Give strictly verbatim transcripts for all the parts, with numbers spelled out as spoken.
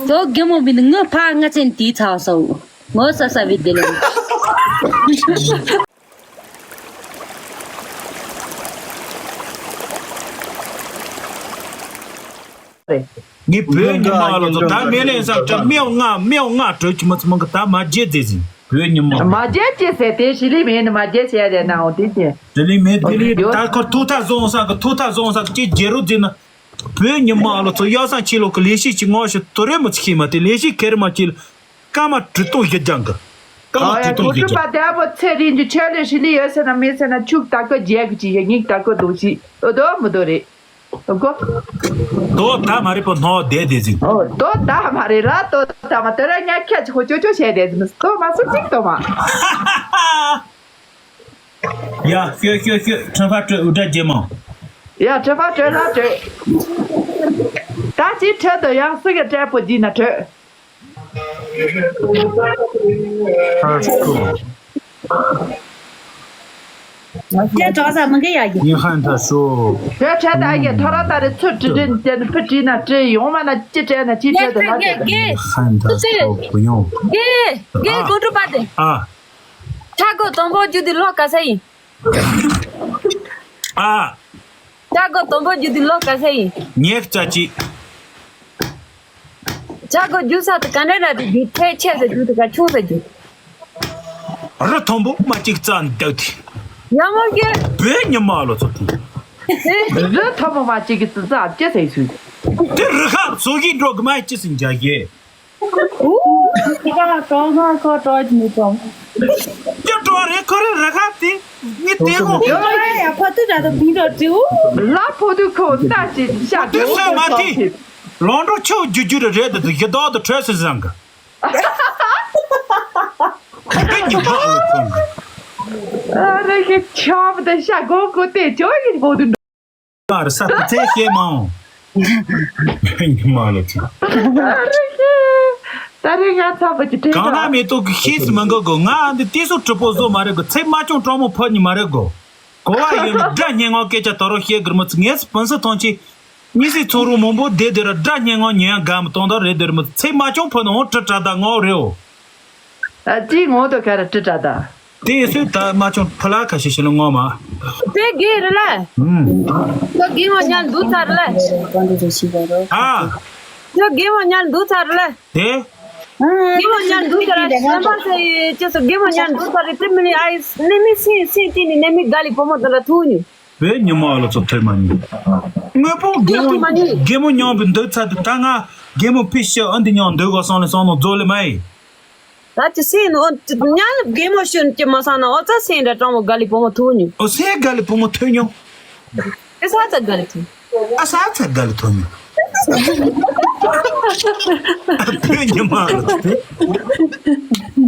དོ་རྒན་མོ་མིན་ངོ་ཕ་ང་ཚན་དེའི་ཚ་བ་སོ། ངོ་ས་ས་བི་དེ་ལེ། ངའི་བོད་ཉི་མ་ལོ་ཚོ་ད་མེ་ལེན་ས་ཀྲ་མེའོ་ང་མེའོ་ང་གྲོས་ཀྱི་མི་ཚོ་མང་གི་ད་མ་བརྗེད་ཟེར་ཟིན་བོད་ཉི་མ། མ་བརྗེད་ཅེས་ཟེར་དེ་ཞི་ལི་མེ་ནི་མ་བརྗེད་ཟེར་ཡ་དེ་ནའོ་དེ་ཅེ། དེ་ལས་མེད་དེ་ལས་ད་ཁོ་ཐུག་ཐག་བཟོ་འོང་ས་གི་ཐུག་ཐག་བཟོ་འོང་ས་གི་ཅེས་རྒྱལ་རོ་ཟེར་ན། བོད་ཉི་མ་ལོ་ཚོ་གཡག་སང་ཆེ་ལོ་གི་ལས་བྱེད་ཀྱི་ངོ་ཞིག་དོ་རེ་མོ་ཚིག་ཤེས་མ་དེ་ལས་བྱེད་ཁེ་རི་མ་ཅིལ་སྐར་མ་དྲུག་སྟོང་བཞི་བརྒྱ་འགི་སྐར་མ་དྲུག་སྟོང་བཞི་བརྒྱ། ཨ་ཡ་གོ་ཁྲུ་པ་དེ་བོ་ཚེ་རིང་གི་ཆོས་ལས་ཧྲི་ལི་ཡོད་ཟེར་ན་མེད་ཟེར་ན་ཕྱུག་ད་ཀོ་རྒྱལ་གི་ཅི་ཡ་ཉིག་ད་ཀོ་དོ་ཞིག་ཨོ་དོ་མི་དོ་རེད་ཨོ་གོ། དོ་ད་མ་རེད་པོ་ནོ་དེ་དེ་ཟིན། ཨོ་དོ་ད་མ་རེད་ར་དོ་ད་མ་དོ་ར་ཉ་ཁྱ་ཅི་ཧོ་ཅོ་ཅོ་བྱས་དེ་ཟིན་དོ་མ་སུ་ཅིག་དོ་མ། ཡ་ཤོད་ཤོད་ཤོད་ཁྲ་ཕ་སྤྲོད་འུ་དྲ་རྒྱལ་མོ། ཡ་ཁྲ་ཕ་སྤྲོད་ལ་སྤྲོད། ད་ཅི་ཁྲ་དོ་ཡང་སུ་གི་སྤྲད་པོ་བགྱིས་ན་སྤྲོད། ཁྲ་སྐོ། ཁྱེད་གྲོགས་ས་མི་འགའ་ཡ་ཡིན། ཉི་ཧན་ད་ཤོ། ཁྲ་ཁྲ་ད་ཡ་ཐོ་ར་ད་རེ་ཚུར་བྲི་བྲི་དེ་ནི་ཕི་བྲིས་ན་བྲི་ཡོང་མ་ན་ཅི་སྤྲད་ན་ཅི་སྤྲད་དོ་ལ་སྤྲད། ཉི་ཧན་ད་ཤོ་བུ་ཡོང་། གེ་གེ་གོ་འགྲོ་པ་དེ། ཨ། ཆ་གོ་དང་པོ་རྒྱུ་དེ་ལོ་ག་ས་ཡིན། ཨ། ཆ་གོ་དང་པོ་རྒྱུ་དེ་ལོ་ག་ས་ཡིན། ཉེག་ཅ་ཅི། ཆ་གོ་རྒྱུ་ས་དེ་ག་འདྲ་ན་དེ་རྒྱུ་ཐལ་ཆད་ཟེར་རྒྱུ་དེ་ག་ཆུང་ཟེར་རྒྱུ། རི་མཐོན་པོ་མ་གཅིག་རྩ་འདུག་དེ། ཡ་མོ་གེ། བོད་ཉི་མ་ལོ་ཚོ་དང་། རི་མཐོན་པོ་མ་གཅིག་གི་རྩ་རྩ་ཅི་ཟེར་སུས། དེ་རི་ཁ་བཟོ་གི་འགྲོ་གི་མ་ཅི་ཟིན་རྒྱ་གེ། ཨུ། ཁ་ཁ་ཁ་ཁ་ཏོ་ནི་ཏོ། ཀྱ་ཏོ་རེ་ཁོ་རེ་ར་ཁ་ཏི། ནི་ཏེ་ཧོ། ཡོ་ཡ་ཡ་ཕ་ཏུ་ར་ཏོ་བི་རོ་ཏུ། ལ་ཕོ་ཏུ་ཁོ་ད་ཅི་ཤ་ཏུ་སོ་མ་ཏི། ལོང་ཏོ་ཆོ་ཇུ་ཇུ་རེ་རེ་ཏུ་ཡ་དོ་ཏུ་ཁྲེ་སི་ཟང་ག། ཏེ་ཉི་མ་ཨོ་ཁོང་ག། ཨ་རེ་ཁེ་ཆོབ་ཏེ་ཤ་གོ་གོ་ཏེ་ཅོ་ཡིན་ཕོ་ཏུ། ཨ་ར་ས་ཏུ་ཚེ་ཤེས་མ་འོང་། ཉི་མ་ལོ་ཚེ། ད་རེས་ང་ཚ་བ་ཅི་དྲན་གང་ན་མེ་ཏོག་གི་ཤེས་སུ་མི་འགག་གོ། ང་འདི་ཏི་སུ་གྲུ་པོ་བཟོ་མ་རེད་གོ། ཚེ་མ་ཆུང་གྲོགས་མོ་ཕོ་ཉི་མ་རེད་གོ། གོ་བ་ཡོད་ན་དགྲ་སྙན་ངག་སྐད་ཆ་དོ་རོ་བཤད་གིར་མི་ཚེ་ངས་སུ་སྤུན་སུ་ཐོང་ཆེ། གཉིས་སུ་ཚོ་རུ་མང་པོ་བསྡད་དེ་ར་དགྲ་སྙན་ངག་ཉན་ཡང་དགའ་མི་གཏོང་དོ་རེད་དེ་ར་མི་ཚེ་མ་ཆུང་ཕོ་ནོ་ཁྲི་དྲག་ད་ངོ་རེའོ། ཨ་ཙི་ངོ་དོ་ག་ར་ཁྲི་དྲག་ད། དེ་ཡིན་སོས་ད་མ་ཆུང་ཕུ་ལ་ཁ་ཤས་ཤིག་ལ་ངོ་མ། དེ་དགེ་རེད་ལ། ཨུམ། ཁྱོད་དགེ་མོ་ཉལ་འདུག་ཚར་ལ། ཨ། ཁྱོད་དགེ་མོ་ཉལ་འདུག་ཚར་ལ། དེ། དགེ་མོ་ཉལ་འདུག་ཚར་ལ་སེམས་པ་ཟེར་ཅེས་སུ་དགེ་མོ་ཉལ་འདུག་ཚར་རེད་དེ་མི་ལི་ཨའི་ནེ་མི་སེ་སེ་ཏི་ནི་ནེ་མི་ག་ལི་བུ་མོ་དེ་ལ་ཐུག་ཉུ། བོད་ཉི་མ་ལོ་ཚོ་ཐོས་མ་ཉུ། དངོས་པོ་དགེ་མོ་དགེ་མོ་ཉོང་བི་འདུག་ཚར་དུ་ད་ང་དགེ་མོ་ཕི་ཤི་ཨ་འདི་ཉོང་འདུག་གོ་སོང་ལ་སོང་ནོ་རྫོགས་ལེ་མ་ཡི། ད་ཅི་སེ་ནོ་ཉལ་དགེ་མོ་ཤོན་ཅི་མ་སང་ན་ཨོ་ཙ་སེ་འདྲ་གྲང་མོ་ག་ལི་བུ་མོ་ཐུག་ཉུ། ཨོ་སེ་ག་ལི་བུ་མོ་ཐུག་ཉུ། ཨེ་ས་ཙ་ག་ལི་ཐུག་ཨ་ས་ཚ་ག་ལི་ཐུག་ཉུ། བོད་ཉི་མ་ལོ་ཚོ་དེ།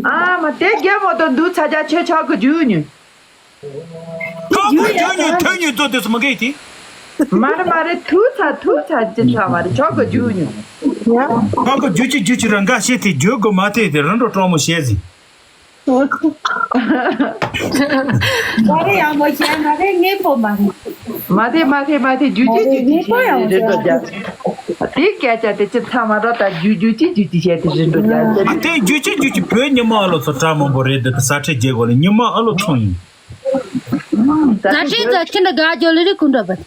ཨ་མ་དེ་རྒྱལ་མོ་དང་འདུག་ཚ་ཆ་ཆེ་ཆག་གི་རྒྱུ་ཉུ། ཁོ་ཁོ་རྒྱུ་ཉུ་ཐོན་ཉུ་ཏོ་དེ་སུ་མ་གེ་ཏི། མ་རེད་མ་རེད་ཐུག་ཚ་ཐུག་ཚ་ཅི་ཚ་མ་རེད་ཆོག་གི་རྒྱུ་ཉུ། ཁོ་ཁོ་རྒྱུ་ཅི་རྒྱུ་ཅི་རང་ག་ཤེས་ཏེ་རྒྱུ་གོ་མ་ཐེ་དེ་རང་འགྲོ་གྲོགས་མོ་བཤད་ཟིན། མ་རེད་ཡག་མོ་བཤད་མ་རེད་ངའི་པོ་མ་རེད། མ་ཐེ་མ་ཐེ་མ་ཐེ་རྒྱུ་ཅི་རྒྱུ་ཅི་བཤད་དེ་རེད་འགྲོ་རྒྱ། དེ་སྐད་ཆ་དེ་ཅི་ཚ་མ་རོ་ད་རྒྱུ་རྒྱུ་ཅི་རྒྱུ་ཅི་བཤད་དེ་རེད་འགྲོ་རྒྱ། ཨ་དེ་རྒྱུ་ཅི་རྒྱུ་ཅི་བོད་ཉི་མ་ལོ་ཚོ་གྲ་མང་པོ་རེད་འདི་ས་ཁྲལ་རྒྱག་དགོས་ལ་ཉི་མ་ཨ་ལོ་ཚོང་ཡིན། ད་ཁྲིད་ད་ཁྱི་འདྲ་དགའ་རྒྱོ་ལེ་རི་ཁུ་འདྲ་བ།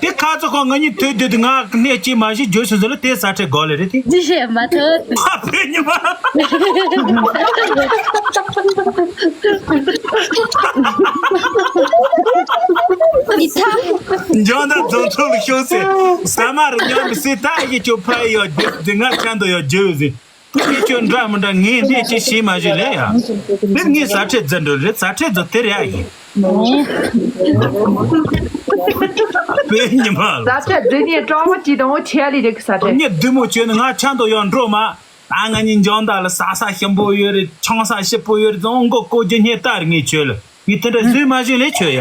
དེ་ཁ་ཚོ་ཁོ་ང་གཉིས་ཐོས་དུས་དེ་ང་གནས་ཅི་མ་ཞིག་བརྗོད་ཤེས་ཟེར་ལ་དེ་ས་ཁྲལ་དགོས་ལེ་རེད་དེ། འདི་བཤད་མ་ཐོས། ཕ་བོད་ཉི་མ། འདི་ཐ། འཇོན་ད་རྫོང་ཚོགས་ལ་ཤོག་ཟེར། ས་མ་རུ་ཉམས་སྲིད་ད་ཡི་ཅོ་ཕ་ཡི་ཡོད་དེ་ང་ཆ་འདོ་ཡོད་རྒྱུ་ཟེར། ཁྱེད་ཆོས་འདྲ་མི་འདྲ་ངས་འདི་ཅི་ཤེས་མ་ཞུ་ལེ་ཡ། འདི་ངས་ས་ཁྲལ་རྫི་འགྲོ་རེད་ས་ཁྲལ་རྫི་དེ་རེད་ཨ་ཡིན། བོད་ཉི་མ་ལ། ས་ཁྲལ་རྫི་ནས་སྤྲང་མོ་ཅི་དང་ཆེ་ལི་རིག་ས་ཁྲལ། ངས་བདུད་མོ་བྱོས་ནས་ང་ཆ་འདོ་ཡང་འགྲོ་མ། ཨ་ང་གཉིས་འཇང་ད་ལ་ས་ས་ཞིམ་པོ་ཡོད་རེད་ཆང་ས་ཞིམ་པོ་ཡོད་རེད་ཙང་མགོ་ཀོ་རྒྱུ་སྙེ་ལྟ་རེད་ངས་ཁྱོད་ལ། ངས་དེ་འདྲ་བཟོས་མ་བཞིན་ལས་ཆོས་ཡ།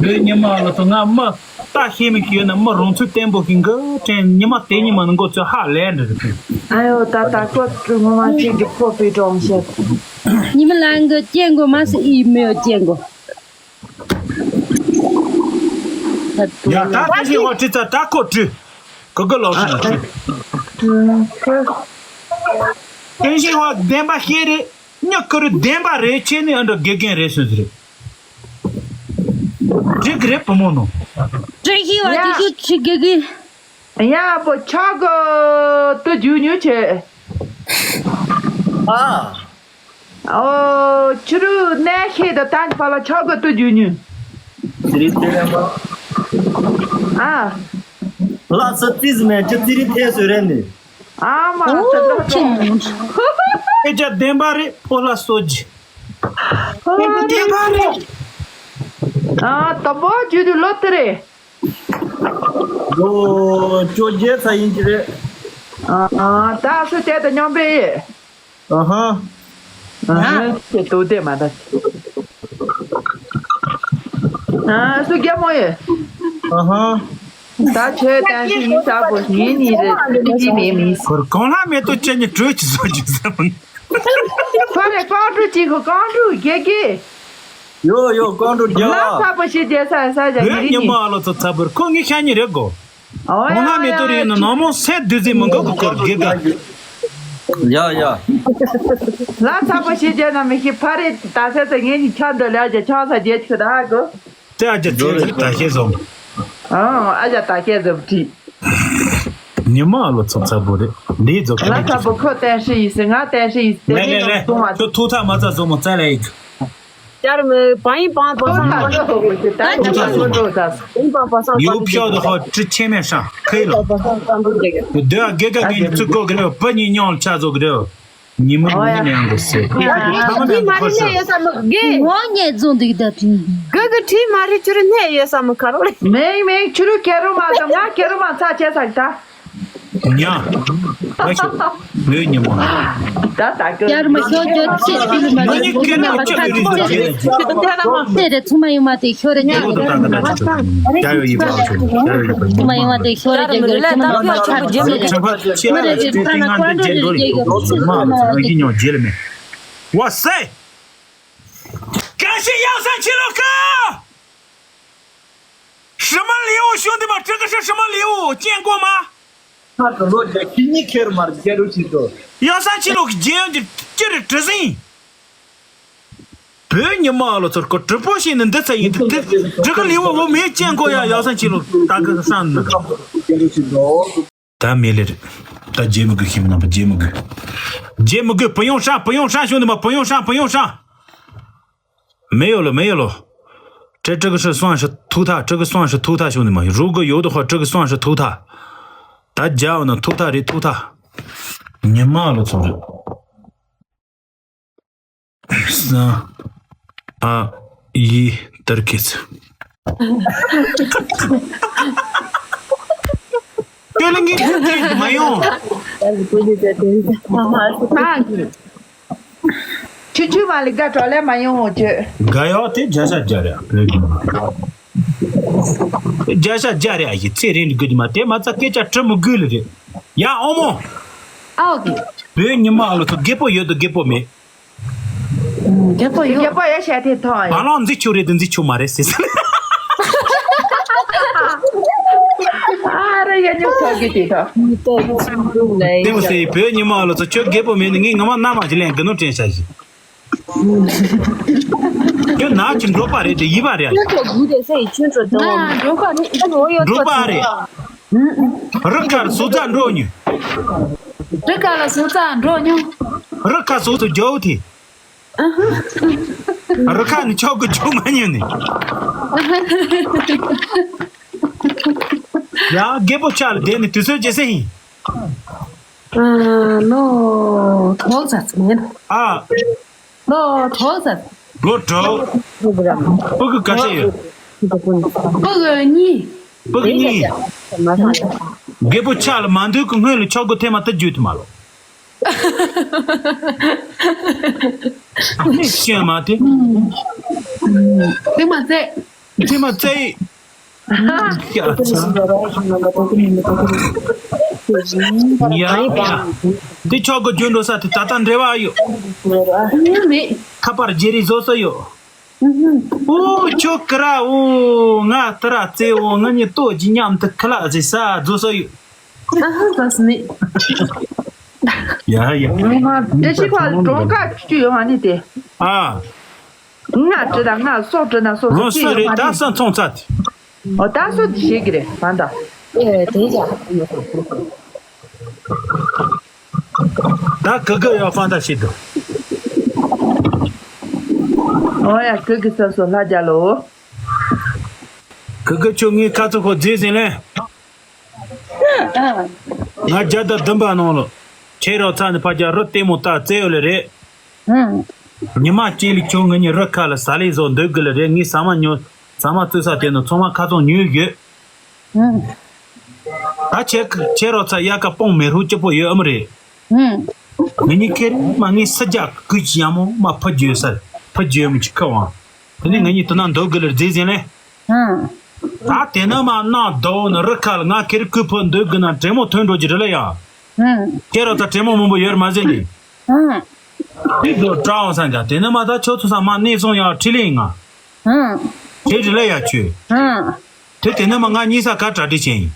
བོད་ཉི་མ་ལ་ཚོ་ང་མི་ལྟ་ཤེས་མི་ཤེས་ན་མི་རང་ཚུལ་བརྟན་པོ་ཞིག་གི་དྲན་ཉི་མ་དེ་ཉི་མ་ནི་མགོ་ཚོས་ཧ་ལས་འདྲ་རེད། ཨ་ཡོ་ད་ད་ཀོ་ཀྲུ་ངོ་མ་གཅིག་གི་ཕོ་པའི་གྲོང་ཤེས། ཉི་མ་ལང་གི་སྐྱེ་མགོ་མ་སི་ཨི་མེ་ཡོ་སྐྱེ་མགོ། ཡ་ད་དེ་བཞིན་ཧོ་ཁྲི་ཚ་ད་ཁོ་ཁྲི། ཁོ་གི་ལོག་ཤིང་། ཨ། ཨ། ཨ། ཀུན་གཞི་བ་བདེན་པ་ཤེས་རེད། ཉག་ཁུ་རུ་བདེན་པ་རེད་ཆེ་ནི་ཨ་འདྲ་དགེ་རྒན་རེད་སོང་ཟེར། འགྲིག་གི་རེད་བུ་མོ་ནོ། ཀུན་གཞི་བ་ཡ། དེ་ཤུ་ཆི་དགེ་རྒན། ཡ་བོ་ཆག་གི་ཏུ་རྒྱུ་ཉུ་ཆེ། ཨ། ཨོ། ཆུ་རུ་གནས་ཤེས་དང་ཏན་ཕ་ལ་ཆག་གི་ཏུ་རྒྱུ་ཉུ། ཙི་རི་ཐེ་རེ་མ། ཨ། ལ་ས་ཙི་ཟི་མེ་ཅི་ཙི་རི་ཐེ་སུ་རེ་ནི། ཨ་མ་ལ་ས་ཏོ་ཏོ། ཨེ་ཅག་བདེན་པ་རེད་ཕོ་ལ་སོ་ཇི། ཨ་བདེན་པ་རེད། ཨ་དམ་པོ་ཇུ་དུ་ལོ་ཏི་རེད། ལོ་བཅོ་བརྒྱད་ཚ་ཡིན་གྱི་རེད། ཨ་ཨ་ད་སུ་དེ་དང་མཉམ་པའི། ཨ་ཧ། ཨ་ཧ་ཁྱེད་དོ་དེ་མ་ད། ཨ་སུ་རྒྱ་མོ་ཡེ། ཨ་ཧ། ད་ཆོས་བསྟན་སྲིད་ཡིན་ས་པོ་ངེད་གཉིས་རེད་ཅི་མེད་མིན། ཁོར་གང་ལ་མེད་དོ་ཁྱེད་གཉིས་གྲོས་ཀྱི་བཟོ་རྒྱུ་ཟེར་མོ། ཁོ་རེ་རྐང་བྲོ་གཅིག་གོ་རྐང་བྲོ་དགེ་དགེ། ཡོ་ཡོ་རྐང་བྲོ་རྒྱག་ལ་ཨ། ཚ་པོ་ཞིག་རྒྱལ་ས་ས་རྒྱ་བོད་ཉི་མ་ཨ་ལོ་ཚོ་ཚ་བུར་ཁོ་ངའི་ཤ་ཉེ་རེད་གོ། ཨོ་ཡ་ཡ་ཡ། ནོ་མོ་སེ་དུས་ཚོད་མི་འགོ་གི་སྐོར་དགེ་དགེ། ཡ་ཡ། ལ་ཚ་པོ་ཞིག་རྒྱལ་ན་མི་ཤི་ཕ་རེ་ད་སེ་ཚ་ངེད་གཉིས་ཆ་འདོད་ལ་རྒྱ་ཆང་ས་རྒྱལ་ཆུ་ད་གོ། དེ་ཨ་ཅག་ཚེ་རིང་ད་ཤེས་སོང་། ཨ་ཨ་ཅག་ད་ཤེས་སོང་ཁྲིད། ཉི་མ་ཨ་ལོ་ཚོ་ཚ་པོ་རེད། འདིའི་ཚོ་ག་ལ་ཚ་པོ་ཁོ་བསྟན་ཤེས་ཡིན་ཟེར་ང་བསྟན་ཤེས་ཡིན་ཟེར། ལེ་ལེ་ལེ་ཁྱོད་ཐུག་ཐག་མ་ཚ་བཟོ་མོ་བཙལ་ལ་ཡིག་ཅར་མི་བ་ཡིན་པང་པང་སང་པང་སང་པང་སང་པང་སང་པང་སང་པང་སང་པང་སང་པང་སང་པང་སང་པང་སང་པང་སང་པང་སང་པང་སང་པང་སང་པང་སང་པང་སང་པང་སང་པང་སང་ཡོ་པྱོ་དོ་ཧོ་ཀྲི་ཆེ་མེ་ཧྲང་ཁེ་ལོ། དོ་ཨ་གེ་ག་གེ་ནི་ཚུ་གོ་གེ་རེ་བ་ཉི་ཉོང་ལ་ཆ་བཟོ་གེ་རེ་བ། ཉི་མ་ཨོ་ཡ། ཉི་མ་ཡང་གོ་སེ། ཨ་ཨ་ཁྲི་མ་རེད་ནས་ཡོད་ས་མི་གེ། ངོ་ཉེས་བཟུང་འདུག་ད་དུས། གེ་གེ་ཁྲི་མ་རེད་ཁྱོད་རེ་ནས་ཡོད་ས་མི་ཁ་རོག་ལེ། མེང་མེང་ཁྱོད་རུ་ཁེ་རོ་མ་དང་ང་ཁེ་རོ་མ་ཚ་ཆེ་ས་གི་ད། ཉ། ཨ་ཤོ། ལོས་ཉི་མ། ད་ད་གི། ཡར་མ་ཤོ་ཇོ་ཚེ་ཚེ་ལ་མ་ང་ནི་ཁེ་རོ་ཁྱོད་རེ་རེ་རེ། ཚེ་རེ་ཚུ་མ་ཡོང་མ་དེ་ཤོ་རེ་ཉ་ཡོད་དོ་ད་གི་ད་ཆུ་ཆུ། ཡ་ཡོ་ཡི་པ་ཆུ། ཡ་ཡོ་ཡི་པ་ཉི་མ་ཡོང་མ་དེ་ཤོ་རེ་ཇ་གི་ཁྱོད་མ་མ་ཆ་ཆུ་ཆུ། ཁྱོད་རེ་རེ་ད་ན་ཀོན་ཀྲོ་རེ་ཇ་གི་ཁྱོད་མ་མ་ང་གི་ཉོ་ཇེ་ལ་མེ། ཝ་སེ། གང་ཞིག་ཡག་ས་ཆི་ལོ་ཀ། ཧྲི་མ་ལིའུ་ཞུ་འདི་མ་ཀྲི་ཀ་ཧྲི་ཧྲི་མ་ལིའུ་ཅན་གོ་མ། ཁ་ཏུ་ལོ་རྒྱ་ཁྱི་གཉིས་ཁེར་མར་རྒྱ་རུ་ཅི་ཏོ། ཡང་ས་ཕྱི་ལོག་རྒྱལ་ཡོན་གྱི་ཅི་རི་གྲི་སིང་། བོད་ཉི་མ་ཨ་ལོ་ཚོར་ཁོ་གྲི་པོ་ཤེས་ནི་འདི་ཚ་ཡིན་འདི་འདི་གྲི་ཀ་ལིའུ་འོ་མེད་ཅན་གོ་ཡ་ཡང་ས་ཕྱི་ལོག་ད་གི་སང་ནི། ད་མེ་ལེ་རེད། ད་རྗེ་མི་དགོས་ཤིམ་ནང་པ་རྗེ་མི་དགོས། རྗེ་མི་དགོས་བུ་ཡོང་ཧྲ་བུ་ཡོང་ཧྲ་ཤོད་ནི་མ་བུ་ཡོང་ཧྲ་བུ་ཡོང་ཧྲ། མེ་ཡོ་ལོ་མེ་ཡོ་ལོ། ཀྲེ་ཀྲི་གི་ཧྲི་སོང་ཧྲི་ཐུག་ཐ་ཀྲི་གི་སོང་ཧྲི་ཐུག་ཐ་ཤོད་ནི་མ་རུ་གི་ཡོ་དོ་ཧོ་ཀྲི་གི་སོང་ཧྲི་ཐུག་ཐ། ད་རྒྱ་བ་ན་ཐུག་ཐ་རེད་ཐུག་ཐ། ཉི་མ་ལོ་ཚོ་རེད། ས། ཨ། ཡི། དར་ཁེ་ཚི། ཀྱོ་ལི་ངི་ཐུག་ཐ་མ་ཡོང་། ཆུ་ཆུ་མ་ལི་དགའ་གྲོ་ལེ་མ་ཡོང་ངོ་ཆོས། དགའ་ཡོད་དེ་རྒྱ་ཤ་རྒྱ་རེད་ཨ། བོད་ཀྱི་མ། རྒྱ་ཤ་རྒྱ་རེད་ཨ་ཡི་ཚེ་རིང་དགོས་ཀྱི་མ་དེ་མ་ཚ་སྐད་ཆ་དྲི་མི་དགོས་ལེ་རེད། ཡ་ཨོ་མོ། ཨའོ་གི། བོད་ཉི་མ་ཨ་ལོ་ཚོ་རྒད་པོ་ཡོད་དོ་རྒད་པོ་མེད། རྒད་པོ་ཡོད། རྒད་པོ་ཡོད་བཤད་དེ་ཐོང་ཡོད། བ་ལང་འཛི་ཆུ་རེད་དུ་འཛི་ཆུ་མ་རེད་ཟེར་ཟེར། ཨ་ར་ཡ་ཉོ་ཐོག་གི་དེ་ཐོག་དེ་མོ་སེ་བོད་ཉི་མ་ཨ་ལོ་ཚོ་ཁྱོད་རྒད་པོ་མེད་ནི་ངས་ངོ་མ་མནའ་མ་ཅི་ལེན་གི་ནོ་དྲན་ཤ་ཞིག་ཁྱོད་ནག་ཅིག་འབྲོག་པ་རེད་དེ་ཡིད་པ་རེད། ཁྱོད་ཚོ་དགུ་དེ་སེ་ཡི་ཁྱོད་ཚོ་དེ་ང་འབྲོག་པ་རེད་ཨ་ནི་འོ་ཡོད་འབྲོག་པ་ཚོ་རེད། རི་ཁར་སུ་ཙ་འགྲོ་ཉུ། རི་ཁ་ལ་སུ་ཙ་འགྲོ་ཉུ། རི་ཁ་སུ་ཙ་རྒྱའུ་ཐི། རི་ཁ་ནི་ཆོག་གི་ཆོག་མ་ཉུ་ནི། ཡང་རྒད་པོ་ཆགས་ལ་བསྡད་ནི་དུས་ཚོད་ཇེ་སེ་ཡིན། ཨ་ལོ་གྲོགས་ཚ་ཚ་མེད། ཨ། ལོ་གྲོགས་ཚ། ལོ་གྲོགས། སྤུ་གུ་ག་ཚད་ཡོད། སྤུ་གུ་གཉིས། སྤུ་གུ་གཉིས། རྒད་པོ་ཆགས་ལ་མ་འདུག་གི་སྔོན་ལ་ཆོག་གི་ཐེངས་མ་ཐག་རྒྱུད་དུ་མ་ལོ། ཤེས་མ་དེ། ཐེངས་མ་ཚད། ཐེངས་མ་ཚད། ཡ་ཡ། འདི་ཆོག་གི་རྒྱུ་འགྲོ་ས་དེ་ད་ལྟ་འབྲེལ་བ་ཡོད། མེད། ཁ་པར་བརྗེ་རེས་བཟོ་ས་ཡོད། ཨོ་ཁྱོད་ཀི་ར་ཨོ་ང་ཏི་ར་ཙེ་ཨོ་ང་གཉིས་ལྟོ་གྱི་མཉམ་དུ་ཁི་ལ་ཟེ་ས་བཟོ་ས་ཡོད། ཨ་ཧ་ཟ་སི་ནི། ཡ་ཡ། བཀྲ་ཤིས་ཁ་གྲོང་ཁ་བཅུ་ཡོད་ཨ་ནི་དེ། ཨ། ང་བྲི་དང་ང་སོགས་བྲི་ན་སོགས་ཨོ་སོ་རེད། ད་ས་མཚུངས་ཚ་དེ། ཨོ་ད་སོ་དེ་ཤེས་ཀྱི་རེད་བན་ད། ཨེ་དེ་ཡ། ད་གི་གི་ཡ་ཧྥང་ད་ཤེས་འདུག་ཨོ་ཡ་གི་གི་ས་སོ་ལྷ་རྒྱལ་ལོ། གི་གི་ཁྱོད་ངའི་ཁ་ཚུ་ཁོ་རྫས་ཟིན་ལེ། ང་བརྒྱ་དང་བདུན་པ་ནང་ལོ། ཁྱེད་རང་ཚ་ནི་ཕ་རྒྱ་རི་ལྟད་མོ་ལྟ་རྩེ་ཡོད་ལེ་རེད། ཉི་མ་གཅིག་ལ་ཁྱོད་ང་གཉིས་རི་ཁ་ལ་ཟ་ལེ་བཟོ་འདོད་གི་ལེ་རེད། ངས་ཟ་མ་ཉོ། ཟ་མ་བཙོས་ས་དེ་ནི་ཚང་མ་ཁ་ཚང་ཉོས་ཡོད། ད་ཁྱེད་ཁྱེད་རང་ཚ་དབྱར་ཁ་སྤང་མེ་རུ་སྐྱིད་པོ་ཡོད་ཨམ་རེད། ང་གཉིས་ཁེར་མ་ངས་སི་རྒྱག་ཀུ་ཅི་ཡ་མོ་མ་ཕ་རྒྱུད་ས་ཕ་རྒྱུད་མི་ཅི་ཁ་བང་། དེ་ནས་ང་གཉིས་དུ་ན་འདོད་གི་ལེ་རྫས་ཟིན་ལེ། ད་དེ་ན་མ་ན་དོ་ན་རི་ཁ་ལ་ང་ཁེར་ཀུ་ཕོ་འདོད་གི་ན་དྲེད་མོ་ཐོན་འགྲོ་གི་རེད་ལ་ཡ། ཁྱེད་རང་ད་དྲེད་མོ་མང་པོ་ཡོད་མ་ཟེར་ནི། དེ་དོ་བཀྲ་བ་སང་ཀྱང་དེ་ན་མ་ད་ཁྱོད་ཚོ་ས་མ་གནས་སོང་ཡ་ཁྲི་ལེ་ང་། དེ་རེད་ལ་ཡ་ཁྱོད། དེ་དེ་ན་མ་ང་གཉིས་ས་ག་གྲ་སྒྲིག་བྱས་ཡིན།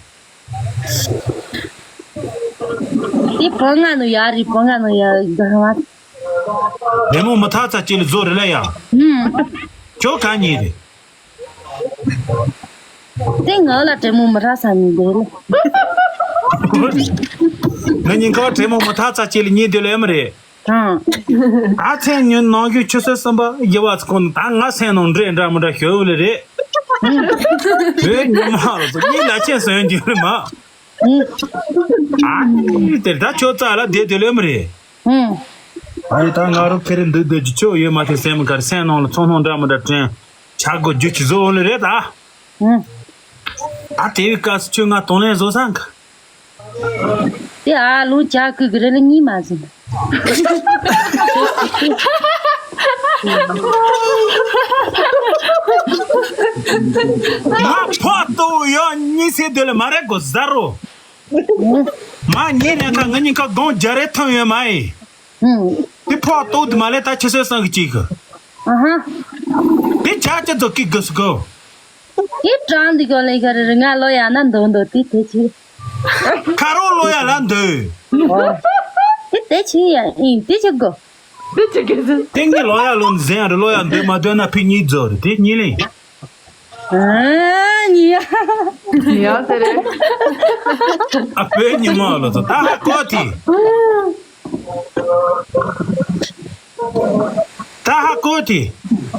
དེ་བོ་ང་ནུ་ཡ་རི་བོ་ང་ནུ་ཡ་ག་ང་། དྲེད་མོ་མི་ཐག་ཚ་ཅི་ལ་བཟོ་རེད་ལ་ཡ། ཁྱོད་ག་གཉིས་རེད། དེ་ང་ལ་དྲེད་མོ་མི་རག་ས་ནི་འདུག་ལ། ང་གཉིས་ཀ་དྲེད་མོ་མི་ཐག་ཚ་ཅི་ལ་གཉིས་འདུག་ལ་ཡ་མ་རེད། ཨ་ཚེ་ཉོན་ནང་བཞིན་ཆུ་ཚོད་གསུམ་པ་ཡི་བ་ཚ་ཁོང་ད་ང་སེམས་ནང་འདྲེ་འདྲ་མི་འདྲ་ཤོད་ལེ་རེད། བོད་ཉི་མ་ལ་སོ་གཉིས་ལ་ཆེན་སོན་རྒྱུ་རེད་མ། ཨ་ནི་དེར་ད་ཁྱོད་རྩ་ལ་བསྡད་དེ་ལོས་མི་རེད། ཨ་རི་ད་ང་རོ་ཁེ་རེ་འདུག་སྡོད་ཀྱི་ཆོ་ཡོད་མ་ཐེ་སེམས་གར་སེམས་ནང་ལ་ཚོང་སྣང་འདྲ་མི་འདྲ་དྲན་ཆ་དགོས་རྒྱུ་ཅི་བཟོ་འོང་ལེ་རེད་ད། ཨ་དེ་བའི་སྐབས་སུ་ཁྱོད་ང་གདོང་ལེན་བཟོ་སང་ག་དེ་ཨ་ལོ་ཇ་ཁུ་གི་རེ་ལ་གཉིས་མ་ཟིན། ང་ཕོ་ཏོ་ཡོ་གཉིས་སེ་དེ་ལ་མ་རེད་གོ་ཟ་རོ། མ་ཉེ་ནས་ཁ་ང་གཉིས་ཁ་སྒོང་རྒྱ་རེ་ཐོན་ཡོད་མ་ཡིན། དེ་ཕོ་ཏོ་དེ་མ་ལས་ད་ཆི་སེ་སང་གི་ཅིག་གི། དེ་ཇ་ཅི་ཚོ་ཀི་གི་སུ་གོ། དེ་དྲང་འདི་གོ་ལེ་ག་རེ་རེ་ང་ལོ་ཡ་ན་འདོ་འདོ་དེ་དེ་ཆི། ཁ་རོ་ལོ་ཡ་ལ་འདོད། དེ་དེ་ཆི་ཡ་ཨིན་དེ་ཆི་གོ། དེ་ཆི་གི་ཟེར། དེ་ངའི་ལོ་ཡ་ལོ་ཟན་རེ་ལོ་ཡ་འདོད་མ་འདོད་ན་ཕི་གཉིས་རྫོ་རེ་དེ་གཉིས་ལེན། ཨ་ནི་ཡ། ཡ་ཟེར་རེ། ཨ་བོད་ཉི་མ་ལོ་ཚོ་ད་ཧ་གོ་དེ། ད་ཧ་གོ་དེ།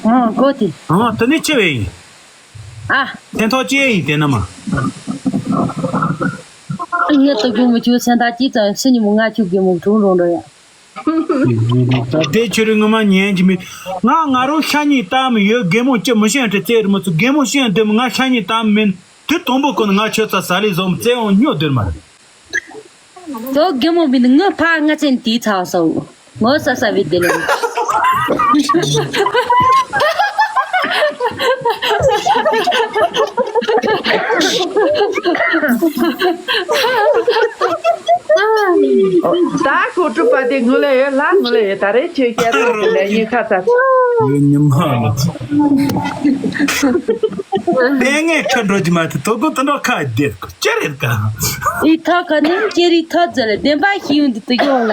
ཨ་གོ་དེ། ཨ་དེ་ནི་ཆེ་བས་ཡིན། ཨ། ཐེན་ཐོག་ཅེ་ཡིན་དེ་ན་མ། ངས་ཏོ་གུ་མི་ཆུ་སེན་ད་ཅི་ཙམ་སི་ཉི་མོ་ང་ཆུ་གེ་མོ་གྲུང་རོང་རོ་ཡ། ད་དེ་ཆུ་རི་ངོ་མ་ཉན་གྱི་མེད། ང་ང་རོ་ཤ་ཉིས་ལྟ་མི་ཡོད་གེ་མོ་ཅི་མི་ཤེས་ཏེ་ཙེ་རི་མོ་ཚུ་གེ་མོ་ཤེས་འདི་མི་ང་ཤ་ཉིས་ལྟ་མི་མིན། དུས་དང་པོ་ཀུན་ང་ཆོས་ཚ་ས་ལི་བཟོ་མི་ཙེ་འོང་སྨྱོ་སྡོད་མ་རེད། དོ་རྒན་མོ་མིན་ངོ་ཕ་ང་ཚན་དེའི་ཚ་བ་སོ། ངོ་ས་ས་བི་དེ་ལ། ད་གོ་ཀྲུ་པ་དེ་ངུ་ལ་ཡོད་ལ་ངུ་ལ་ཡོད་ད་རེ་ཆོས་སྐྱ་དང་དེ་ལ་ཡིན་ཁ་ཚ། ཡོད་ཉི་མ་ལ། དེ་ངས་ཁ་འགྲོ་གི་མ་ཐུབ་དོ་གོ་དོ་འགྲོ་ཁ་བསྡད་གོ། ཅི་རེད་ག། ཨི་ཐ་ཁ་ནི་ཅེ་རི་ཐ་ཛ་ལེ་བདེན་པ་ཤི་ཡོང་འདི་དུ་ཡོང་ལ།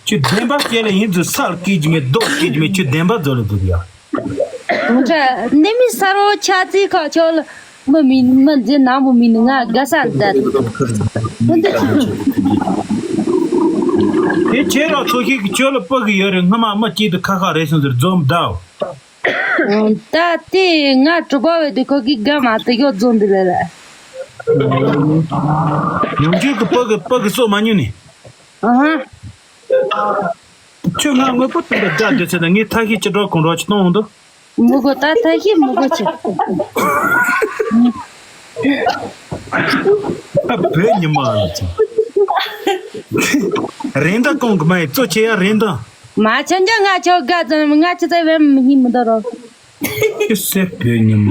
ཁྱོད་བདེན་པ་སྐྱེ་ལ་ཡིན་ཚུལ་སར་སྐྱེ་གི་མེད་རྡོ་སྐྱེ་གི་མེད་ཁྱོད་བདེན་པ་རྫོགས་ལ་འདུག་ཡ། འདྲ་ནི་མི་ས་རོ་ཆ་ཚིག་ཁ་ཆོ་ལ་མི་མིན་མི་འཛིན་ནང་མི་མིན་ང་དགའ་ས་མཛད། དེ་ཁྱེད་རང་ཚོ་ཞིག་གི་ཁྱོད་ལ་སྤུ་གི་ཡོད་རེད་སྔ་མ་མི་གཅིག་ཏུ་ཁ་ཁ་རེད་སོང་ཟེར་འཛོམས་ད། ད་དེ་ང་གྲུ་པ་བས་དེ་ཁོ་གི་དགའ་མ་དེ་ཡོད་རྫོང་འདི་ལས་ལ། ཉུང་ཆུང་གི་ཕ་གི་ཕ་གི་སོ་མ་ཉུང་ནི། ཨ་ཧ། ཁྱོད་ང་དངོས་པོ་དེ་འདྲ་དགའ་སྡོད་ཚེ་ན་ངས་ཐ་ཤི་ཅི་འགྲོ་གང་འགྲོ་ཅི་གཏོང་འོང་དུ། མི་གོ་ད་ཐ་ཤི་མི་གོ་ཆི། ད་བོད་ཉི་མ་ལ་ཅི། རེན་ད་གོང་གི་མ་ཡི་གཙོ་ཆེ་ཡ་རེན་ད། མ་ཆ་འཇོག་ང་ཆོ་དགའ་ཙམ་ང་ཆ་ཚེ་བས་མི་ཉིན་མི་འདོར་རོ། ཁྱི་སེ་བོད་ཉི་མ།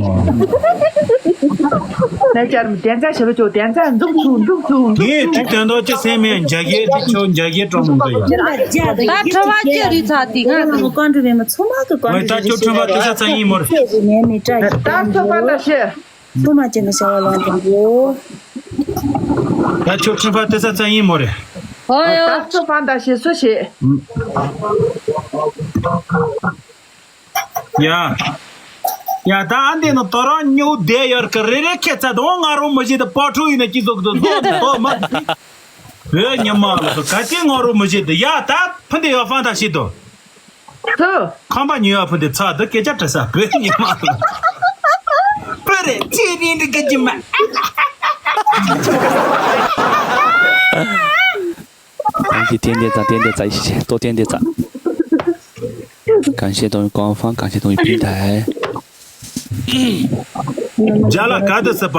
ལས་བྱར་མི་དན་རྩ་ཞབས་ལ་ཅོ་དན་རྩ་འཛུགས་ཚུགས་འཛུགས་ཚུགས་འཛུགས་ངས་ཚུགས་ཁྲིད་དོན་དག་ཅི་སེམས་མེད་འཇའ་གས་ཁྲིད་ཆོག་འཇའ་གས་གྲོགས་མོ་འདི་ཡ། ད་ཁྲ་བ་ཅི་རི་ཚ་དེ་ང་ཀོན་ཀྲུ་བེ་མ་ཚོ་མ་གི་ཀོན་ཀྲུ་ད་ཁྱོད་ཁྲིད་པ་དེ་ས་ཚ་ཡིན་མོར། ད་ཚོ་པ་ད་ཤེ། ཚོ་མ་ཅན་གི་ཤ་བ་ལོང་དང་གོ། ད་ཁྱོད་ཁྲིམས་ཕ་དེ་ས་ཚ་ཡིན་མོ་རེད། ཨོ་ཡོ། ད་ཚོ་ཕན་ད་ཤེས་སུ་ཤེས། ཡ། ཡ་ད་ཨ་འདི་ནི་དོ་རང་སྨྱོ་བསྡད་ཡོད་ཀི། རེ་རེ་ཁྱེད་ཚ་དང་ང་རོ་མི་བྱེད་དུ་པ་ཕྲུག་ཡིན་ན་ཅི་ཟོག་གི་དུ་ཟོག་གི་དོ་མ། བོད་ཉི་མ་ལ་ག་ཅི་ང་རོ་མི་བྱེད་དུ། ཡ་ད་ཕུ་འདི་ཡོད་ཕན་ད་ཤེས་དོ། ཚུ། ཁམས་པ་ཉོས་ཡ་ཕུ་འདི་ཚ་དུ་སྐད་ཆ་དྲི་ས་བོད་ཉི་མ་ལ། བོད་རེད་ཚེ་རིང་འདི་ག་ཅི་མ། གང་ཞིག་点点赞，点点赞，一起点，多点点赞。感谢抖音官方，感谢抖音平台。རྒྱ་ལ་ག་དུ་སི་པ།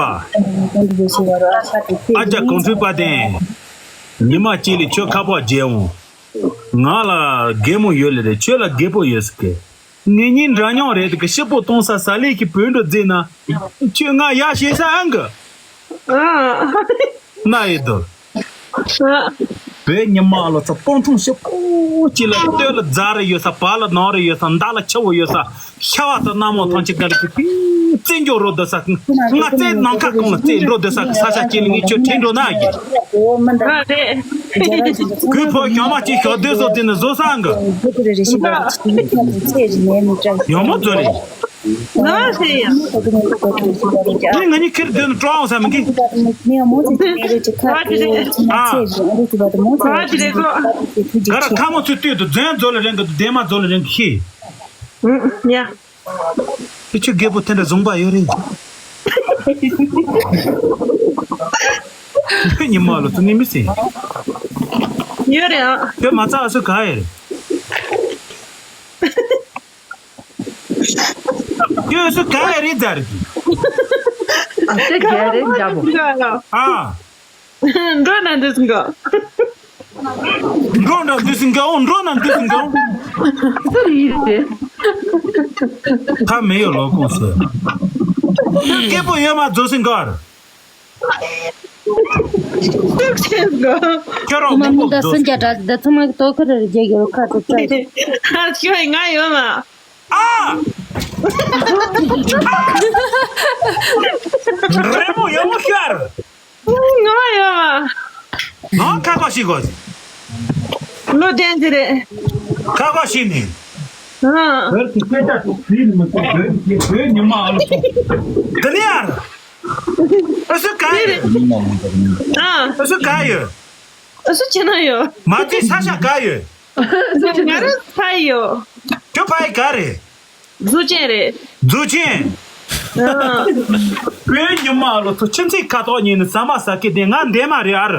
ཨ་ཅག་གོང་ཁྲུས་པ་དན། ཉི་མ་གཅིག་ལས་ཁྱོད་ཁ་པར་བརྗེ་འོང་། ང་ལ་རྒན་མོ་ཡོད་ལེ་རེད། ཁྱོད་ལ་རྒད་པོ་ཡོད་ཟེར་གི། ངེད་གཉིས་འདྲ་མཉམ་རེད་གི། ཤི་པོ་གཏོང་ས་ཟ་ལེ་གི་བོད་འགྲོ་རྫས་ན། ཁྱོད་ང་ཡ་ཤེས་ས་ཨང་གི། ན་ཡི་དོ། བོད་ཉི་མ་ལོ་ཚོ་སྤང་ཐུང་ཞིག་པོ་ཅི་ལ་སྟོད་ལ་རྫ་རེ་ཡོད་ས། བར་ལ་ནག་རེ་ཡོད་ས། མདའ་ལ་ཆུ་བོ་ཡོད་ས། ཤ་བ་ཚོ་སྣ་མོ་ཐང་ཆེ་ག་ལ་གི་པི་རྩེ་འཇོག་རོ་སྡོད་ས། ང་རྩེ་ནང་ཁ་གང་ལ་རྩེ་འགྲོ་སྡོད་ས་གི་ས་ཆ་ཅི་ལ་ངས་ཁྱོད་ཁྲིད་འགྲོ་ན་ཡིན། ང་རེད། གུས་ཕོ་ཞང་མ་ཅི་ཞོག་སྡོད་སོ་དེ་ནི་བཟོ་ས་ཨང་གི། ཡོང་མོ་ཚོ་རེད། ང་ཟེར་ཡ། ཨེ་ང་གཉིས་ཁེར་སྡོད་ནས་སྤྲོ་འོང་ས་མི་གི། ཨ། ག་ར་ཁ་མོ་ཚོས་ལྟོས་དུ་རྫོན་རྫོ་ལ་རན་གི་དུ་ལྡན་མ་རྫོ་ལ་རན་གི་ཤི། ཡ། དེ་ཆུ་རྒད་པོ་དེ་འདྲ་བཟུང་པ་ཡོད་རེད། ཉི་མ་ལོ་ཚོ་ནི་མི་སྲིད། ཡོད་རེད་ཨ། དེ་མ་ཚ་ཨ་སུ་ག་ཡོད་རེད། ཁྱོད་སུ་ག་ཡ་རེད་ཛར་གི། ཨ་སེ་ག་རེད་འདྲ་པོ། ཨ། འགྲོ་ན་འདི་སུ་ག། འགྲོ་ན་འདི་སུ་ག། འོ་འགྲོ་ན་འདི་སུ་ག། སུ་རེད་དེ། ད་མེ་ཡོ་ལོ་ཁོང་སུ། སྐད་པོ་ཡོད་མ་རྫོ་སུ་ག་ར། ཁྱོད་རང་མང་པོ་རྫོ་སུ་ག། ད་ཚང་མ་ཏོ་ཁ་ར་རེད་རྒྱ་ཡོད་ཁ་ཏོ་ཚ། ཨ་ཁྱོད་ང་ཡོད་མ། ཨ། རེ་མོ་ཡོང་ཤར། ང་ཡོད་མ། ང་ཁ་ཁ་ཤི་གོ། ལོ་བདུན་ཅི་རེད། ཁ་ཁ་ཤི་ནི། ཨ། བོད་ཀྱི་སྐད་ཆ་དེ་ཚིག་མི་ཚིག་བོད་ཀྱི་བོད་ཉི་མ་ཨ་ལོ། དེ་ནི་ཡར། ཨ་སུ་ག་ཡོད། ཨ། ཨ་སུ་ག་ཡོད། ཨ་སུ་ཅི་ན་ཡོད། མ་ཚིག་ས་ཤ་ག་ཡོད། ང་རང་ཕ་ཡི་ཡོད། ཁྱོད་ཕ་ཡི་ག་རེད། རྫུ་ཅན་རེད། རྫུ་ཅན། ཨ། བོད་ཉི་མ་ལོ་ཚོ་ཁྱིམ་མཚེས་ཁ་ཐོག་ཉིན་ནི་ཟ་མ་ཟ་གི་དེ་ང་འདས་མ་རེད་ཨ་ར།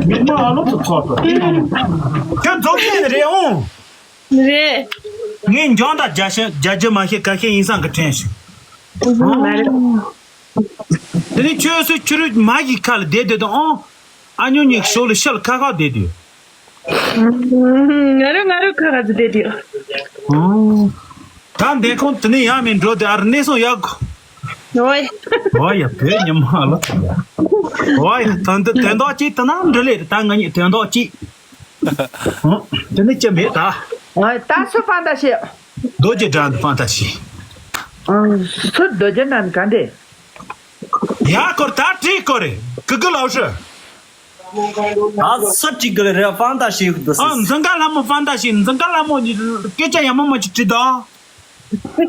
ཉི་མ་ལོ་ཚོ་ཚོགས་དང་། ཁྱོད་རྫུ་ཅན་རེད་འོང་། རེད། ངས་འཇང་དང་རྒྱ་ཤ་རྒྱ་རྒྱུ་མ་ཤེས་ཁ་ཤས་ཡིན་སང་གི་དྲན་ཞིང་། མ་རེད། དེ་ནས་ཁྱོད་སུ་ཁྱོད་རུ་མ་ཡི་ཁ་ལ་བསྡད་བསྡད་དང་ཨང་། ཨ་ཉོ་ཉིག་ཤོ་ལ་ཤལ་ཁ་ཁ་བསྡད་དུས། ང་རུ་ང་རུ་ཁ་ཁ་ཚུ་བསྡད་དུས། ཨང་། ད་འདས་ཁོང་དེ་ནས་ཡང་མིན་འགྲོ་དེ་ཨར་གནས་སོང་ཡག་གོ། ཨོའི། ཨོ་ཡ་བོད་ཉི་མ་ལ། ཨོ་ཡ་ད་འདི་དོན་དག་ཅིག་ད་ན་འདྲི་ལེ་ད་ང་གཉིས་དོན་དག་ཅིག་དེ་ནི་ཅི་མེད་ད། ཨ་ད་སུ་ཕན་ད་ཤེས། རྡོ་རྗེ་འགྲམ་དུ་ཕན་ད་ཤེས། ཨ་སུ་རྡོ་རྗེ་འགྲམ་ག་འདྲེ། ཡ་སྐོར་ད་བྲིས་སྐོར་རེད་ཀི་ཀི་ལའོ་ཧྲི། ད་སུ་བྲིས་ཀི་རེད་ཕན་ད་ཤེས་འདུག་ཨ་འཛིན་ག་ལྷ་མོ་ཕན་ད་ཤེས། འཛིན་ག་ལྷ་མོ་སྐད་ཆ་ཡ་མོ་མ་ཅིག་བྲིས་ད།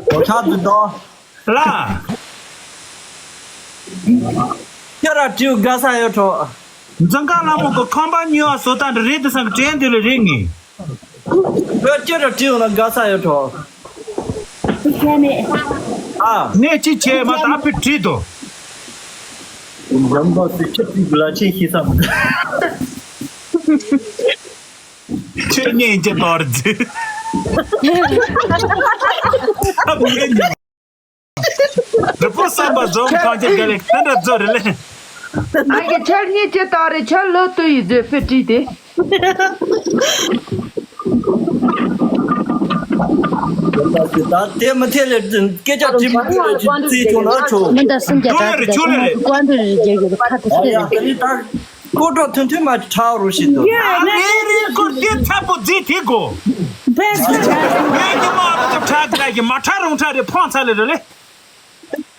ཁོ་ཐག་ཏུ་དོ། ལ། ཁྱོད་ར་དྲིའུ་དགའ་ས་ཡོད་གྲོགས། འཛིན་ག་ལྷ་མོ་གི་ཁང་པ་ཉོ་བ་བཟོ་ལྟ་འདི་རེད་དུ་སང་གི་དྲན་འདི་ལ་རེད་ངེས། བོད་ཁྱོད་ར་དྲིའུ་ན་དགའ་ས་ཡོད་གྲོགས། ཁྱེད་ནས། ཨ། ངས་ཅི་བྱས་མ་ད་ཕི་བྲིས་དོ། འཇམ་པ་སི་ཁྱེད་ཀྱི་ལ་ཆེན་ཤེས་ས་མ། ཁྱོད་ཉན་གྱི་དོར་རྒྱུ། རི་པོ་བསམ་པ་རྫོང་གང་ཅི་དགའ་ལེགས་དེ་འདྲ་རྫོ་རེ་ལེ། ཨ་ཀྱི་ཁྱོད་ཉན་གྱི་དོར་རེ་ཁྱོད་ལོ་དུ་ཡི་རྫོ་ཕི་བྲིས་ཏེ། ད་དེ་མི་ཐེ་ལེ་སྐད་ཆ་དྲི་མི་དྲི་ལེ་ཅི་རྩིས་ཆུང་ན་ཆུང་། མི་འདྲ་སུམ་བརྒྱ་ཆུང་ཡ་རེ་ཆུང་ལེ་རེ། ཀོན་ཏུ་རེ་རྒྱལ་ཡོད་ཁ་ཏུ་ཨ་ཡ་ཁེ་རེ། དེ་ནི་ད་ཀོ་ཀྲོ་ཐུན་ཐུན་མ་ཁྲ་རུ་ཤི་དུ། ཡ་ངའི་རེ་ཀོ་དེ་ཚ་པོ་རྫི་དེ་གོ། ངའི་ཉི་མ་རུ་ཐུ་ཁྲ་ག་གི་མ་ཁྲ་རུང་ཁྲ་རེ་ཕོང་ཚ་ལེ་རེ་ལེ།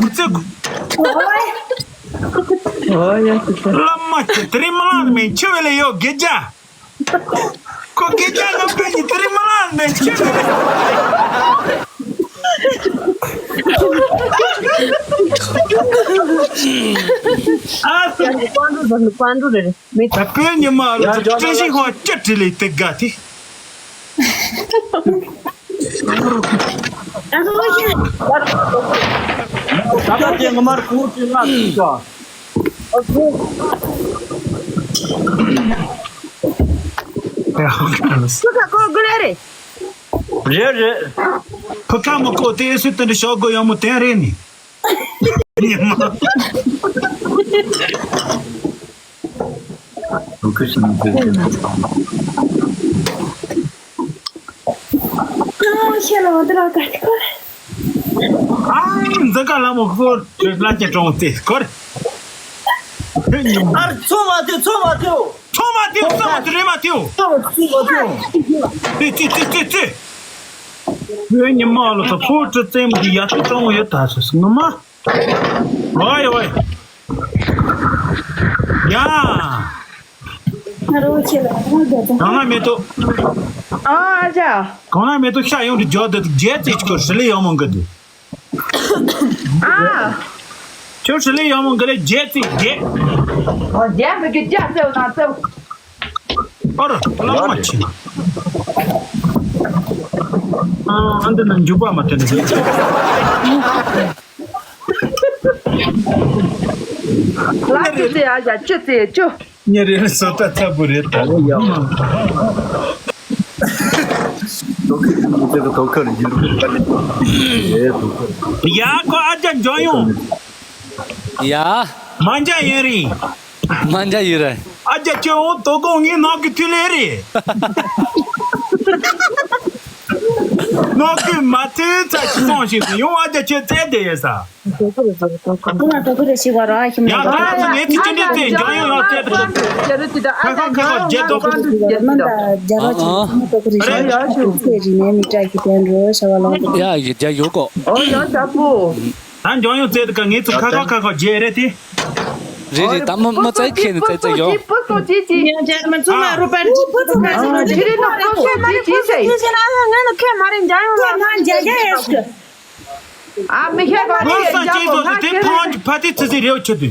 བཙལ་དགོས་བཙལ་དགོས། ཨོ་ཡ། བླ་མ་ཁྱེད་དེ་རིང་མི་ལངས་མེད་ཁྱེད་བས་ལས་ཡོད་དགེ་རྒྱ། ཁོ་དགེ་རྒྱ་ནམ་པའི་ཉིན་དེ་རིང་མི་ལངས་མེད་ཁྱེད་བས་ལས། ཨ་ཙི། ཀོང་ཀྲུག་ཀོང་ཀྲུག་རེད། མི་ད་བོད་ཉི་མ་ལ་བཀྲ་ཤིས་ཧོ་ཅི་བྲིས་ལས་དེ་དགའ་དེ། ད་ལྟ་དེ་ངོ་མར་ཁུངས་ཅི་ལ་ཞིག་ཤོག་ཕུ་ཁ་ཁོ་གུ་ལེ་རེད། རེད་རེད། ཕུ་ཁ་མོ་ཁོ་དེ་སུ་དེ་འདྲ་ཤོག་གོ་ཡང་མོ་དེ་རེད་ནི། ཉི་མ། ཨ་ཤེས་ལ་འོ་དེ་ལ་ག་ཏི་ཁོ། ཨ་འཛི་ཀ་ལ་མོ་ཁོ་ལ་ཅེ་ཀྲོང་ཏེ་ཁོ། ཨར་ཚོ་མ་ཏེ་ཚོ་མ་ཏེའོ། ཚོ་མ་ཏེའོ་ཚོ་མ་ཏེ་རེ་མ་ཏེའོ། ཚོ་མ་ཏེའོ། ཏེ་ཏེ་ཏེ་ཏེ་ཏེ། ཡོད་ཉི་མ་ལ་ཚོ་ཁོ་ཏྲི་ཙེ་མོ་དེ་ཡ་ཏི་ཀྲོང་ཡོད་ད་སོ་སོ་ངོ་མ། ཝའི་ཝའི། ཡ། ང་རོ་ཆེ་ལ་ང་རྒྱ་ཚ། གང་ལ་མེད་དོ། ཨ་ཨ་ཅག་གང་ལ་མེད་དོ་ཤ་ཡོང་དུ་འཇོག་དུ་རྒྱལ་རྩེ་ཆུ་ཁོ་ཧྲི་ལི་ཡོང་མོང་གི་དུ། ཨ། ཁྱོད་ཧྲི་ལི་ཡོང་མོང་གི་ལ་རྒྱལ་རྩེ་རྒྱལ། ཨོ་རྒྱལ་མི་རྒྱུ་རྒྱ་རྩེ་བ་ན་རྩེ་བ། ཨོ་ར་ལ་མ་ཆེ། ཨ་ཨ་འདི་ན་འཇུག་པ་མ་ཐོན་ནི། ལ་ཅི་ཙེ་ཨ་ཡ་ཅི་ཙེ་ཅོ། ཉེ་རེ་ལ་སོ་ད་ཚ་བུ་རེད་ད། ཨོ་ཡ། དོ་ཁུར་གྱི་མི་ཚེ་གི་དོ་ཁུར་ཡིན་རུང་ད་ནི་ཡེ་དོ་ཁུར། ཡ་ཁོ་ཨ་ཅག་འཇོན་ཡོང་། ཡ། མ་འཇའ་ཡིན་རེད། མ་འཇའ་ཡིན་རེད། ཨ་ཅག་ཁྱོད་འོང་དོ་དགོང་ངའི་ནང་གི་དུས་ལས་རེད། ནང་གི་མ་ཐུལ་ཚ་ཞིག་སོང་ཞིག་ཡོང་ཨ་ཅག་ཁྱོད་བཙལ་བསྡད་ཡོད་ས། ཁོ་ལ་དོ་ཁུར་ཞིག་བ་ར་ཁྱིམ་ཡང་ན་ད་ང་ཚོ་ངའི་ཐུགས་རྗེ་འདྲེ་བཙལ་འཇང་ཡོང་ཡང་བཙལ་དུ་ཁ་ཁ་ཁ་ཁ་རྒྱལ་དོ། ར་མ་ད་རྒྱ་ར་ཨ་ཨ། ཅིག་ཚེ་རིང་ནས་མི་སྐྲག་གི་དོན་འགྲོ་ཤ་བ་ལང་དུ། ཡ་ཡི་རྒྱ་ཡོད་གོ། ཨོ་ཡ་ཞབས་པོ། ད་འཇང་ཡོང་བཙལ་དུ་ཁ་ངའི་ཚུ་ཁ་ཁ་ཁ་ཁ་རྒྱལ་རེད་དེ། རེད་རེད། ད་མོ་མོ་ཙའི་ཁེ་ནི་ཙའི་ཙའི་ཡོང་། སྤུ་སོ་ཅི་ཅི། ཡང་རྒྱ་མ་ཚུ་མ་རུ་པར་ཅི་སྤུ་སོ་མ་ཅི་ཅི་ཅི་ཟེར། ཨ་མི་ཤེས་ག་ལ་ཡང་རྒྱ་པོ་ང་ཁྱེད་རྒྱ་པོ་ཕ་ཏི་ཚི་ཚི་རེའུ་ཆུ་དུ།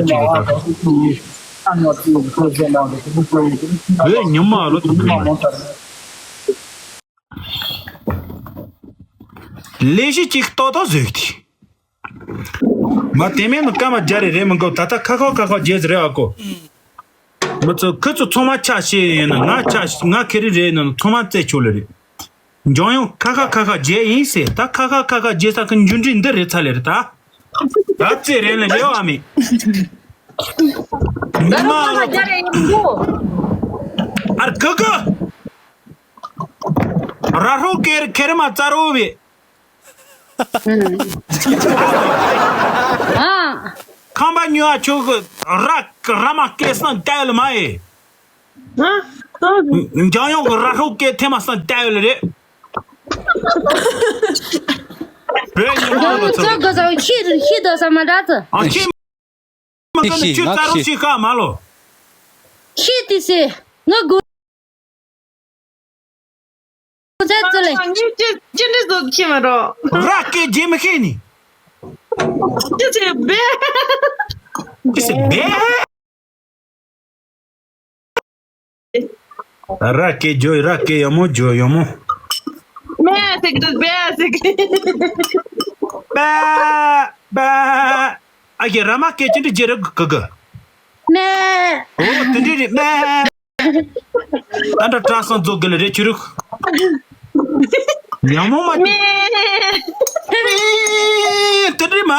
ས་ཅིག་རེད་ད། བོད་ཉི་མ་ལོ་དུ་བོད། ལས་གཞི་གཅིག་ཏོག་ཏོག་བཟོས་ཏེ། མ་དེ་མིན་ནི་སྐར་མ་བརྒྱ་རེ་རེད་མི་འགོ་ད་ལྟ་ཁ་ཁ་ཁ་ཁ་རྗེས་རེད་ཨ་ཀོ། མི་ཚོ་ཁུ་ཚོ་ཚང་མ་ཆ་ཤེས་ཡིན་ན་ང་ཆ་ཤ་ང་ཁེ་རི་རེད་ན་ཚང་མ་རྩེ་ཆོག་ལེ་རེད། འཇང་ཡང་ཁ་ཁ་ཁ་ཁ་རྗེས་ཡིན་ཟེར་ད་ཁ་ཁ་ཁ་ཁ་རྗེས་ས་ཁི་འཇུ་འདྲི་འདི་རེད་ཚ་ལེ་རེད་ད། ད་རྩེ་རེད་ལེ་རེད་བ་མི། ཉི་མ་ལོ། ཨར་ཁ་ཁ། ར་ཧྲོ་ཀེར་ཁེར་མ་ཙ་རོ་བེ། ཨ། ཁམས་པ་ཉོ་ཨ་ཆོ་གི་ར་ར་མ་སྐད་སང་ཏལ་མ་ཨེ། ཨ། འཇང་ཡོང་གི་ར་ཧྲོ་སྐད་ཐེ་མ་སང་ཏལ་རེད། བོད་ཉི་མ་ལོ་ཚོ། ཚོ་གི་ཚོ་ཤི་ཤི་དོ་ས་མ་འདྲ་ཚོ། ཨ་ཁྱེད་མ་གི་ནི་ཁྱོད་ཙ་རོ་ཤི་ཁ་མ་ལོ། ཤི་དི་སེ་ང་གོ། ཚད་ཚོད་ལེ། ངས་ཅི་ཅི་འདྲ་བཟོ་ཁྱི་མ་རོ། ར་སྐད་རྗེས་མི་ཤེས་ནི། ཅི་ཟེར་བེ། ཅི་ཟེར་བེ། ར་སྐད་རྒྱོ་ར་སྐད་ཡོ་མོ་རྒྱོ་ཡོ་མོ། མེ་ཟེར་གི་འདུག་བེ་ཟེར་གི། བེ་བེ། ཨ་ཡེ་ར་མ་སྐད་ཅི་འདྲ་རྗེས་ར་གི་གི། མེ། ཨོ་དེ་འདྲ་རེད་མེ། ད་འདྲ་བཀྲ་སང་རྫོགས་དགེ་ལ་རེ་ཆུ་རུག་ཉ་མོ་མ། མེ། དེ་འདྲི་མ།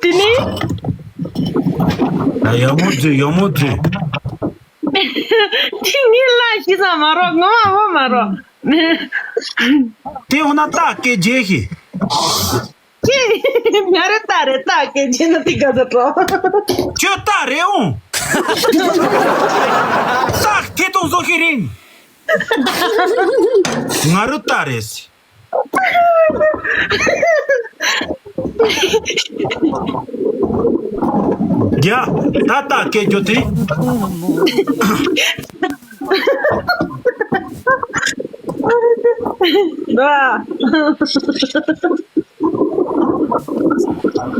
དེ་ནི། ཡ་མོ་རྫུས་ཡ་མོ་རྫུས། དེ་ངའི་ལ་ཤི་ས་མ་རོགས་ངོ་མ་བོ་མ་རོགས། དེ་འོ་ན་ཏག་སྐད་རྗེས་ཤི། ཁྱེད་ང་རེ་ལྟ་རེ་ལྟ་སྐད་ཆེན་ན་ཏི་ག་ཟ་འགྲོ། ཁྱོད་ལྟ་རེ་འོང་། ལྟ་ཐེ་གཏོང་བཟོ་ཤེས་རིང་། ང་རུ་ལྟ་རེ་སི། རྒྱ་ད་ལྟ་སྐད་རྒྱུ་དེ།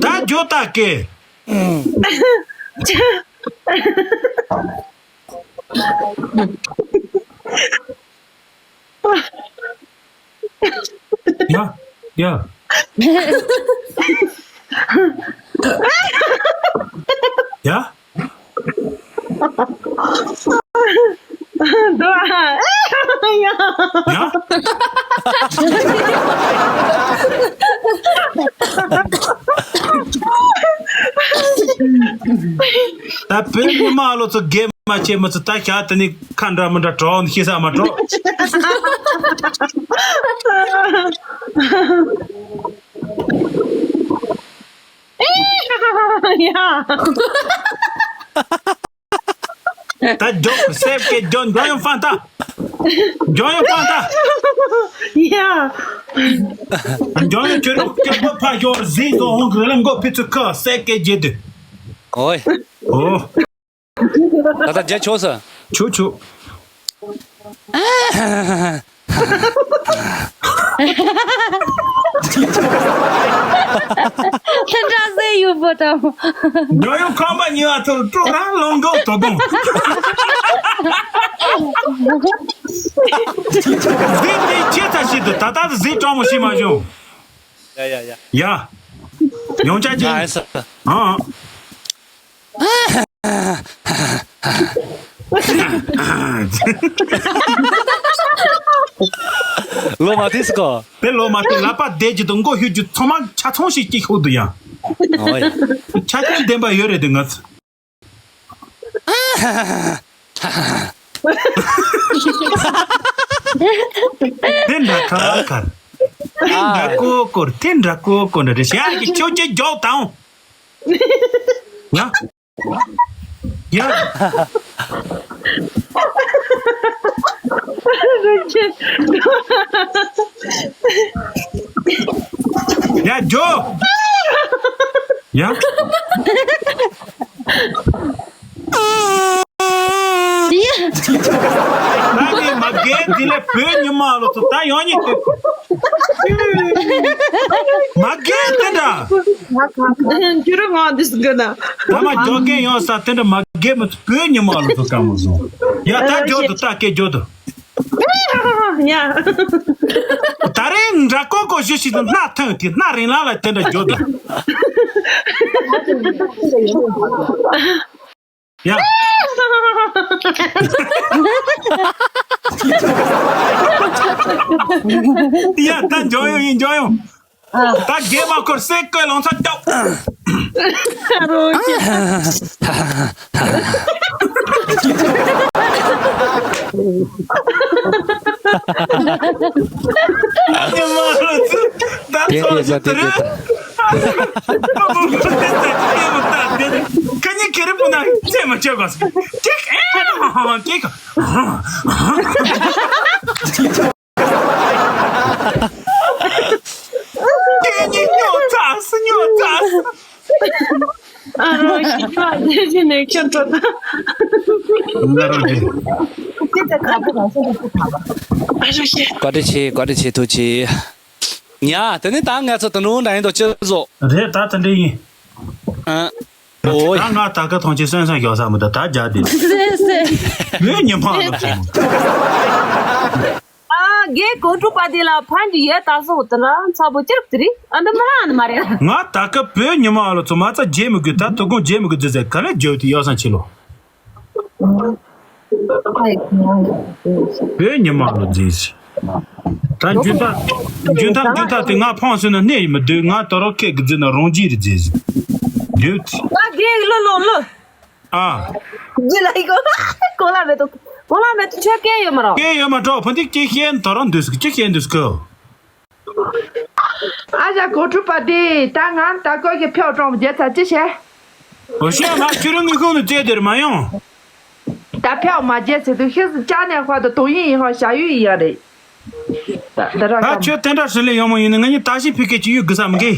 ད་ཇོ་ཏ་ཀེ། ཡ། ཡ། ཡ། འགྲོ་ཨ། ཡ། ཡ། ད་བོད་མི་མང་ལོ་ཚོ་དགེ་མ་ཆེ་མི་ཚོ་ད་ཞག་དེ་ནི་ཁ་འདྲ་མི་འདྲ་གྲོགས་ཤེས་ས་མ་གྲོགས། ཡ། ད་ཇོ་སེབ་ཀེ་ཇོན་ཇོན་ཡོང་ཕན་ཐ། ཇོན་ཡོང་ཕན་ཐ། ཡ། ཇོན་ཡོང་ཁྱོད་རོགས་སྐྱོབ་པ་ཕ་ཞོར་ཟིན་ཏོ་ཧོང་གི་ལམ་གོ་ཕི་ཚུ་ཁ་སེབ་ཀེ་ཇེ་དུ། ཨོའི། ཨོ། ད་ལྟ་རྒྱ་ཆོག་ས། ཆོག་ཆོག་ཁྱེད་འདྲ་ཟེར་ཡོད་པ། ལྟ་བུ། ཉོ་ཡོང་ཁང་པ་ཉོས་པ་ཚོར་སྤྲོ་ར་ལོང་གོ་དོ་དོང་། གཟིགས་དེ་ཁྱེད་ཚ་ཞིག་ཏུ་ད་ལྟ་གཟིགས་སྤྲང་མོ་ཞིག་མ་བྱུང་། ཡ་ཡ་ཡ། ཡ། ཡོང་ཆ་ཅི། ཡ་ཨེ་ས། ཨང་། ལོ་མ་དེས་གོ། དེ་ལོ་མ་དེ་ལག་པ་བདེ་རྒྱུ་དང་མགོ་ཤུ་རྒྱུ་ཚང་མ་ཆ་ཚང་ཞིག་སྐྱེ་ཤོག་ཏུ་ཡ། ཨོ་ཡ། ཆ་རྐྱེན་ལྡན་པ་ཡོད་རེད་དེ་ང་ཚོ། དེ་འདྲ་ཁ་ཁར། དེ་འདྲ་ཀོ་ཀོར་དེ་འདྲ་ཀོ་ཀོར་འདྲ་རེ་ཤ་གི་ཁྱོད་ཀྱི་རྒྱོག་དང་། ཡ། ཡ། ཡ་རྒྱོ། ཡ། ད་ནི་མ་རྒན་དེ་ལས་བོད་ཉི་མ་ལོ་ཚོ་ད་ཡང་ཉིད་དེ། མ་རྒན་དེ་འདྲ། ཁྱོད་རང་ང་འདི་སྒ་ན། ད་མ་རྒྱོ་རྒན་ཡོང་ས་དེ་འདྲ་མ་རྒན་མི་ཚོ་བོད་ཉི་མ་ལོ་ཚོ་དཀའ་མོ་བཟོ། ཡ་ད་རྒྱོ་དུ་ད་སྐད་རྒྱོ་དུ། ཡ། ད་རེས་འདྲ་ཀོ་ཀོ་ཞུ་ཞིག་ཏུ་སྣ་ཐོན་དེ་སྣ་རིང་ལ་ལ་དེ་འདྲ་རྒྱོ་དུ། ཡ། ཡ་ད་འཇོག་ཡོང་ཡིན་འཇོག་ཡོང་། ད་རྒན་མ་འཁོར་སེ་ཀོས་ལོང་ཚ་སྐྱོག་རོ་ཁྱེད། རྒན་མ་ལོ་ཚུ་ད་ཚོ་ཞིག་དེ་རེད། ཁ་ཉིན་ཁེ་རི་པོ་ན་ཚེ་མ་ཆོད་གོ་ཀེག་ཨེ་ཀེག་ཁྱེད་ཉིད་སྨྱོ་ཚར་སོང་། སྨྱོ་ཚར་སོང་། ཨ་རོ་ཞིག་ལ་དེ་བཞིན་ནས་ཁྱོད་འགྲོ་ད། ང་རང་གི་ཨ་རོ་ཞེ། བཀའ་དྲིན་ཆེ། བཀའ་དྲིན་ཆེ། ཐུགས་རྗེ་ཆེ། ཉ། དེ་ནི་ད་ང་ཚོ་ད་ནུ་འདྲ་ཡིན་དོ་ཅི་བཟོ། རེད་ད་དེ་འདྲ་ཡིན། ཨ། ཨོ་ཡ། ད་ང་ད་ག་ཐོང་ཆེ་སོན་སོན་ཞོག་ས་མི་ད་ད་རྒྱ་དེ། སེ་སེ། ཡོད་ཉི་མ་ལ་སོང་། ཨ་རྒན་གོ་ཕྲུག་པ་དེ་ལ་ཕན་གྱི་ཡོད་ད་སོང་དེ་ལ་ཚ་པོ་ཅིར་དེ་རི་ཨ་འདི་མ་ཨ་ནི་མ་རེད། ང་ད་ག་བོད་ཉི་མ་ལ་ཚོ་མ་ཚ་རྗེ་མི་དགོས་ད་དུ་དགོང་རྗེ་མི་དགོས་རྫི་ཟེར་ག་ལེ་རྒྱབ་དེ་ཡོད་སང་ཆེ་ལོ། བོད་ཉི་མ་ལ་རྫི་ཟེར། ད་རྒྱུན་ཐག་རྒྱུན་ཐག་རྒྱུན་ཐག་དེ་ང་ཕངས་སོང་ན་གནས་ཡིན་མི་འདུག་ང་དོ་རོགས་ཁེག་གི་རྫི་ན་རང་རྗེས་རི་རྫི་ཟེར། རྒྱུན། ད་རྒན་ལོ་ལོ་ལོ། ཨ། རྗེས་ལ་ཡིག་གོ་ལ་མེད་དོ། གོ་ལ་མེད་དོ་ཆོས་སྐད་ཡོད་མ་རོ། སྐད་ཡོད་མ་གྲོགས་ཕ་འདི་སྐད་ཤེས་ན་ད་རང་འདུག་ཟེར་གི་ཅི་ཤེས་འདུག་ཟེར་གི། ཨ་ཞ་གོ་ཕྲུག་པ་དེ་ད་ང་ད་ཀོ་གི་ཕྱོགས་གྲོང་རྒྱལ་ཚ་ཅི་བྱས། འོ་ཤེས་ང་ཁྱོད་རང་ངའི་ཁོང་དུ་བཙལ་དེར་མ་ཡོང་། ད་ཕྱོགས་མ་རྒྱལ་ཚེ་དུ་ཤེས་སུ་ཅག་ནས་ཁོ་ད་དོང་ཡིན་ཡིན་ཧོ་བྱ་ཡུལ་ཡིན་ཡ་རེད། ད་ད་ར་ད་ཁམ་ཁྱོད་དེ་འདྲ་ཞིག་ལས་ཡོང་མ་ཡིན་ན་ང་གཉིས་ད་ཤི་ཕི་ཀེ་ཅི་ཡུལ་དགུ་ས་མི་གི།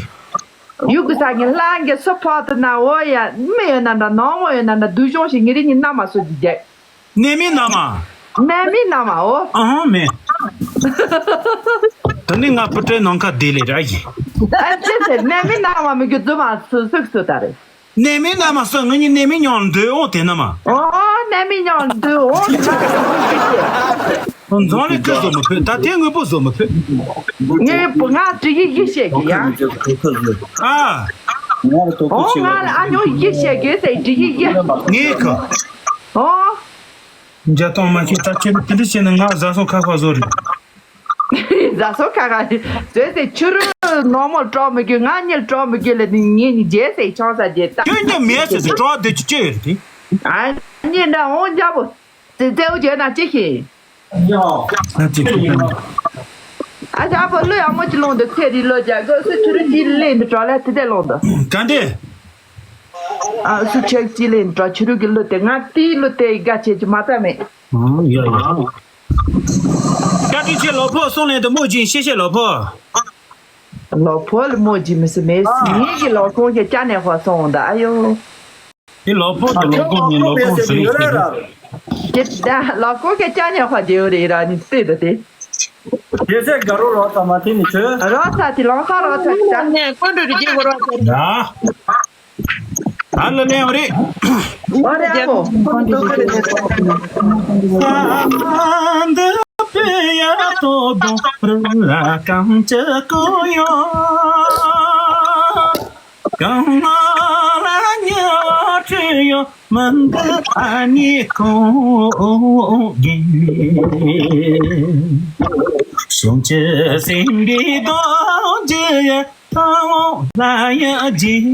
ཡུལ་དགུ་ས་ངའི་ལྷ་འགའི་སུ་ཕོག་ཏུ་ན་འོ་ཡ་མི་ཡོད་ན་འདྲ་ནང་མོ་ཡོད་ན་འདྲ་སྡུག་སྦྱོང་ཞིག་ངེ་རིག་གཉིས་ན་མ་སུ་ཅི་རྒྱག་ནད་མེད་ན་མ། ནད་མེད་ན་མ་འོ། ཨ་ཧོ་མེད། ད་ནི་ང་བུ་ཏྲའི་ནང་ཁ་བསྡད་ལེ་ར་ཡིན། ཨ་ཅེ་ཅེ་ནད་མེད་ན་མ་མི་རྒྱུ་རྫུ་མ་སུ་སུག་སུ་ད་རེད། ནད་མེད་ན་མ་སུ་ང་གཉིས་ནད་མེད་མྱོང་འདོད་འོང་དེ་ན་མ། ཨོ་ནད་མེད་མྱོང་འདོད་འོང་དེ་ན་མ། འཛོང་ལེ་ཀི་བཟོ་མི་ཕོད་ད་དེ་དངོས་པོ་བཟོ་མི་ཕོད། ངས་བུ་ང་དྲི་ཡི་ཡི་བཤད་གི་ཡ། ཨ། ཨོ་ང་ལ་ཨ་ཉོ་ཡི་བཤད་གི་ཟེར་དྲི་ཡི་ཡི། ངས་ཁ། ཨོ། འཇའ་ཐོང་མ་ཤེས་ད་ཁྱེད་དེ་འདྲ་བྱས་ན་ང་བཟའ་སོང་ཁ་ཁ་བཟོ་རེད། བཟའ་སོང་ཁ་ཁ་བཟོས་ཟེར་ཕྱི་རུ་ནོར་མོ་སྤྲོ་མི་དགོས་ང་གཉིས་སྤྲོ་མི་དགོས་ལ་ནི་ངེད་གཉིས་རྗེས་ཟེར་ཆང་ས་རྗེས་ད། ཁྱོད་གཉིས་མེད་ཟེར་ཟེར་སྤྲོ་བ་དེ་ཅི་ཅི་ཡོད་རེད་དེ། ཨ་གཉིས་འདྲ་འོང་རྒྱ་པོ། ཙེ་ཙེའུ་བྱས་ན་ཅི་ཤེས། ཨ་ཅེ་ཁྱོད་ཀྱང་། ཨ་ཅག་པོ་གླུ་ཡག་མོ་ཅིག་ལོངས་འདུག་ཚེ་རིང་གླུ་རྒྱག་དགོས་སུ་ཆུ་རུ་ཅིག་ལེན་འདུག་གྲོགས་ལ་དེ་དེ་ལོངས་འདུག་ག་འདི། ཨ་སུ་ཆེག་ཅིག་ལེན་འདུག་ཆུ་རུ་གི་གླུ་དེ་ང་དེའི་གླུ་དེ་དགའ་བྱེད་ཀྱི་མ་ད་མེད། ཨང་ཡ་ཡ། བཀའ་དྲིན་ཆེ་ལོ་ཕོ་སོང་ལེན་དུ་མོ་ཅིག་ཤེས་ཤེས་ལོ་ཕོ། ལོ་ཕོ་ལ་མོ་ཅིག་མི་སུ་མེད་སི་ངེད་ཀྱི་ལོ་ཁོང་གི་ཅ་ནས་ཧོ་སོང་འདུག་ཨ་ཡོ། དེ་ལོ་ཕོ་དང་ལོ་ཁོང་ནི་ལོ་ཁོང་ཟེར་ཡོད་ཟེར་གི། དེ་ལོ་ཁོང་གི་ཅ་ནས་ཧོ་རྒྱལ་ཡོད་རེད་ར་ནི་རྩེ་འདུག་དེ། དེ་ཚེ་དགའ་རོགས་རོགས་ཙམ་མ་དེ་ནི་ཆོས། རོགས་ཚ་དེ་ལོང་ས་རོགས་ཚ་དེ་ད། ནས་ཀོན་འགྲོ་རི་རྒྱལ་གོ་རོགས་ཚ། ཡ། ཨ་ལ་ལེ་རེད། ཨ་རེད་ཨ་ཁོ། འདི་པེ་ཡ་ཏོ་དོ་རི་ལ་གང་ཅི་གོ་ཡོ། གང་ལ་ཉ་ཁྲི་ཡོ་མི་འདི་ཨ་ནི་ཁོང་གི། གཞུང་ཆེ་སེང་གེ་རྡོ་རྗེ་ཡ། ཐང་ལ་ཡ་རྗེས་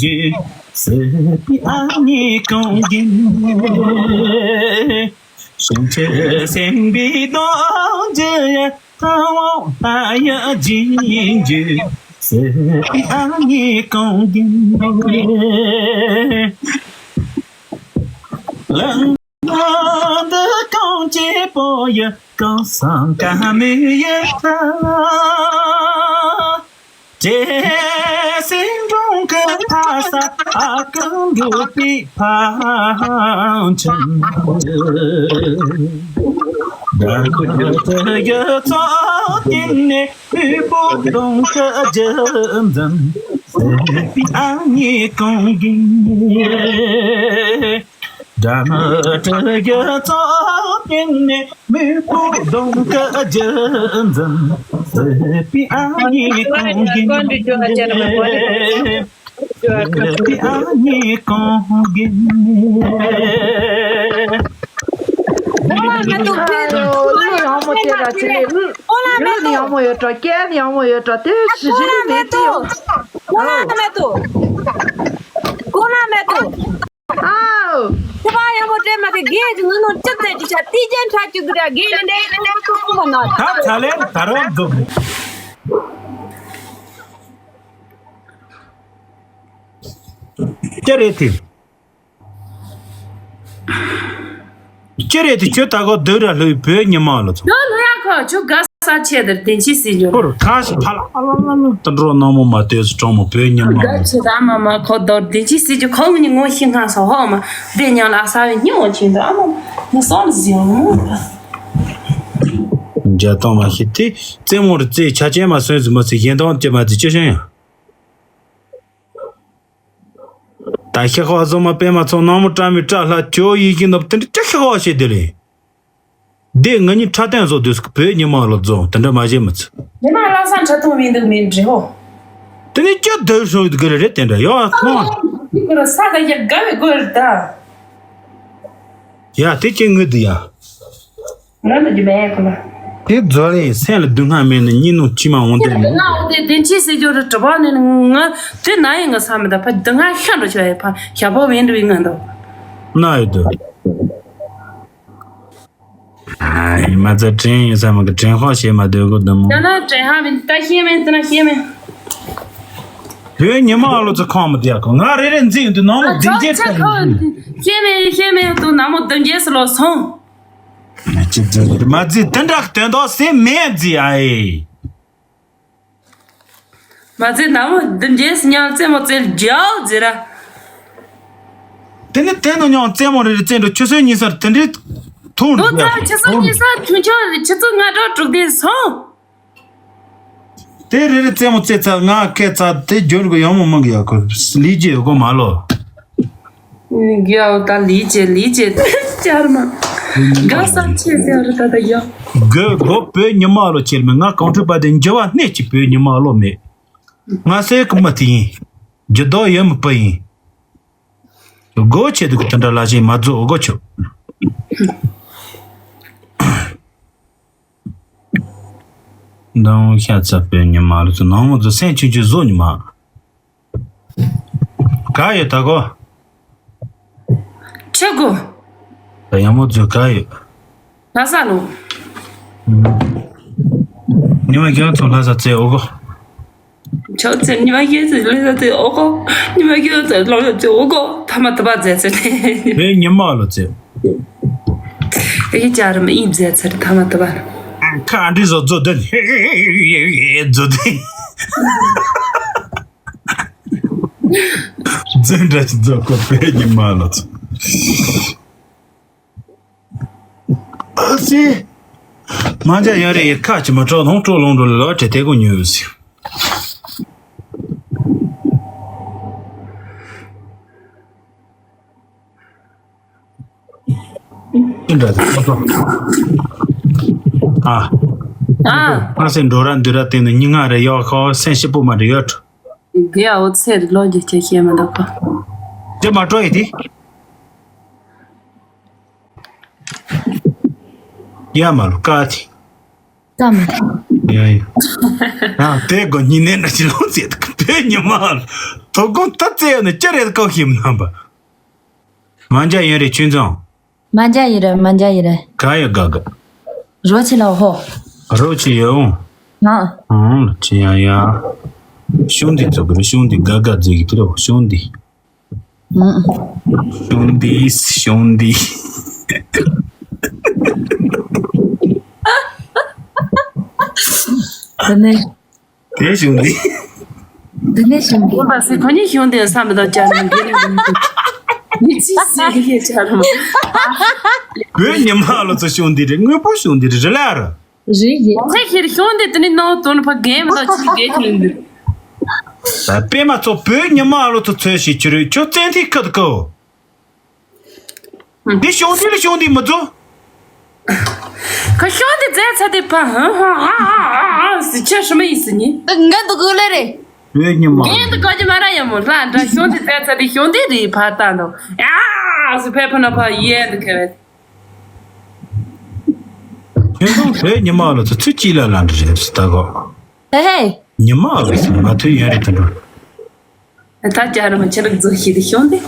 འཇུག་སྲིད་པའི་ཨ་ནི་གང་ཡིན། གཞུང་ཆེ་སེང་གེ་རྡོ་རྗེ་ཡ། ཐང་ལ་ཡ་རྗེས་འཇུག་སྲིད་པའི་ཨ་ནི་གང་ཡིན། ལ་འདི་གང་ཆེ་པོ་ཡ། གང་སང་ཀ་མི་ཡ་ཐ། ཅེས་སེང་སྒྲུང་གི་ཕ་ས་ཨ་ཀང་འགྲོ་པའི་ཕ་ཆེན། དགྲ་ཀུ་ཡོད་ཚོགས་སྟེང་ནས་དབུལ་པོ་གདོང་གི་རྒྱུ་འཛིན་ཟེར་པའི་ཨ་ནི་གང་གིས། དགྲ་མི་དྲི་ཡོད་ཚོགས་སྟེང་ནས། མི་བུ་གདོང་གི་རྒྱུ་འཛིན་སྲིད་པའི་ཨ་ནི་གང་གིས། སྲིད་པའི་ཨ་ནི་གང་གིས། ཨོ་ལ་མེ་ཏོག་ཨ་ཡོ། གླུ་ཡག་མོ་དེ་ར་ཆི་ལེ། ཨོ་ལ་མེ་གླུ་ནི་ཏོག་ཡག་མོ་ཡོད་འགྲོ། སྐད་ནི་ཡག་མོ་ཡོད་འགྲོ། དེ་ཞི་ཞི་ལི་མེད་ཀི་ཡོད། ཨོ་ལ་མེ་ཏོག་ཨོ་ལ་མེ་ཏོག་ཨོ་ལ་མེ་ཏོག་ཨའོ། ཁྱེད་པ་ཡག་པོ་སྤྲད་མ་དེ་རྒན་གྱི་ངུ་ནོ་ཅི་ཚད་ཅི་ཆ་ཏི་ཅན་ཁྲ་ཅིག་གི་ར་རྒན་ལ་འདྲེ་ལ་འདྲེ་ཁོ་ཁོ་མ་ན། ད་ཚ་ལན་ད་རོགས་འཛུགས། ཅི་རེད་དེ། ཅི་རེད་དེ་ཁྱོད་ད་གོ་སྡོད་ར་ལྷོད་བོད་ཉི་མ་ལོ་ཚོ། ཁྱོད་ལྷོད་ཡ་ཁོ་ཁྱོད་དགའ་ས་ཆེ་དེར་དེ་ཅི་སྲིད་རྒྱུ། ཁོར་ཁ་ཞིག་ཕ་ལ་ཨ་ལ་ལ་ལ་དུ་འགྲོ་ནང་མོ་མ་ལྟོས་སུ་གྲོང་མོ་བོད་ཉི་མ་དགའ་ལོ་ཚོ། ཆེ་ད་ཨ་མ་མ་ཁོ་དོར་དེ་ཅི་སྲིད་རྒྱུ། ཁོ་ངུ་ནི་ངོ་ཤི་སྔ་སོ་ཧོ་མ་བདེ་ཉང་ལ་ས་བའི་ཉི་འོ་ཆེན་དུ་ཨ་མ་ནི་སོང་ཟིང་མོ། འཇའ་དང་མ་ཤི་དེ་རྩེད་མོ་རུ་རྩེ་ཆ་ཅན་མ་སོན་ཟིན་མ་ཚེ་གཞན་དང་ཅི་མ་ཚེ་ཅི་ཤེས་ཡང་། ད་ཤི་ཁ་བ་བཟོ་མ་པད་མ་ཚོ་ནང་མོ་བཀྲ་མི་བཀྲ་ལྷ་ཇོ་ཡིད་བཞིན་ནོ་དེ་འདྲ་ཅི་ཤི་ཁ་བ་བྱེད་དེ་ལེ། འདི་ང་གཉིས་འཁྲབ་སྟོན་བཟོ་དུས་བོད་ཉི་མ་ལོ་རྫོང་དེ་འདྲ་མ་བྱེད་མི་ཚེ། ཉི་མ་ལ་ས་འཁྲབ་སྟོན་མི་འདུག་མིན་འདྲི་ཧོ། དེ་ནི་ཅི་སྡོད་སོང་ཡོད་གི་རེད་དེ་འདྲ་ཡོད་ཨ་ཁོང་། ཡི་གུ་ལ་ས་ག་ཡ་དགའ་བའི་དགོས་རེད་ད། ཡ་དེ་ཅི་ངུ་འདི་ཡ། ང་ལ་རྒྱུ་མེད་ཁོ་ལ། དེ་རྫོ་རེད་སེམས་ལ་སྡུག་བསྔལ་མེད་ན་གཉིད་ནོ་ཅི་མ་འོང་དེ་མི། ང་འོ་དེ་དེ་ཅི་སྲིད་རྒྱུ་རུ་གྲུབ་པ་ནི་ང་དེ་ན་ཡིན་ང་ས་མི་ད་ཕ་སྡུག་བསྔལ་ཤ་འགྲོ་ཆོག་ཡ་ཕ་ཞབས་པོ་བེན་འགྲོ་ཡིན་ང་འདུག་ན་ཡོད་དོ། ཨ་ཡིན་མ་ཚད་དྲན་ཡོད་ས་མ་གི་དྲན་ཧོ་བྱེད་མ་སྡོད་གོ་དུ་མོ། ཡང་ན་དྲན་ཧ་མིན་ད་ཤེས་མིན་དེ་ན་ཤེས་མིན། བོད་ཉི་མ་ཨ་ལོ་ཚོ་ཁོང་མི་དེ་ཡ་ཁོ་ང་རེ་རེ་འཛིན་ཡོད་དུ་ནང་མོ་བདེ་འཇེ་ཁོ་ཤེས་མིན་ཤེས་མིན་དུ་ནང་མོ་བདེ་འཇེ་སུ་ལོ་སོང་། ཅི་ཟེར་མ་ཟེར་དེ་འདྲ་དོན་དག་སེམས་མེད་ཟེར་ཨ་ཡེ། མ་ཟེར་ནམ་འདི་འཇལ་སྙམ་རྩེད་མོ་རྩེ་རྒྱག་ཟེར་ར། དེ་ནི་དེ་ནི་ཉང་རྩེད་མོ་རེ་རེ་རྩེ་འགྲོ་ཆུ་ཚོད་གཉིས་སར་དེ་འདྲའི་ཐུག་འགྲོ། ད་ཆུ་ཚོད་གཉིས་སར་ཆུང་ཆུང་རེ་ཆུ་ཚོད་ལྔ་དྲུག་དྲུག་དེ་སོང་། དེ་རེ་རེ་རྩེད་མོ་རྩེ་ཚར་ང་ཁད་ཚར་དེ་རྒྱུན་གི་ཡོང་མོ་མང་གི་ཡག་གི་ལི་རྗེ་ཡོད་གོ་མ་ལོ། རྒྱའོ་ད་ལི་རྗེ་ལི་རྗེ་ཅར་མ། དགའ་ས་ཆེ་ཟེར་རེ་ད་ད་ཡ། གི་གོ་བོད་ཉི་མ་ལོ་ཁྱེར་མེད་ང་གང་འཁྲུལ་པ་དེ་འགྱུར་བ་སྣེ་གཅིག་བོད་ཉི་མ་ལོ་མེད། ང་སེ་གི་མི་དེ་ཡིན། རྒྱུ་དོ་ཡོད་མི་པ་ཡིན། སྒོ་ཆེ་དུ་གི་དེ་འདྲ་ལ་ཞིག་མ་རྫོགས་སྒོ་ཆོད། མདང་ཤ་ཚ་བོད་ཉི་མ་ལོ་ཚོ་ནང་མོ་ཚོ་སེམས་ཆུང་ཆུང་བཟོ་ཉི་མ། ག་ཡོད་ད་གོ། ཆེ་གོ། ད་ཡང་མོ་ཚོ་ག་ཡོད། ལྷ་ས་ལོ། ཉི་མ་རྒྱལ་ཚོ་ལྷ་ས་ཚེ་འོ་གོ། ཆོག་ཚེ་ཉི་མ་རྒྱལ་ཚེ་ལྷ་ས་ཚེ་འོ་གོ། ཉི་མ་རྒྱལ་ཚེ་ལོ་ལ་ཚེ་འོ་གོ། ཐ་མ་ཐ་པ་ཚེ་ཚེ་ནི། བོད་ཉི་མ་ལོ་ཚེ། དེ་གི་ཅར་མི་ཨིན་ཚེ་ཚེ་ཐ་མ་ཐ་པ། ཁ་འདྲི་བཟོ་བཟོ་དེ་བཟོ་དེ། འཛིན་གྲྭ་ཆུ་ཚོད་ཁོ་བོད་ཉི་མ་ལོ་ཚོ། ཨ་ཙི། མ་འཇའ་ཡ་རེ་ཡི་ཁ་ཅི་མ་སྤྲོ་ལོང་སྤྲོ་ལོང་འགྲོ་ལ་བྲེ་དེ་ཀོ་ཉོས་ཟིག་ཅི་འདྲ་ཟེར་ཨ། ཨ། ཨ་སེ་འགྲོ་ར་འདི་ར་དེ་ནི་སྙི་ང་རེ་ཡོད་ཁོ་སེམས་ཤི་པོ་མ་རེ་ཡོད། དེ་ཡ་འོ་ཚེ་རི་ལོ་རྒྱུ་ཁྱེད་ཤེས་མི་འདུག་ག་དེ་མ་སྤྲོ་ཡི་དེ། ཡ་མ་ལོ་ཀ་དེ། ཀ་མ། ཡ་ཡ། ཡང་དེ་གོ་ཉི་ནས་འདྲ་ཅི་ལོང་ཚེ་དེ་ཉི་མ་ལོ། དོ་དགོང་ད་ཚེ་ནི་ཅི་རེད་ཀོ་ཤེས་མི་ནམ་པ། མ་འཇའ་ཡིན་རེད་ཆུན་ཚང་། མ་འཇའ་ཡིན་རེད། མ་འཇའ་ཡིན་རེད། ག་ཡ་ག་ག་རོ་ཆི་ལ་ཧོ། རོ་ཆི་ཡོང་། ང་། ཨང་ལ་ཆི་ཡ་ཡ། ཤོང་འདི་ཚོ་གི་རེད། ཤོང་འདི་ག་ག་ཟེར་གི་དེ་རོ་ཤོང་འདི། ཨང་། ཤོང་འདི་ཤོང་འདི། དེ་ནས། དེ་ཤོང་འདི། དེ་ནས་ཤོང་འདི། ཁོ་པ་སི་ཁོ་གཉིས་ཤོང་འདི་བསམ་མི་དང་བཅར་ནས་འདི་ནས་མི་ཚིག་ཟེར་གི་བཅར་མ། བོད་ཉི་མ་ལོ་ཚོ་ཤོང་འདི་རེད། དངོས་པོ་ཤོང་འདི་རེད་རེད་ལ་ར། རེད་རེད། ཁྱེད་ཁྱེད་ཤོང་འདི་དེ་ནས་ནང་དོན་ཕ་རྒན་མི་དང་ཅི་རྒན་ཁྱེད་འདི། པད་མ་ཚོ་བོད་ཉི་མ་ལོ་ཚོ་ཚོས་ཤིག་ཁྱོད་རེད། ཁྱོད་བཙན་ཐིག་ཁ་དུ་ཁོ། འདི་ཤོང་འདི་ལ་ཤོང་འདི་མི་ཚོ། ཁ་ཤོང་འདི་རྫས་ཚ་དེ་ཕ་ཧ་ཧ་ཧ་ཧ་ཟི་ཆ་ཧྲི་མ་ཡིན་ཟི་ནི། ད་ང་འདུག་གོ་ལེ་རེད། བོད་ཉི་མ། ངས་འདི་ག་ཅི་མ་ར་ཡ་མོ་ལ་འདྲ་ཤོང་འདི་རྫས་ཚ་དེ་ཤོང་འདི་རེད་ཕ་ད་འདུག་ཡ་ཟི་ཕེ་ཕ་ན་ཕ་ཡེ་འདི་ཁེ་བེ། ཁྱོད་ཚོ་བོད་ཉི་མ་ལ་ཚོ་ཚུ་ཅི་ལ་ལ་འདྲ་རེད་ཟི་ད་གོ། ཧེ་ཧེ། ཉི་མ་ལ་ཟི་མ་ཐུ་ཡོད་རེད་ད་འདྲ། ད་ཅ་ར་མ་ཆ་ར་རྫོགས་ཤི་དེ་ཤོང་དེ།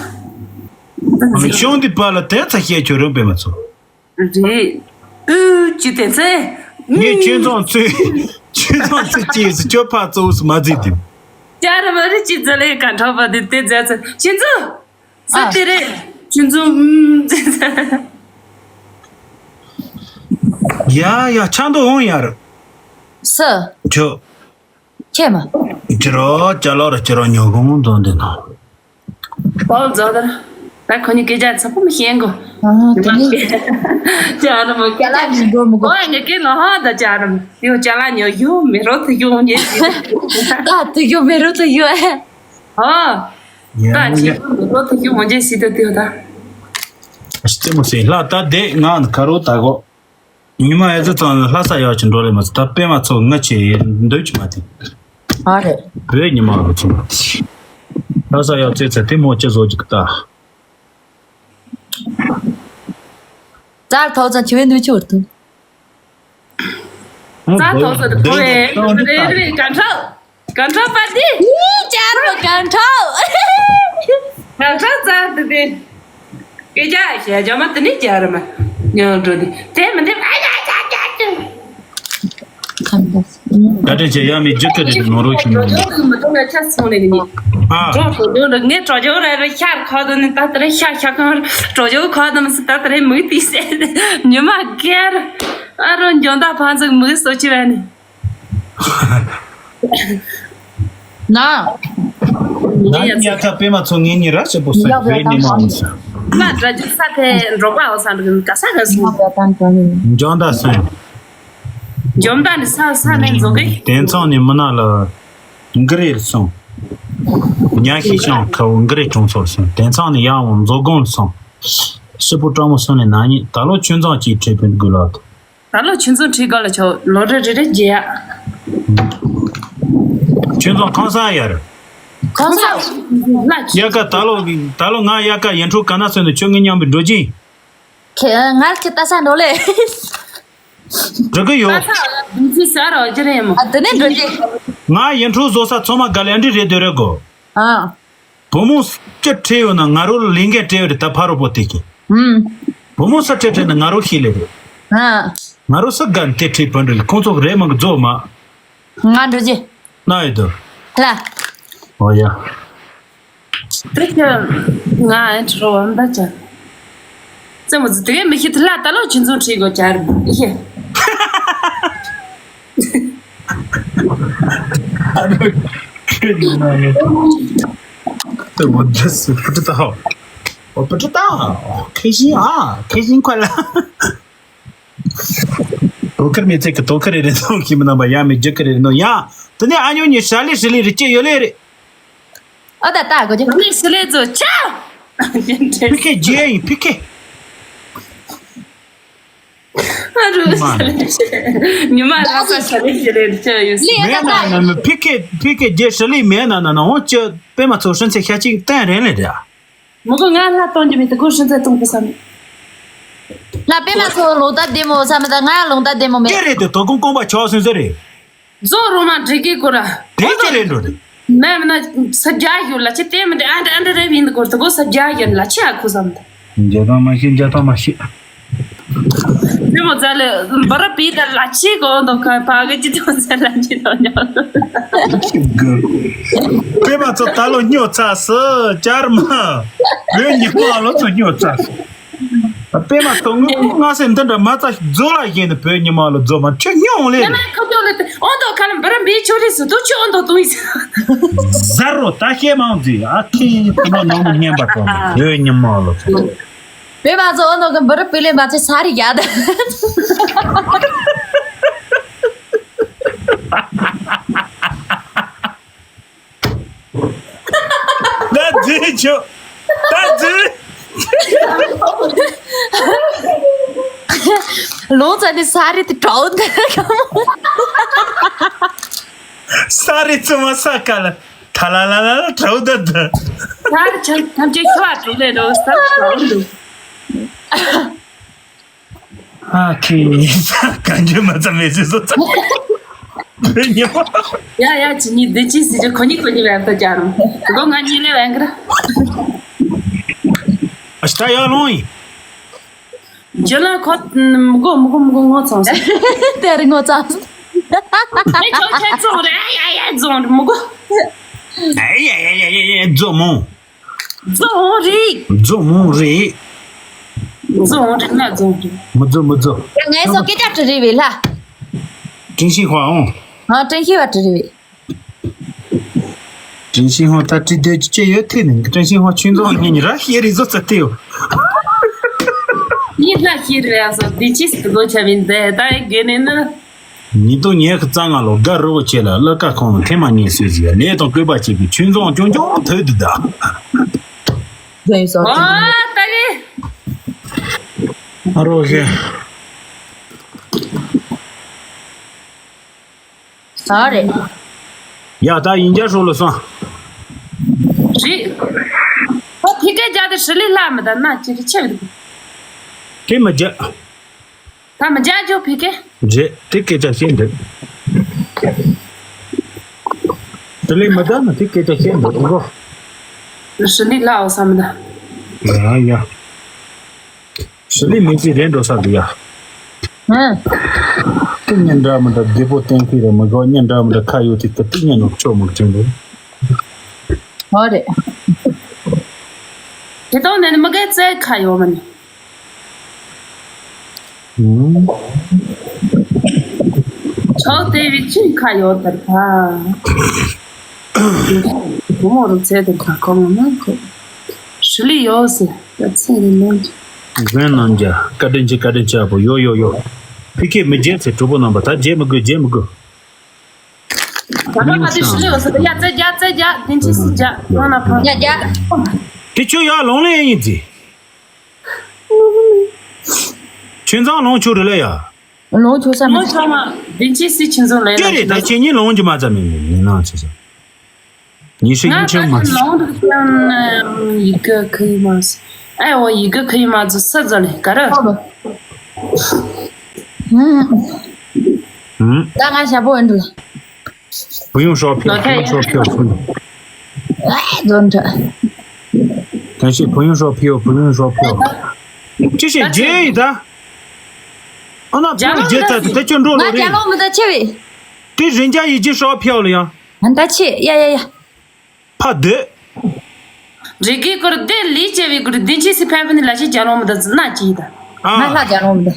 ཤོང་དེ་པ་ལ་དེ་ཚ་ཤེས་ཁྱོད་རང་པད་མ་ཚོ། རེད། ཨུ་ཅི་དེ་ཚེ། ངས་ཁྱོད་ཚོ་ཚོས་ཁྱོད་ཚོ་ཚོས་ཅི་ཡིས་ཁྱོད་ཕ་གཙོ་བོ་སུ་མ་བརྩིས་དེ། ཅ་ར་མ་རེད་ཅི་ཚ་ལེ་ག་འཁྲབ་པ་དེ་དེ་ཚ་ཚ་ཁྱེད་ཚོ། ས་དེ་རེད། ཁྱེད་ཚོ་ཨུམ་ཚེ་ཚ། ཡ་ཡ་ཆང་དུ་འོང་ཡར། སུ། ཁྱོད། ཁྱེད་མ། ཁྱེད་རོ་ཅ་ལོ་ར་ཁྱེད་རོ་ཉོ་གོང་འདོན་དེ་ན། པའོ་རྫོགས་དར། ད་ཁོ་གཉིས་སྐད་ཆ་ཚ་པོ་མི་ཤེས་གོ། ཨ་དེ་ནི། ཅ་ར་མོ་སྐད་ཆ་ཅི་འགྲོ་མི་གོ། ཨོ་ངས་སྐད་ལ་ཧ་ད་ཅ་ར་མོ་ཡོ་ཅ་ལ་ཉོ་ཡོ་མེ་རོ་ཐུ་ཡོ་ངས་ཟི། ད་ཐུ་ཡོ་མེ་རོ་ཐུ་ཡོ་ཨེ། ཨོ། ད་ཁྱེད་མེ་རོ་ཐུ་ཡོ་ངས་ཟི་ད་ཐུ་ཡོ་ད། ཨ་ཅི་མོ་སེ་ལ་ད་དེ་ང་ཁ་རོ་ད་གོ། ཉི་མ་ཨེ་ཙི་ཙང་ལྷ་ས་ཡག་ཅིག་འགྲོ་ལེ་མ་ཚོ་ད་པད་མ་ཚོ་ང་ཆེ་འདོད་ཀྱི་མ་དེ། ཨ་རེད། བོད་ཉི་མ་ལོ་ཚོ་མ་དེ། ལྷ་ས་ཡག་ཚེ་ཚེ་དེ་མོ་ཅི་བཟོ་ཅིག་ད། ཙར་ཐོག་ཙང་ཆུ་བའི་འདུས་ཆུ་བར་དུ། ཙར་ཐོག་ཙང་དུ་ཐོག་ཨེ་རེ་རེ་ག་འཁྲབ། ག་འཁྲབ་པ་དེ། ཡི་ཅར་རོ་ག་འཁྲབ། ག་འཁྲབ་ཙར་དུ་དེ། སྐད་ཆ་བཤད་ཅོག་མ་དེ་ནི་རྒྱ་ར་མ། ཉོ་འགྲོ་དེ། དེ་མི་འདེབས་ཨ་ཡ་ཡ་ཡ་ཡ། ད་དྲན་ཆེ་ཡ་མི་རྒྱུ་ཀ་རེ་ནོ་རོ་ཁྱིམ་ནོ་རོ། མི་འདུག་ན་ཆ་སོང་ནས་ནི། ཨ། གྲོགས་པོ་འདུག་ན་ངས་གྲོགས་ཅོག་ར་ར་ཤར་ཁ་དོ་ནི་ད་ལྟ་རེ་ཤ་ཤ་གང་ར་གྲོགས་ཅོག་ཁ་དོ་མི་སི་ད་ལྟ་རེ་མིག་དེ་སེ། ཉི་མ་སྒེར། ཨ་རོ་འཇོན་ད་ཕན་ཚུགས་མིག་སོ་ཆི་བ་ནི། ན། ན་ཡ་ཁ་པད་མ་ཚོ་ངེད་གཉིས་ར་ཞེ་པོ་ས་རེད་ནི་མ་འོང་ས། ང་འདྲ་རྒྱུ་ས་དེ་འགྲོ་པ་འོ་ས་འགྲོ་གི་ག་ས་ག་སོང་། འཇོན་ད་སོང་། འཇོན་ད་ནི་ས་ས་ནས་འཛོག་གི་དེང་སང་ནི་མི་ན་ལ་འགི་རེད་སོང་། ཉ་ཤི་ཤང་ཁ་བོ་འགི་རེད་གྲོང་ཚོར་སོང་། དེང་སང་ནི་ཡང་འོང་མཛོ་སྒང་སོང་། ཞེ་པོ་སྤྲང་མོ་སོང་ནས་ན་ཉི་ད་ལོ་ཆུ་མཛངས་གཅིག་ཁྲིད་པའི་དགོས་ལ། ད་ལོ་ཆུ་མཛངས་ཁྲིད་ག་ལ་ཆོག་ལོ་རེ་རེ་རེ་རྒྱལ་ཡ། ཆུ་མཛངས་གང་ས་ཡར། གང་ས། ཡ་ཀ་ད་ལོ་ད་ལོ་ང་ཡ་ཀ་ཡན་ཁྲོ་ག་ན་སོན་ནས་ཁྱོད་ངའི་མཉམ་པའི་འགྲོ་གྱིན། ཁྱེད་ང་ཁྱེད་ལྟ་ས་འགྲོ་ལེ། འགྲོ་གི་ཡོད། ད་ས་དུང་ཚིགས་ཟ་རོ་ཅི་རེད་མོ། ཨ་དེ་ནས་འགྲོ་གྱིན། ང་ཡན་ཁྲོ་བཟོ་ས་ཚང་མ་ག་ལེ་འདྲི་རེད་འདོད་རེད་གོ། ཨ། བུ་མོ་སུ་ཁྲིད་ཡོད་ན་ང་རོ་ལ་ལས་འགན་སྤྲད་ཡོད་རེད་ད་ཕ་རོ་པོ་དེ་གི། ཨུམ། བུ་མོ་སུ་ཁྲིད་ཁྲིད་ན་ང་རོ་ཤི་ལེ་རེད། ཨ། ང་རོ་སུ་དགའ་དེ་ཁྲིད་པ་འདྲ་ལེ་ཁོང་ཚོ་རེད་མང་གི་རྫོགས་མ། ང་འགྲོ་རྒྱུ། ན་ཡོད་དོ། ལ། ཨོ་ཡ། དེ་ཁྱོད་ང་ཨེ་འཕྲོ་བ་འདའ་ཅན། རྩེ་མོ་ཟི་དེ་མི་ཤེས་དེ་ལ་ད་ལོ་ཁྱིམ་ཚང་ཁྲིད་དགོས་ཅར་ཨེ་ཤེས། ཨ་ནི་ཁྱོད་ཡིན་ན་ཡོད། དེ་མོ་འདྲ་སུ་ཕུ་ཏི་ཏའོ། ཨོ་ཕུ་ཏི་ཏའོ། ཁེ་ཤིན་ཨ། ཁེ་ཤིན་ཁོ་ལ། དོ་ཁར་མི་ཚེ་གི་དོ་ཁར་རེ་རེ་ནོ་ཁྱིམ་རྣམ་པ་ཡ་མི་རྒྱུ་ཁར་རེ་རེ་ནོ་ཡ། དེ་ནས་ཨ་ཉོ་ཉི་ཧྲ་ལི་ཧྲི་ལི་རི་སྐྱེ་ཡོད་ལེ་རེད། ཨ་ད་ད་གོ་ཅི། ནི་ཧྲི་ལི་ཛོ་ཆ། ཕི་ཁེ་རྗེ་ཡིན་ཕི་ཁེ། རུ་ས་ལེ་ཤེ། ཉི་མ་ལ་ས་ས་ལེ་ཤེ་རེད་ཅེས་ཡོད། ལི་ཡ་མེད་ན་ན་ན་ཕི་ཁེ་ཕི་ཁེ་རྒྱལ་ཧྲི་ལི་མེད་ན་ན་ན་འོ་ཅི་པད་མ་ཚོ་ཧྲིན་ཚེ་ཤ་གཅིག་བསྟན་རན་ལེ་རེད། མི་གོ་ང་ལ་གཏོང་རྒྱུ་མེད་དུ་གོ་ཧྲིན་ཚེ་གཏོང་དུ་བསམ། ལ་པད་མ་ཚོ་ལོ་ད་བདེ་མོ་བསམ་མི་ད་ང་ལོ་ད་བདེ་མོ་མེད། དེ་རེད་དེ་དོ་ཀུན་ཀོང་པ་ཆོག་སོན་ཟེར་རེད། རྫོགས་རུང་མ་འགྲིག་གི་སྐོར་ར། དེ་ཅི་རེད་འགྲོ་རེད། མེད་མིན་ན་ས་རྒྱ་ཡོད་ལ་ཅི་བལྟས་མི་འདྲ་ཨ་འདྲ་ཨ་འདྲ་རེད་ཡིན་དུ་སྐོར་དུ་གོ་ས་རྒྱ་ཡོད་ལ་ཅི་ཨ་ཁུ་བསམ་ད། འཇའ་ཐང་མ་ཤེས་འཇའ་ཐང་མ་ཤེས། དེ་མོ་ཙ་ལེ་འབར་པི་ད་ལ་ཅི་གོ་འདུག་ག་ཕ་གི་ཅི་ཐོན་ཟེར་ལ་ཅི་ཐོན་ཉོ། དེ་མ་ཚོ་ད་ལོ་སྨྱོ་ཚ་སི་ཅར་མ་བོད་ཉི་མ་ལོ་ཚོ་སྨྱོ་ཚ་སི། པད་མ་དོ་དངུལ་ཁུག་ལྔ་སེ་འདི་འདྲ་མ་རྩ་ཞིག་རྫོགས་ལ་བཞེས་ནས་བོད་ཉི་མ་ལ་རྫོགས་མ་ཁྱོད་སྙིང་ལས་ཡ་མ་ཁ་ཐོག་ལ་དེ་ཨོ་འདོག་ཁ་ལ་འབར་འབི་ཆོ་རིས་སུ་དུ་ཆོ་ཨོ་འདོག་དུང་ཡིས། ཟ་རོ་ད་ཤེས་མང་ཟིག་ཨ་ཁེ་ཁོ་ནོ་ནོ་མི་སྙན་པ་དོ་བོད་ཉི་མ་ལ་ཚོ། བོད་མ་ཚོ་ཨོ་འདོག་གི་འབར་པི་ལེ་མ་ཚེ་ས་རི་ཡ་ད། ད་འཛིན་ཆོག་ད་འཛིན། ལོང་ཙ་ནི་ས་རི་དེ་གྲོགས་འདི་ག་མོ། ས་རི་ཙུ་མ་ས་ཀ་ལ་ཐ་ལ་ལ་ལ་ལ་གྲོགས་འདི་འདི། ས་རི་ཆ་ཐམས་ཅད་ཤོ་བ་གྲོགས་ལས་རོ་ས་གྲོགས་འདུག་ཨ་ཁེ་ཡིན་ས་གང་རྒྱུ་མ་ཙམ་མེད་ཟེར་སོ་ཙམ། བོད་ཉི་མ། ཡ་ཡ་ཅི་ཉི་འདི་ཅི་ཟེར་རྒྱུ་ཁོ་ཉི་ཁོ་ཉི་བས་ད་ཅར་རུ། སྒོ་ང་ཉི་ལེ་བས་གི་ར། ཨ་ཤ་ཡ་ལོང་ཡིན། ཇི་ལ་ཁོ་མི་གོ་མི་གོ་མི་གོ་ངོ་ཚང་སོང་། དེ་རིང་ངོ་ཚང་སོང་། ཨེ་ཁྱོད་ཁྱེད་རྫོང་རེད་ཡ་ཡ་རྫོང་རེད་མི་གོ། ཨེ་ཡ་ཡ་ཡ་ཡ་ཡ་རྫོང་མོ། རྫོང་རེད། རྫོང་མོ་རེད། རྫོང་རེད་ན་རྫོང་རེད། མི་རྫོ་མི་རྫོ། ངའི་སོ་སྐད་ཆ་དྲི་རེ་བས་ལ། ཀྲིན་ཤིང་ཧོ་ཨོང་། ཨ་ཀྲིན་ཤིང་ཧོ་དྲི་རེ་བས། ཀྲིན་ཤིང་ཧོ་ད་ཀྲི་སྡོད་ཀྱི་ཅི་ཡོད་ཐུག་ནས་ཀྲིན་ཤིང་ཧོ་ཆུན་རྫོང་ཉིན་ཉིན་ར་ཤེས་རེ་བཟོ་ཚ་ཐེའོ། ཡིན་ལ་ཤེས་རེ་ཨ་སོ་འདི་ཅིས་ལོ་ཆ་བིན་དེ་ད་ཡི་གེ་ནས་ནི། ཉིས་སྟོང་ཉི་ཤུ་རྩ་ལྔ་ལོ་དགའ་རི་བོ་ཆེ་ལ་གླུ་ཁ་ཁོང་ལ་ཐེངས་མ་གཉིས་སོས་ཟིག་ལས་དང་བཀོད་པ་བྱེད་པའི་ཆུན་རྫོང་ཅུང་ཅུང་ཐོས་དུ་གདའ། ཨོ་ད་རེད། ཨ་རོ་ཞེ། ས་རེད། ཡ་ད་ཡིན་རྒྱ་ཧྲོ་ལོ་སོང་། རེད། ཨོ་ཕི་ཀའི་རྒྱ་དེ་ཧྲི་ལི་ལ་མི་ད་ན་ཅི་རེ་ཆེ་བ་འདུག་དེ་མི་རྒྱ། ད་མི་རྒྱ་ཇོ་ཕི་ཀའི། རེད་དེ་སྐད་ཆ་བཤད་འདུག་ཧྲི་ལི་མི་ད་ན་དེ་སྐད་ཆ་བཤད་འདུག་གོ་ཧྲི་ལི་ལ་ཨོ་ས་མི་ད། ཡ་ཡ། ཞི་ལི་མི་ཚེ་རེད་འགྲོ་ས་འདུག་ཡ། ཨང་། ཏི་ཉན་འདྲ་མི་འདྲ་བདེ་པོ་བསྟན་ཁུལ་རེད་མི་གོ་ཉན་འདྲ་མི་འདྲ་ཁ་ཡོད་དེ་ཏི་ཏི་ཉན་ནོ་ཆོ་མི་ཅན་རེད། ཧོ་རེད། དེ་དང་ནས་མི་གའི་རྩའི་ཁ་ཡོད་མ་ནི། ཨང་། ཆོག་དེ་བི་ཅིན་ཁ་ཡོད་དར་ཁ། བུ་མོ་རུ་ཚད་དེ་ཁ་ཁོ་མོ་མང་ཁོ། ཧྲི་ལི་ཡོད་ཟེར་ད་ཚེ་རིང་ལོན། གཞན་རྣམས་ཀྱ་བཀའ་དྲིན་ཆེ་བཀའ་དྲིན་ཆེ་བ་པོ་ཡོ་ཡོ་ཡོ། ཕི་ཁེ་མི་རྒྱལ་ཚེ་གྲོགས་པོ་རྣམ་པ་ད་རྒྱལ་མི་དགོས་རྒྱལ་མི་དགོས། ད་ང་ང་དེ་ཧྲི་ལི་ཡོད་ཟེར་ཡ་ཙེ་རྒྱ་ཙེ་རྒྱ་དེ་ཅི་སི་རྒྱ་ང་ན་ཕ། ཡ་རྒྱ། དེ་ཁྱོད་ཡ་ལོང་ལེ་ཡིན་ཟེར། ཁྱོད་ཚང་ལོང་ཆུ་རེ་ལེ་ཡ། ལོང་ཆོག་ས་མི། ལོང་ཆོག་མ་བདེན་ཆེ་སི་ཁྱིམ་ཚང་ལས་ལ་ཅི་རེད་ད་ཁྱེད་གཉིས་ལོང་རྒྱུ་མ་ཙམ་མིན་མིན་ནང་ཆེ་ས། ཉི་ཤུ་ང་ཉིན་ཆེན་མ་ད་ལོང་དུ་ཀྱང་ཡི་གེ་ཁུ་ཡི་མ་སི། ཨེ་འོ་ཡི་གེ་ཁུ་ཡི་མ་ཙི་ས་ཛ་ལེ་ག་ར། ད་ང་ཞབས་པོ་འདུག་བུ་ཡུང་ཧྲོ་ཕིའོ་བུ་ཡུང་ཧྲོ་ཕིའོ་བུ་ཡུང་། ཨེ་རྫོན་ཁྲ། གང་ཞིག་བུ་ཡུང་ཧྲོ་ཕིའོ་བུ་ཡུང་ཧྲོ་ཕིའོ། ཅི་ཞིག་རྗེས་ཡིན་ད། ཨ་ན་བུ་རྗེས་ད་དེ་ཁྱོད་འགྲོ་ལོ་རེད། ང་རྒྱ་ལོ་མི་ད་ཆེ་བས། དེ་རིན་ཆ་ཡི་ཅི་ཧྲོ་ཕིའོ་ལ་ཡང་། ད་ཆེ་ཡ་ཡ་ཡ། ཕ་སྡོད། རི་གི་སྐོར་དེ་ལི་ཅེ་བི་སྐོར་དེ་ཅི་སི་ཕན་པ་ནི་ལ་ཞིག་རྒྱ་ལོ་མི་ད་ན་ཅི་ཡི་ད། ང་ལྷ་རྒྱ་ལོ་མི་ད།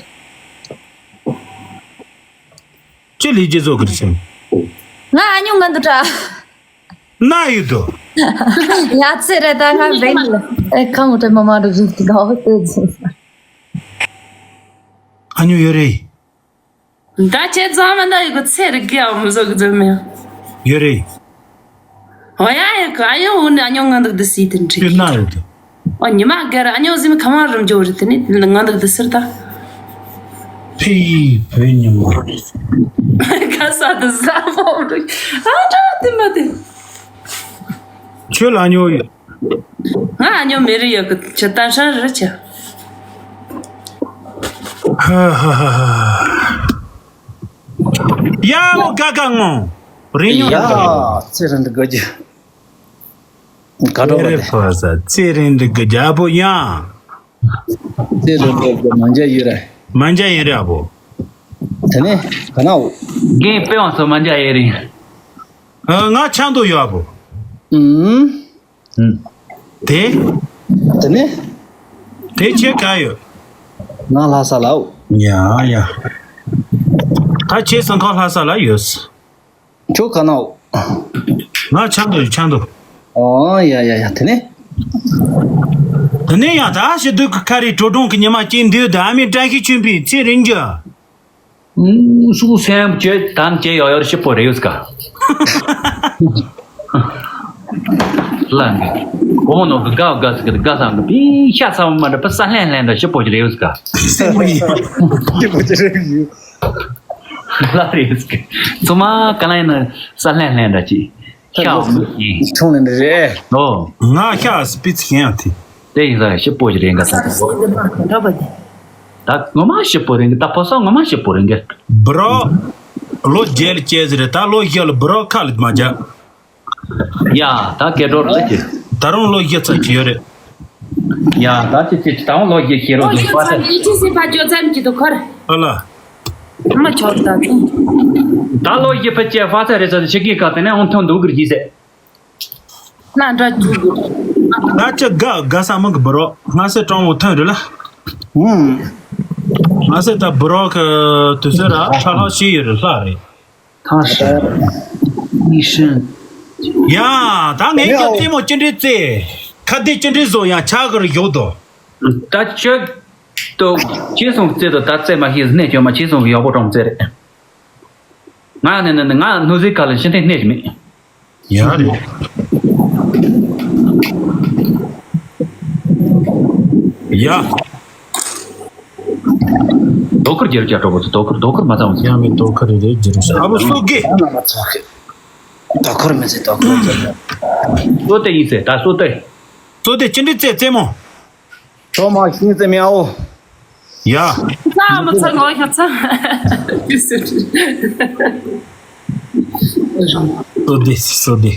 ཅི་ལས་རྗེས་ཚོགས་ཀྱི་རེད་ཟེར། ང་ཨ་ཉུང་ང་འདུག་དྲ། ན་ཡོད་དོ། ཡ་ཚེ་རེ་ད་ང་བེང་ལ་ཨེ་ཁང་དུ་མ་མ་རུ་རུ་དགའ་བོ་དེ་ཟེར། ཨ་ཉུང་ཡོད་རེད། ད་ཁྱེད་ཚང་མ་ད་ཡོད་གི་ཚེ་རེ་གི་ཨ་མི་བཟོ་གི་ཚོད་མེད། ཡོད་རེད། ཨོ་ཡ་ཡ་གི་ཨ་ཡོ་འུ་ནི་ཨ་ཉུང་ང་འདུག་དེ་སི་དེ་འདྲ་ཡོད་ན་ཡོད་དོ། ཨོ་ཉི་མ་སྒེར་ཨ་ཉོ་ཟིན་ཁ་མ་རུམ་ཇོ་རི་དེ་ནི་ང་འདུག་དེ་སིར་ད། ཕི་བོད་ཉི་མ། ག་ས་དུ་ས་མོ་རུ། ཨ་ཏྲ་དེ་མ་དེ། ཁྱོད་ལ་ཉོ་ཡོད། ང་ཉོ་མེ་རི་ཡོད་གི་ཆི་ཏན་ཧྲན་རི་ཆི། ཧ་ཧ་ཧ་ཧ། ཡ་མོ་ག་ག་ངོ་རི་ཉོ་ཡ་ཚེ་རིང་འདི་དགོས་རྒྱུ། ག་འགྲོ་བ་རེ་དེ། ཕོ་ས་ཚེ་རིང་འདི་དགོས་རྒྱུ་ཨ་བོ་ཡ། ཚེ་རིང་འདི་དགོས་མ་འཇའ་ཡོད་རེད། མ་འཇའ་ཡོད་རེད་ཨ་བོ། དེ་ནས་ག་ན་འོ། རྒན་དཔེ་བང་སོ་མ་འཇའ་ཡོད་རིང་། ཨ་ང་ཆང་དུ་ཡོད་ཨ་བོ། ཨུམ། དེ། དེ་ནས། དེ་ཁྱེད་ག་ཡོད། ང་ལྷ་ས་ལ་འོ། ཡ་ཡ། ད་ཁྱེད་སང་ཁ་ལྷ་ས་ལ་ཡོད། ཁྱོད་ག་ན་འོ། ང་ཆང་དུ་ཡོད་ཆང་དུ། ཨོ་ཡ་ཡ་ཡ་དེ་ནས། དེ་ནས་ཡང་ད་ཞི་དུ་གི་ཁ་རི་དྲོ་གྲོང་གི་ཉི་མ་སྐྱེས་འདུག་ད་ཨ་མའི་བཀྲ་ཤིས་ཆོས་འཕེལ་ཚེ་རིང་རྒྱུ། ཨུམ། སུ་སེམས་བཅོས་དམ་བཅས་ཡོ་ཡོར་ཞིབ་པོ་རེ་ཡོད་ཀ། ལ་ནི། བུ་མོ་ནོ་གི་དགའ་དགའ་ཟིག་གི་དགའ་སང་གི་པི་ཤ་ཚ་བ་མ་འདྲ་པི་ས་ལྷན་ལྷན་འདྲ་ཞིབ་པོ་ཅིག་རེ་ཡོད་ཀ། སེམས་པོ་ཡིན། ཞིབ་པོ་ཅིག་རེ་ཡོད། ལ་རེ་ཡོད་ཀ། ཚོ་མ་ག་ལ་ཡིན་ན་ས་ལྷན་ལྷན་འདྲ་ཅིག་ཤ་མི་ཤེས། ཁྱོད་ལ་འདི་རེད། ཨོ། ང་ཤ་སྤི་ཚི་ཡང་ཐི། དེ་ཡིན་ས་ཞིབ་པོ་ཞིག་རེད་འགའ་ས། ས་ཞིག་འདི་མ་འདྲ་བ་དེ། ད་ངོ་མ་ཞིབ་པོ་རེད་འགའ་ད་ཕོ་སོ་ངོ་མ་ཞིབ་པོ་རེད་འགའ། བུ་རོ། ལོ་བརྒྱད་ལ་སྐྱེས་ཟེར་རེད་ད་ལོ་བཞི་ལ་བུ་རོ་ཁ་ལ་མ་རྒྱག་ཡ་ད་སྐད་སྒྲོག་རེད་ཀྱི། ད་རུང་ལོ་བཞི་ཚར་གྱི་ཡོད་རེད། ཡ་ད་ཅི་ཅི་ད་རུང་ལོ་བཞི་ཤེས་རོགས་ལོ་བཞི་ཚར་ཡི་ཅི་སི་ཕ་ཇོ་ཙམ་གྱི་དུ་འཁོར། ཨ་ལ། མ་ཆོག་ད་ཚོ། ད་ལོ་བཞི་ཕལ་ཆེར་ཧྥ་ཚ་རེ་ཚ་ཆི་གི་ཀ་དེ་ནས་ཨང་ཐང་འདུག་གི་རྒྱུ་ཟེར། ན་འདྲ་རྒྱུ་གི། ད་ཅི་དགའ་དགའ་ས་མི་གི་བུ་རོགས་ང་སེ་གྲོང་བོ་ཐོན་རེད་ལ། ཧུམ། ང་སེ་ད་བུ་རོགས་གི་དུས་ཚོད་ར་ཁྲ་ལྷག་ཤི་ཡོད་རེད་ལྷ་རེད། ཐང་ཧྲན། ནི་ཧྲན། ཡ་ད་ངས་ཀྱང་རྩེད་མོ་ཅི་འདྲའི་རྩེ། ཁ་བདེ་ཅི་འདྲའི་བཟོ་ཡང་ཆག་གི་རེད་ཞོག་དོ། ད་ཁྱོད། ཏོ། ཁྱེད་སོང་རྩེ་དོ་ད་རྩེ་མ་ཤེས་གནས་ཁྱོད་མ་ཁྱེད་སོང་གི་ཡག་པོ་གྲོང་རྩེ་རེད། ང་ནི་ནི་ནི་ང་ནུ་ཟི་ཁ་ལ་ཤི་འཐེན་གནས་ཀྱི་མེད། ཡ་རེད། ཡ། དོ་ཁུར་རྒྱལ་རྒྱ་གྲོགས་པོ་ཚོ་དོ་ཁུར་དོ་ཁུར་མ་ཚང་བ་ཚོ། ཡང་མི་དོ་ཁུར་རེད་རེད་རྒྱུ་རུ་ཤ་ཨ་བོ་སོ་གེ། ཨ་ན་མ་ཚོ་གེ། དོ་ཁུར་མི་ཚེ་དོ་ཁུར་ཚོ། སོ་ཏེ་ཡིན་ཚེ་ད་སོ་ཏེ། སོ་ཏེ་ཅི་འདྲི་ཚེ་རྩེད་མོ། ཁྱོད་མ་ཤེས་ཙེ་མི་ཨའོ། ཡ། ཚ་མ་ཚ་ངོ་ཤ་ཚ། སོ་དེ་སོ་དེ།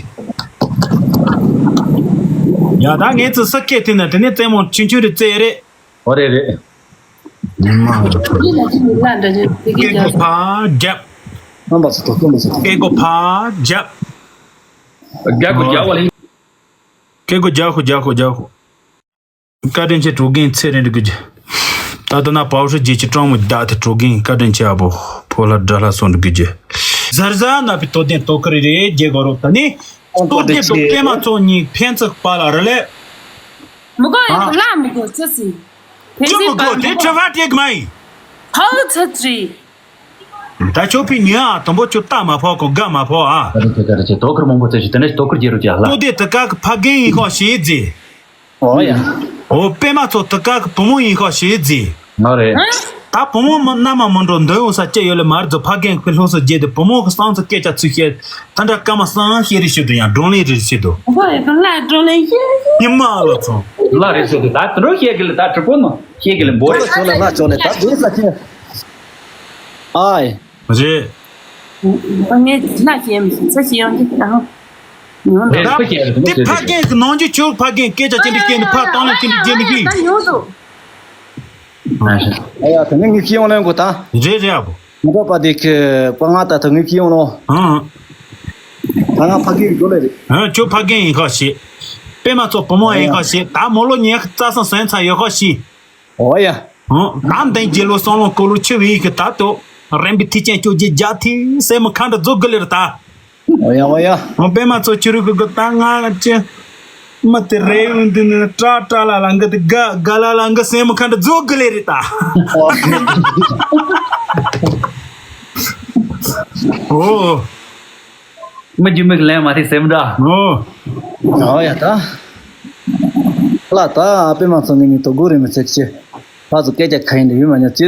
ཡ་ད་ངས་ཚོ་ས་སྐད་དེ་ན་དེ་ནས་རྩེད་མོ་ཆུང་ཆུང་རེ་རྩེ་རེད། ཨོ་རེད་རེད། ཉི་མ་རེད། སྐད་གོ་ཕ་རྒྱབ། རྣམ་པ་ཚོ་དོ་སྟོན་པ་ཚོ། སྐད་གོ་ཕ་རྒྱབ། རྒྱག་གོ་རྒྱག་གོ་ལེ། སྐད་གོ་རྒྱག་གོ་རྒྱག་གོ་རྒྱག་གོ། བཀའ་དྲིན་ཆེ་གྲོ་རྒན་ཚེ་རིང་འདྲི་གི་རྒྱུ། ད་ལྟ་ན་པའོ་ཧྲི་རྗེ་ཆེ་གྲོང་མོ་བདག་དེ་གྲོ་རྒན་བཀའ་དྲིན་ཆེ་ཨ་བོ་ཕོ་ལྷ་དགྲ་ལྷ་སོང་འདྲི་གི་རྒྱུ། གཟར་གཟར་ན་པི་ཏོ་ཏན་ཏོ་ཁ་རི་རེ་རྒྱལ་གོ་རོ་ད་ནི། ཨོ་ཏོ་ཏེ་ཏོ་པད་མ་ཚོ་གཉིས་ཕན་ཚུགས་པ་ལ་རེ་ལེ། མི་གོ་ཡ་ཨ། ལ་མི་གོ་ཚེ་སི། ཕན་ཅི་སི་མི་གོ་པ་དེ་མི་གོ་ཁྲི་ཕ་ཏེག་མ་ཡིན། ཧའོ་ཚེ་སི། ད་ཆོ་ཕི་ཉི་ཨ་དང་པོ་ཆོ་ཏ་མ་ཕོ་གོ་ག་མ་ཕོ་ཨ། ད་རེ་ཆེ་ད་རེ་ཆེ་དོ་ཁུར་མང་པོ་ཚེ་ཞིག་དེ་ནས་དོ་ཁུར་རྒྱལ་རུ་ཅག་ལ། ཏོ་ཏེ་ད་ཀ་གི་ཕ་རྒན་ཡིན་ཁོ་ཤེས་ཟེ། ཨོ་ཡ། ཨོ་པད་མ་ཚོ་ད་ཀ་གི་བུ་མོ་ཡིན་ཁོ་ཤེས་ཟེ། ང་རེད། ད་བུ་མོ་མ་མནའ་མ་མི་འགྲོ་འདོན་འོང་ས་སྐྱེ་ཡོད་ལེ་མར་ཛོ་ཕ་རྒན་ཁི་ལྷུང་སུ་རྒྱས་ཏེ་བུ་མོ་གི་སང་སུ་སྐད་ཆ་ཚིག་བཤད། ད་འདྲ་སྐར་མ་སང་ཤེས་རེ་ཤེས་དུ་ཡང་སྒྲོན་ལེན་རེ་ཤེས་དུ། ཨོ་ཡ་ཁོ་ལ་སྒྲོན་ལེན་ཤེས། ཉི་མ་ལ་ཚོ། ལ་རེ་ཤེས་དུ་ད་དུ་རོ་ཤེས་གི་ལེ་ད་གྲི་པོ་ནོ་ཤེས་གི་ལེ་འབོ་རེ། ལ་ཆོ་ལེ་ལ་ཆོ་ལེ་ད་དེ་ས་ཁྱེད། ཨའི། རེད། ངས་ལ་ཤེས་མི་ཤེས་ས་ཤེས་ཡོང་གི་ཨ། ཉོན་རེད་ད། ཁོ་ཤེས་རེད་དེ་ཁོ་ཕ་ཤེས་རྒན་གི་ནང་གི་ཆོས་ཕ་རྒན་སྐད་ཆ་ཅི་འདྲ་སྐད་ནི་ཕ་སྟོང་ལ་ཅི་འདྲ་རྒྱན་མི་ཤེས། ད་ཉོན་དུ། ཨ་ཡ་དེ་ནི་ངས་ཤེས་ཡོང་ལེན་གོ་ད། རེད་རེད་ཨ་བོ། མི་འགྲོ་པ་དེ་ཁི་པ་ང་ད་ད་ངས་ཤེས་ཡོང་ལོ། ཨང་། ད་ང་ཕ་རྒན་གི་འགྲོ་ལེ་རེད། ཨ་ཁྱོད་ཕ་རྒན་ཡིན་ཁ་ཤེས། པད་མ་ཚོ་བུ་མོ་ཡིན་ཁ་ཤེས་ད་མོ་ལོ་ཉལ་ཁ་རྩ་སང་སོན་ཚ་ཡོད་ཁ་ཤེས། ཨོ་ཡ། ཨང་། ད་འདན་རྒྱལ་ལོ་སང་ལོ་ཀོ་ལོ་ཆི་བི་ཡི་གི་ད་ཏོ། རན་པའི་ཐི་ཅན་ཅོ་རྗེ་རྒྱ་ཐི་སེ་མ་ཁ་འདྲ་རྫོགས་གི་ལེར་ད། ཨོ་ཡ་ཨོ་ཡ། ཨང་། པད་མ་ཚོ་ཆི་རུ་གི་གི་ད་ང་ཅི། མ་དེ་རེ་འུན་དི་ནི་ཏྲ་ཏྲ་ལ་ལ་འགི་དི་ག་ག་ལ་ལ་འགི་སེ་མ་ཁ་འདྲ་རྫོགས་གི་ལེར་ད། ཨོ། མི་རྒྱུ་མིག་ལན་མ་ཐེག་སེམས་འདྲ། ཨོ། ཨོ་ཡ་ད། ལ་ད་ཨ་པད་མ་ཚོ་ངེད་གཉིས་དོ་དགོས་རེད་མི་ཚེ་ཆེ། ཕ་ཚོ་སྐད་ཆ་ག་ཡིན་འདྲ་ཡོད་མ་ཉོ་ཅི།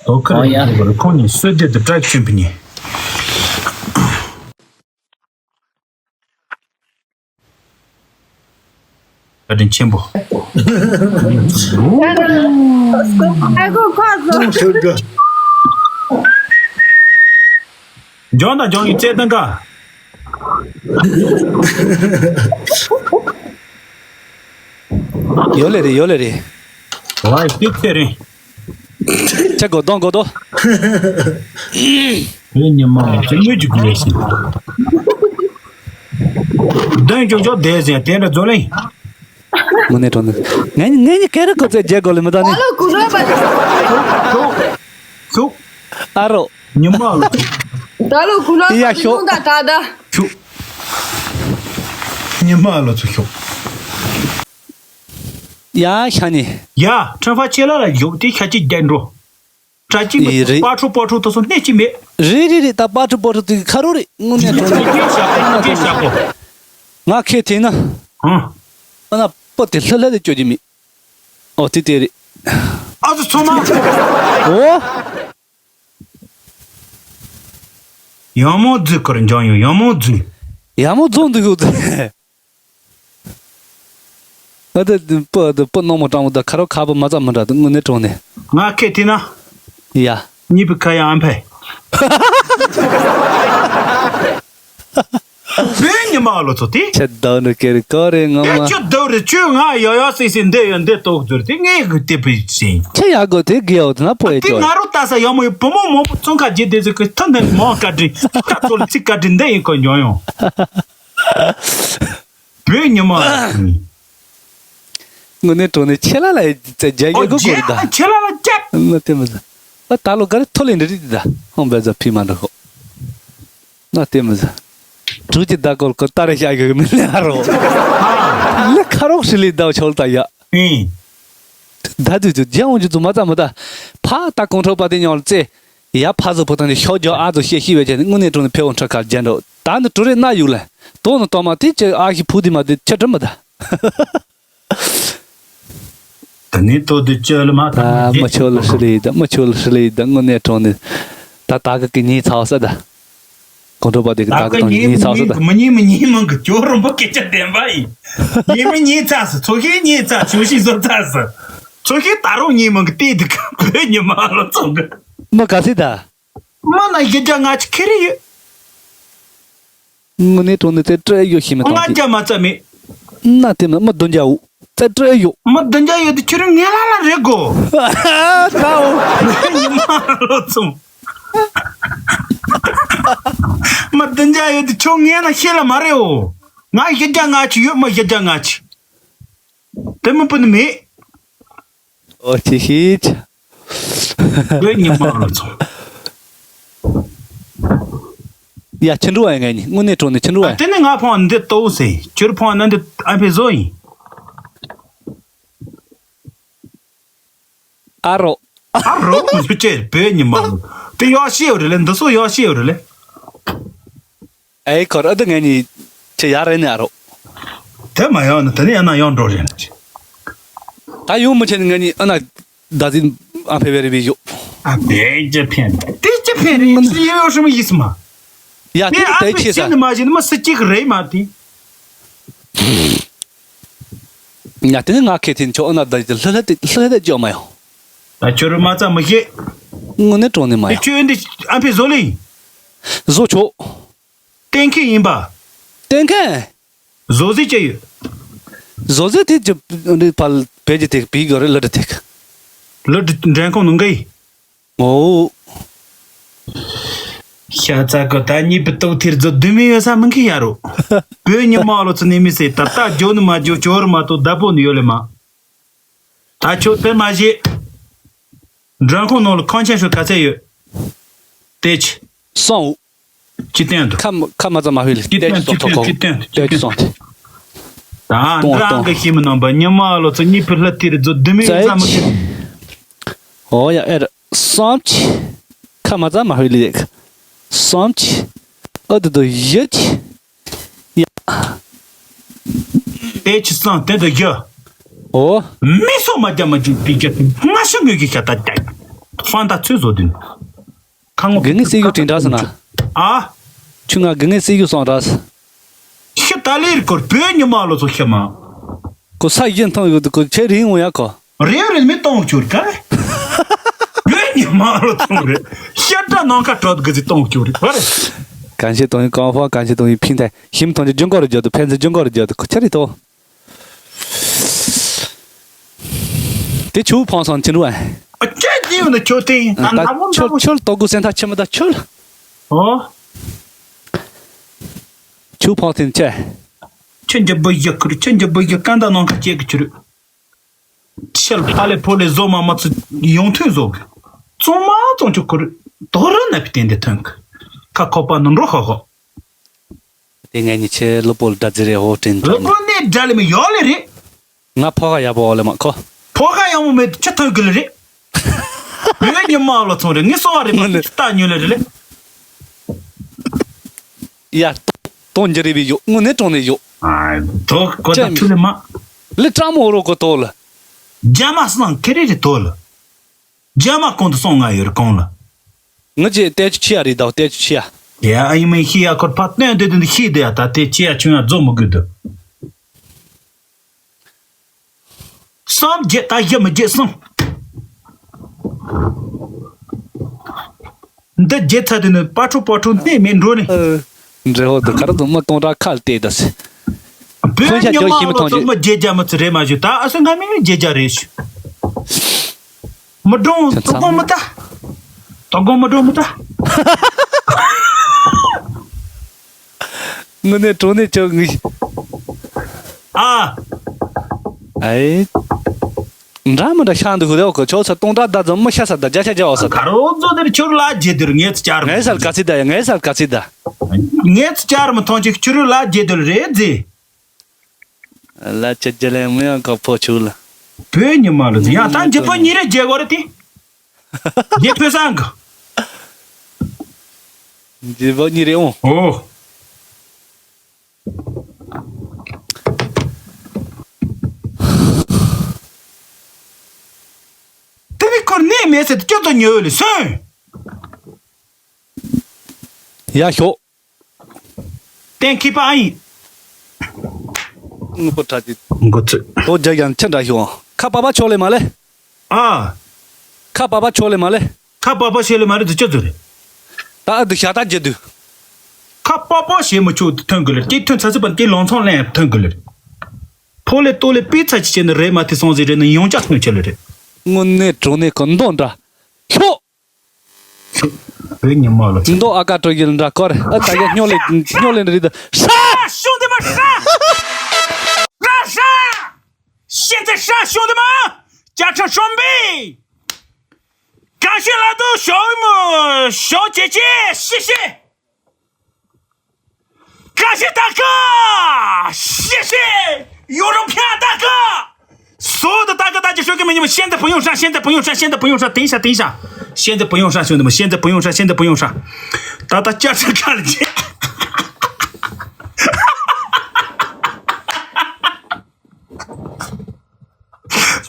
ཨོ་ཁ་རེ་ཡ་ཁོང་གཉིས་སོས་དེ་དུ་བཀྲ་ཤིས་ཆེན་པོ་གཉིས། བཀའ་དྲིན་ཆེན་པོ། ཨ་ཁོ་ཁོ་ཚོ། ལྗོངས་དང་ལྗོངས་ཡིན་བཙས་སྟོན་ཀ། ཡོད་ལེ་རེད། ཡོད་ལེ་རེད། ཝའི་ཏིག་ཏེ་རེད། ཁྱེད་གོ་གདོང་གོ་དོ། བོད་ཉི་མ་ལ་ཅི་དངུལ་གྱི་དགོས་ཟིན། གདོན་ཅོག་ཅོག་བསྡད་ཟིན་དེ་འདྲ་རྫོགས་ལེ། དངོས་གནས་དྲང་གནས། ངས་ངས་ནི་སྐད་རིགས་གོ་ཚད་རྒྱལ་གོ་ལེ་མི་ད་ནི། ཨ་ལོ་ཀུ་རོ་པ། ཤོག་ཤོག་ཨ་རོ། ཉི་མ་ལ། ད་ལོ་ཀུ་རོ་པ་ཡ་ཤོག་ད་ད་ད། ཤོག་ཉི་མ་ལ་ཚུར་ཤོག་ཡ་ཤ་ནི། ཡ་ཁྲོན་ཧྥ་ཆེ་ལ་ལ་ཡོག་དེ་ཤ་ཅིག་རྒྱག་འགྲོ། གྲྭ་ཅིག་མེད། ཨི་རེད། པ་ཁྲུ་པོ་ཁྲུ་དོ་སོ་སྣེ་ཅིག་མེད། རེད་རེད་རེད། ད་པ་ཁྲུ་པོ་ཁྲུ་དེ་ཁ་རུ་རེད། དངོས་གནས་དྲང་གནས། ཀྱེ་ཞག་པོ་ཀྱེ་ཞག་པོ། ང་ཁེ་ཐེ་ན། ཧང་། ཨ་ན་པོ་དེ་ལྷ་ལྷ་དེ་བཅོ་རྒྱུ་མེད། ཨོ་དེ་དེ་རེད། ཨ་ཚོ་ཚོ་མ། ཨོ། ཡང་མོ་རྫུས་སྐོར་འཇང་ཡོང་ཡང་མོ་རྫུས། ཡང་མོ་རྫོང་འདུག་ཡོད་དེ། ཨ་ད་སྤུ་ཨ་ད་སྤུ་ནག་མོ་སྤྲང་མོ་ད་ཁ་རོག་ཁ་པོ་མ་ཙམ་མི་འདྲ་ད་དངོས་གནས་དྲང་གནས། ང་ཁེ་ཐི་ན། ཡ། གཉིས་པའི་ཁ་ཡ་ཨམ་ཕེ། བོད་ཉི་མ་ལོ་ཚོ་དེ། ཁྱེད་ཟླ་འདྲ་ཀེ་རི་ཀོ་རེ་ངོ་མ། ཁྱོད་ཟླ་རེ་ཁྱོད་ང་ཡ་ཡ་སི་སི་འདི་ཡོད་འདི་ཏོག་ཟུར་དེ་ངས་གི་དེ་བི་ཤིང་། ཁྱེད་ཡ་གོ་དེ་གི་ཡོད་ན་པོ་ཡ་དེ་ཁྱོད། ང་རོ་ལྟ་ས་ཡ་མོ་ཡི་བུ་མོ་མང་པོ་ཚོང་ཁ་རྒྱས་དེ་ཚོ་གི་ཐུན་ནས་མང་བཀའ་དྲིན་ཁ་ཚོ་ལ་ཚིག་བཀའ་དྲིན་འདི་ཡིན་གོ་འཇོན་ཡོང་། བོད་ཉི་མ། དངོས་གནས་དྲང་གནས་ཁྱེད་ལ་ལ་རྒྱ་ཡོད་གོ་གོ་རེད་ད། ཁྱེད་ལ་ལ་རྒྱ། ང་དེ་མི་ཟ། ད་ད་ལོ་ག་རེ་ཐོ་ལེ་འདྲི་རིགས་ད་ཧོང་བེ་ཟ་ཕི་མ་འདྲ་ཧོ། ང་དེ་མི་ཟ། དྲུག་ཅུ་ཟླ་སྐོར་ཁོ་ཏ་རེ་ཤ་གི་མི་ལེ་ཧ་རོ། ལེ་ཁ་རོག་ཧྲི་ལི་ཟླ་ཆོལ་ད་ཡ། ཨིན། ད་དུས་དུས་རྒྱ་འོང་རྒྱུ་དུ་མ་ཙམ་མི་ད། ཕ་ད་གོང་ཁྲོ་པ་དེ་ཉོ་ལ་ཙེ། ཡ་ཕ་ཟོ་ཕོ་ཐང་ནས་ཤོག་རྒྱག་ཨ་ཟོ་བཤད་ཤི་བའི་ཆ་ནས་དངོས་གནས་དྲང་ནས་ཕེ་འོང་ཁྲ་ཁར་རྒྱ་འགྲོ། ད་ནི་གྲུ་རེ་སྣ་ཡུག་ལ། དོ་ནི་དོ་མ་དེ་ཅི་ཨ་ཤི་ཕུ་དི་མ་དེ་ཆ་གྲི་མི་ད། ད་ནི་དོ་དུ་ཅི་ལ་མ་ད་མ་ཆོ་ལ་ཧྲི་ལི་ད་མ་ཆོ་ལ་ཧྲི་ལི་ད་དངོས་གནས་དྲང་ནས། ད་ད་གི་གི་ཉིས་ཚ་བ་ས་ད། གོང་ཁྲོ་པ་དེ་གི་ད་གི་ད་གི་ཉིས་ཚ་བ་ས་ད། མི་ཉིས་མི་ཉིས་མང་གི་ཅོ་རོམ་པ་སྐད་ཆ་བདེན་པ་ཡིན། ཉིས་མི་ཉིས་ཚ་ས་ཚོ་ཤེས་ཉིས་ཚ་ཆུ་ཤིང་བཟོ་ཚ་ས། ཚོ་ཤེས་ད་རུང་ཉིས་མང་གི་ལྟས་དུ་ག་བོད་ཉི་མ་ལོ་ཚོ་གི། མ་ག་སི་ད། མ་ན་ཡི་རྒྱ་ང་ཅི་ཁེ་རི་ཡོད། དངོས་གནས་དྲང་གནས་ཙེ་སྤྲད་ཡོད་ཤེས་མི་ང་ཐང་རྒྱ་མ་རྩ་མེད། ན་དེ་མ་མ་བདུན་རྒྱ་འུ་ཙེ་སྤྲད་ཡོད། མ་བདུན་རྒྱ་ཡོད་དེ་ཁྱོད་རང་ངེ་ལ་ལ་རེད་གོ། ད་འུ་ཉི་མ་ལོ་ཚོང་། མ་བདུན་རྒྱ་ཡོད་དེ་ཁྱོད་ངེ་ན་ཤེས་ལ་མ་རེད་འོ། ང་ཡི་རྒྱ་ང་ཅི་ཡོད་མ་ཡི་རྒྱ་ང་ཅི། དེ་མི་པུ་ནི་མེད། ཨོ་ཅི་ཤི་ཆ། བོད་ཉི་མ་ལ་ཚོ། ཡ་ཆི་འགྲོ་བ་ཡིན་ངས་ནི་དངོས་གནས་དྲང་གནས་ཆི་འགྲོ་བ་ཨ་ཡིན། དེ་ནི་ང་ཕོང་འདི་ལྟོ་ཟེ་ཁྱོད་ཕོང་ན་འདི་ཨ་ཕེ་བཟོ་ཡིན། ཨ་རོ། ཨ་རོ་མི་ཆུ་ཅེ་བོད་ཉི་མ་ལ་དེ་ཡོ་ཤི་ཡོ་རེ་ལེ་འདི་སོ་ཡོ་ཤི་ཡོ་རེ་ལེ། ཨེ་ཁོ་ར་ཨ་ད་ངས་ནི་ཁྱེད་ཡར་རེད་ནི་ཨ་རོ། དེ་མ་ཡོང་ན་དེ་ནི་ཡང་ན་ཡོང་འགྲོ་རེད་ན་ཅི། ད་ཡོང་མི་ཆེ་ནི་ངས་ནི་ཨ་ན་ད་ཟིན་ཨ་ཕེ་བེ་རི་བི་ཡོ། ཨ་བེ་ཅི་ཕེ་ནི་དེ་ཅི་ཕེ་རི་ཅི་ཡོ་ཡོ་ཧྲི་མི་ཡིས་མ། ཡ་དེ་ནི་ཨ་དེ་ཕེ་ཆེ་ས་ནི་མ་ཞིག་ནི་མ་སི་ཅིག་རེད་མ་དེ། ཡ་དེ་ནི་ང་ཁེ་ཐིན་ཆོ་ཨ་ན་ད་ལྷ་ལྷ་དེ་ལྷ་ལྷ་དེ་ཅོ་མ་ཡོང་། ད་ཁྱོད་རུ་མ་ཙམ་མི་ཤེས། དངོས་གནས་དྲང་གནས་མ་དེ་ཡོང་། ཁྱོད་འདི་ཨ་ཕེ་བཟོ་ལེ་ཡིན། བཟོ་ཆོག་གཏན་འཁེལ་ཡིན་པ། གཏན་འཁེལ། བཟོ་རྩིས་ཅི་ཡོད། བཟོ་རྩིས་དེ་ཅི་འདི་ཕལ་བེད་ཀྱི་ཐེག་བི་ག་རེ་ལ་འདྲ་ཐེག་ལ་འདྲ་འགྲན་ཁོང་ནང་གི། ངོ་། ཤ་ཚ་གི་ད་གཉིས་པའི་ཏོག་ཐེར་བཟོ་དུ་མི་ཡོད་ས་མི་འཁི་ཡ་རོ། བོད་ཉི་མ་ལོ་ཚོ་ནས་མི་སེ་ད་ལྟ་འཇོ་ནི་མ་འཇོ་ཅོ་རུ་མ་གཏོགས་བདག་པོ་ནི་ཡོད་ལེ་མ། ད་ཁྱོད་དེ་མ་བྱེད། འགྲན་ཁོང་ནང་ལ་ཁང་ཆེན་ཤོད་ག་ཚད་ཡོད། དེ་ཅི། སོང་། ཅི་སྟོན་དུ། ཁ་མ་ཁ་མ་ཙམ་མ་ཧུལ་ལེ་ཅི་སྟོན་ཅི་སྟོན་ཅི་སྟོན་ཅི་སྟོན་ཅི་སྟོན་སོང་དེ། ད་གཏོང་འདྲ་གཏོང་གི་ཤི་མི་ནང་པ་ཉི་མ་ལོ་ཚོ་གཉིས་ཕུ་ལྷ་ཐིར་རྫོ་དུ་མི་ཙམ་མི་ཁྱེར། ཨོ་ཡ་ཨེ་ར་སོང་ཅི། ཁ་མ་ཙམ་མ་ཧུལ་ལེ་སོང་ཅི། ཨ་དུ་དུ་ཡ་ཅི། ཡ། དེ་ཅི་སང་དེ་དུ་ཡ། ཨོ། མི་སོ་མ་རྒྱ་མ་ཅིག་པི་ཅ་དེ་སྔ་ཤོ་ངོས་ཀྱི་ཤ་ད་ཅག་ཧྥང་ཏ་ཚོས་བཟོ་དུས། ཁ་ངོ་དགེ་བསྔལ་སྲིད་ཡུག་དྲིན་དྲག་ཟེར་ན། ཨ། ཁྱོད་ང་དགེ་བསྔལ་སྲིད་ཡུག་སོང་ར། ཤི་ད་ལེར་སྐོར་བོད་ཉི་མ་ལོ་ཚོ་ཤི་མ། ཁོ་ས་ཡིན་ཐང་ཡོད་དུ་ཁོ་ཆེ་རིང་འོང་ཡ་ཁོ། རེ་རེ་མི་གཏོང་ཁྱོད་ག་རེ། བོད་ཉི་མ་ལོ་ཚོ་རེ། ཤི་ད་ནང་ཁ་གྲོད་གི་ཟི་གཏོང་ཁྱོད་རེ་ག་རེ། གང་ཤེས་གཏོང་ཡིན་གང་ཧྥ་གང་ཤེས་གཏོང་ཡིན་ཕིན་ཐལ་ཤིམ་ཐང་ཆེ་ལྗོན་ཀོ་རེ་རྒྱབ་དུ་ཕན་ཚུན་ལྗོན་ཀོ་རེ་རྒྱབ་དུ་ཁོ་ཆེ་རེ་ཐོ། དེ་ཆུ་ཕང་སང་ཆི་འགྲོ་ཨ། ཨ་ཅེ་ཅི་ཡོད་ན་ཁྱོད་དེ་ཡིན་ད་ན་མོ་ཆོལ་ཆོལ་ཏོ་གུ་སེན་ཐ་ཆི་མི་ད་ཆོལ། ཨོ། ཆུ་ཕང་ཐེན་ཅེ། ཁྱོད་འཇབ་བུ་ཡག་ཁུར་ཁྱོད་འཇབ་བུ་ཡག་ཀ་འདའ་ནང་ཁ་ཅེ་གི་ཆུ་རུ། ཆེལ་ཕ་ལེ་ཕོ་ལེ་བཟོ་མ་མ་ཚུ་ཡོང་ཐུན་བཟོ་གི། ཙོང་མ་ཙོང་ཆུ་ཁུར་དོ་རུ་ན་པི་ཏན་དེ་ཐོན་གི། ཁ་ཁོ་པ་ནུ་འགྲོ་ཧོ་ཧོ། དེ་ངས་ཉི་ཆེ་ལོ་པོལ་འདྲ་ཛི་རེ་ཧོ་ཏྲིན་ལོ་པོལ་ནས་འདྲ་ལེ་མི་ཡོ་ལེ་རེད། ང་ཕོ་ཁ་ཡག་པོ་ཨོ་ལེ་མ་ཁོ། ཕོ་ཁ་ཡག་མོ་མེད་ཆི་ཐོན་གི་ལེ་རེད། མི་ལ་ཉི་མ་ལོ་ཚོང་རེད་ངས་སོང་བ་རེད་མ་ངོ་ནས་ལྟ་ཉོ་ལེ་རེད་ལེ། ཡ། གཏོང་རྒྱུ་རེད་བི་ཡོ་དངོས་གནས་གྲོང་ནས་ཡོ། ཨ་དོ་ཁོ་ད་ཁྲུ་ལེ་མ། ལི་ཀྲ་མོ་རོ་ཁོ་ཏོ་ལ། རྒྱ་མ་སང་ཁེ་རེ་རེ་ཏོ་ལ། རྒྱ་མ་གོང་དུ་སོང་ང་ཡོད་རེད་གོང་ལ། ངི་ཅེ་ཏེ་ཆུ་ཆི་ཡ་རེད་དོ་ཏེ་ཆུ་ཆི་ཡ། ཡ་ཨ་ཡི་མི་ཤི་ཡ་ཁོར་ཕ་སྟོན་དེ་དུ་ཤི་དེ་ཡ་ད་ཏེ་ཆི་ཡ་ཆུང་ཡ་རྫོགས་མི་དགོས་དུ། སང་རྒྱལ་ད་ཡ་མི་རྒྱལ་སང་། འདི་རྒྱལ་ཚ་དེ་ནི་པ་ཁྲོ་པ་ཁྲོ་གནས་མེད་འགྲོ་ནི། འདྲེ་ཧོ་དུ་ཁ་ར་དུ་མི་སྟོང་ཕྲག་ཁ་ལ་བལྟས་ད་སི། བོད་ཉི་མ་ལོ་ཚོ་མི་རྒྱལ་རྒྱ་མི་ཚི་རེད་མ་ཞུ་ད་ཨ་སི་ང་མི་རྒྱལ་རྒྱ་རེད་ཞུ། མི་འགྲོ་དོ་དགོང་མི་ད། དོ་དགོང་མི་འགྲོ་མི་ད། དངོས་གནས་གྲོང་ནས་ཅོག་ངི། ཨ། ཨེ། འདྲ་མི་འདྲ་ཤང་འདུག་ཧུ་རེ་ཨོ་ཁོ་ཆོག་ཚ་སྟོང་ཕྲག་ད་ཙམ་མི་ཤ་ས་ད་རྒྱ་ཤ་རྒྱ་ཨོ་ས་ད། ག་རོ་ཛོ་དེར་ཁྱོར་ལ་རྒྱལ་དེར་ངས་ཚ་ཅར། ངས་ས་ལ་ག་ཚི་ད་ཡ་ངས་ས་ལ་ག་ཚི་ད། ངས་ཚ་ཅར་མི་ཐོང་ཅིག་ཁྱོར་ལ་རྒྱལ་དེར་རེད་ཟེ། ལ་ཅ་རྒྱ་ལ་མི་ཡང་ག་ཕོ་ཆུ་ལ། བོད་ཉི་མ་ལ་ཟེ་ཡང་ད་འཇིབ་པ་གཉིས་རེ་རྒྱལ་གོ་རེ་དེ། རྒྱལ་ཕོ་སང་གི། འཇིབ་པ་གཉིས་རེ་ཨོ། ཨོ། དེ་ནི་ཁོར་གནས་མེད་ཟེར་ཏེ་སྐྱོ་དོ་ཉོ་ལེ་སོན། ཡ་ཤོག་གཏན་འཁེལ་པ་ཨ་ཡིན། དངོས་པོ་ཁྲ་ཅིག་འགོ་ཚུགས། ལོ་བརྒྱ་ཡང་ཆ་འདྲ་ཤོག་ཁ་པ་པ་ཆོག་ལེ་མ་ལེ། ཨ། ཁ་པ་པ་ཆོག་ལེ་མ་ལེ། ཁ་པ་པ་ཤེས་ལེ་མ་རེད་དུ་ཅི་ཚོད་རེད། ད་ཨ་དུ་ཤ་ད་རྒྱལ་དུ། ཁ་པ་པ་ཤེས་མི་ཆོག་དུ་ཐོན་དགོས་ལེ་སྐྱེ་ཐོན་ཚ་ཚི་པ་སྐྱེ་ལོང་ཚོང་ལེན་ཐོན་དགོས་ལེ། ཕོ་ལེ་ཏོ་ལེ་པི་ཚ་ཅི་བྱས་ནི་རེད་མ་དེ་སོང་ཟིག་རེད་ནི་ཡོང་ཅག་ཐོན་ཆེ་ལེ་རེད། དངོས་གནས་གྲོ་ནས་གི་མདོ་འདྲ། ལྷོ། བོད་ཉི་མ་ལ་ཚོ། མདོ་ཨ་ཀ་གྲོ་ཡིལ་འདྲ་སྐོར་ཨ་ད་ག་སྨྱོ་ལེ་སྨྱོ་ལེ་རི་ད་ཧྲ། ཤོང་དེ་མ་ཧྲ། ར་ཧྲ། ཤེས་ཚེ་ཧྲ་ཤོང་དེ་མ། བཅའ་ཁྲིམས་སྲུང་བའི། གང་ཤེས་ལ་དུ་ཤོག་མོ་ཤོག་ཅེ་ཅེ་ཤི་ཤི། ག་ཤི་ད་ག་ཤི་ཤི། ཡོ་རོ་ཕྱ་ད་ག་སོ་ད་ད་ག་ད་ཅི་ཤོད་གི་མི་ཉི་མ་ཤེན་ད་བུ་ཡོང་ཧྲ་ཤེན་ད་བུ་ཡོང་ཧྲ་ཤེན་ད་བུ་ཡོང་ཧྲ་དེང་ཤ་དེང་ཤ། ཤེན་ད་བུ་ཡོང་ཧྲ་ཤོད་ནི་མ་ཤེན་ད་བུ་ཡོང་ཧྲ་ཤེན་ད་བུ་ཡོང་ཧྲ། ད་ད་ཅ་ཤ་ག་ལ་ཅི།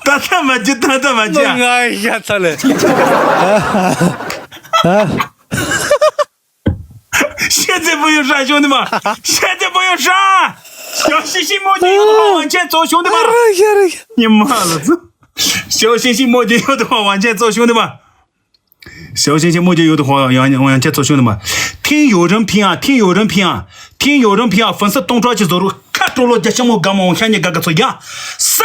ད་ད་མ་ཅི་ད་ད་མ་ཅི། ང་ཡ་ཚ་ལེ། ཤེས་ཚེ་བུ་ཡོད་ཧྲ་ཤོང་དུ་མ། ཤེས་ཚེ་བུ་ཡོད་ཧྲ། ཞའོ་ཤིང་ཤིང་མོ་ཅན་ཡོད་དུ་ཧོ་ཝང་ཆེན་ཙོ་ཤོང་དུ་མ། ཉི་མ་ལ་ཚུ། ཞའོ་ཤིང་ཤིང་མོ་ཅན་ཡོད་དུ་ཧོ་ཝང་ཆེན་ཙོ་ཤོང་དུ་མ། ཞའོ་ཤིང་ཤིང་མོ་ཅན་ཡོད་དུ་ཧོ་ཝང་ཆེན་ཙོ་ཤོང་དུ་མ། ཐིན་ཡོ་རིན་ཕིང་ཨ། ཐིན་ཡོ་རིན་ཕིང་ཨ། ཐིན་ཡོ་རིན་ཕིང་ཨ། ཧྥུན་སི་སྟོང་ཕྲག་གཅིག་བཟོ་རུ་ཁ་སྤྲོ་ལོ་རྒྱ་ཆེན་མོ་དགའ་མོ་ཤ་ཉེ་དགའ་དགའ་ཚོ་ཡ། ས།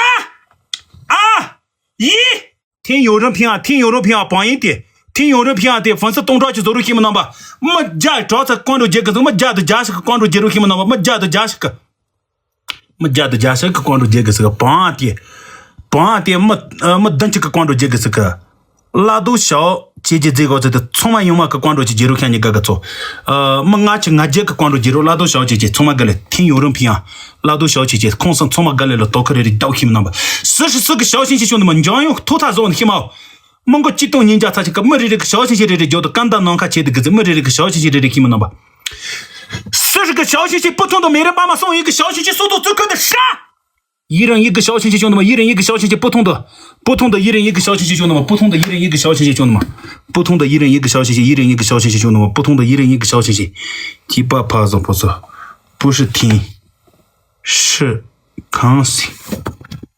ཨ། ཡི། ཐིན་ཡོ་རིན་ཕིང་ཨ། ཐིན་ཡོ་རིན་ཕིང་ཨ། བང་ཡིན་ཏེ། ཐིན་ཡོ་རིན་ཕིང་ཨ་དེ་ཧྥུན་སི་སྟོང་ཕྲག་གཅིག་བཟོ་རུ་ཤི་མི་རྣམ་པ། མི་རྒྱ་གྲོགས་ཚ་ཀོན་འགྲོ་རྒྱལ་གི་ཟིག་མི་རྒྱ་དུ་རྒྱ་ཞིག་གི་ཀོན་འགྲོ་རྒྱལ་རུ་ཤི་མི་རྣམ་པ། མི་རྒྱ་དུ་རྒྱ་ཞིག་གི། མི་རྒྱ་དུ་རྒྱ་ཞིག་གི་ཀོན་འགྲོ་རྒྱལ་གི་ཟིག་བང་ཨ་དེ། བང་ཨ་དེ་མི་མི་བདུན་གཅིག་གི་ཀོན་འགྲོ་རྒྱལ་གི་ཟིག་གི། བླ་རྡོ་ཞའོ་ཆེ་ཆེ་རྫས་གོ་ཚོད་དེ་ཚང་མ་ཡོང་མ་གི་ཀོན་འགྲོ་ཆེ་རྒྱལ་རུ་ཤ་ཉེ་དགའ་གི་ཚོ། མི་ལྔ་ཆེ་ལྔ་བརྒྱད་གི་ཀོན་འགྲོ་རྒྱལ་རུ་བླ་རྡོ་ཞའོ་ཆེ་ཆེ་ཚང་མ་ག་ལེ་ཐིན་ཡོ་རིན་ཕིང་ཨ། བླ་རྡོ་ཞའོ་ཆེ་ཆེ་ཁོང་སང་ཚང་མ་ག་ལེ་ལ་དོ་ཁ་རེ་རེ་རྒྱག་ཤི་མི་རྣམ་པ། སུ་ཧྲི་སུ་གི་ཞའོ་ཤིང་ཤི་ཤོང་དུ་མ་འཇང་ཡོང་ཐོ་ཐ་བཟོ་ནི་ཤི་མའོ། མི་མགོ་གཅིག་སྟོང་ཉིས་བརྒྱ་ཚ་ཆེ་གི་མི་རེ་རེ་གི་ཞའོ་ཤིང་ཤི་རེ་རེ་རྒྱོ་དུ་ཀན་ད་ནང་ཁ་ཆེ་དུ་གི་ཟི་མི་རེ་རེ་གི་ཞའོ་ཤིང་ཤི་རེ་རེ་ཤི་མི་རྣམ་པ། སུ་ཧྲི་གི་ཞའོ་ཤིང་ཤི་སྤུ་ཐུང་དུ་མེ་རེ་པ་མ་སོང་ཡིན་གི་ཞའོ་ཤིང་ཤི་སུ་དུ་ཙུ་ཁུ་དུ་ཧྲ། 一人一个小星星，兄弟们，一人一个小星星，不同的，不同的，一人一个小星星，兄弟们，不同的，一人一个小星星，兄弟们，不同的，一人一个小星星，一人一个小星星，兄弟们，不同的，一人一个小星星。七八八，不是，不是听，是看星，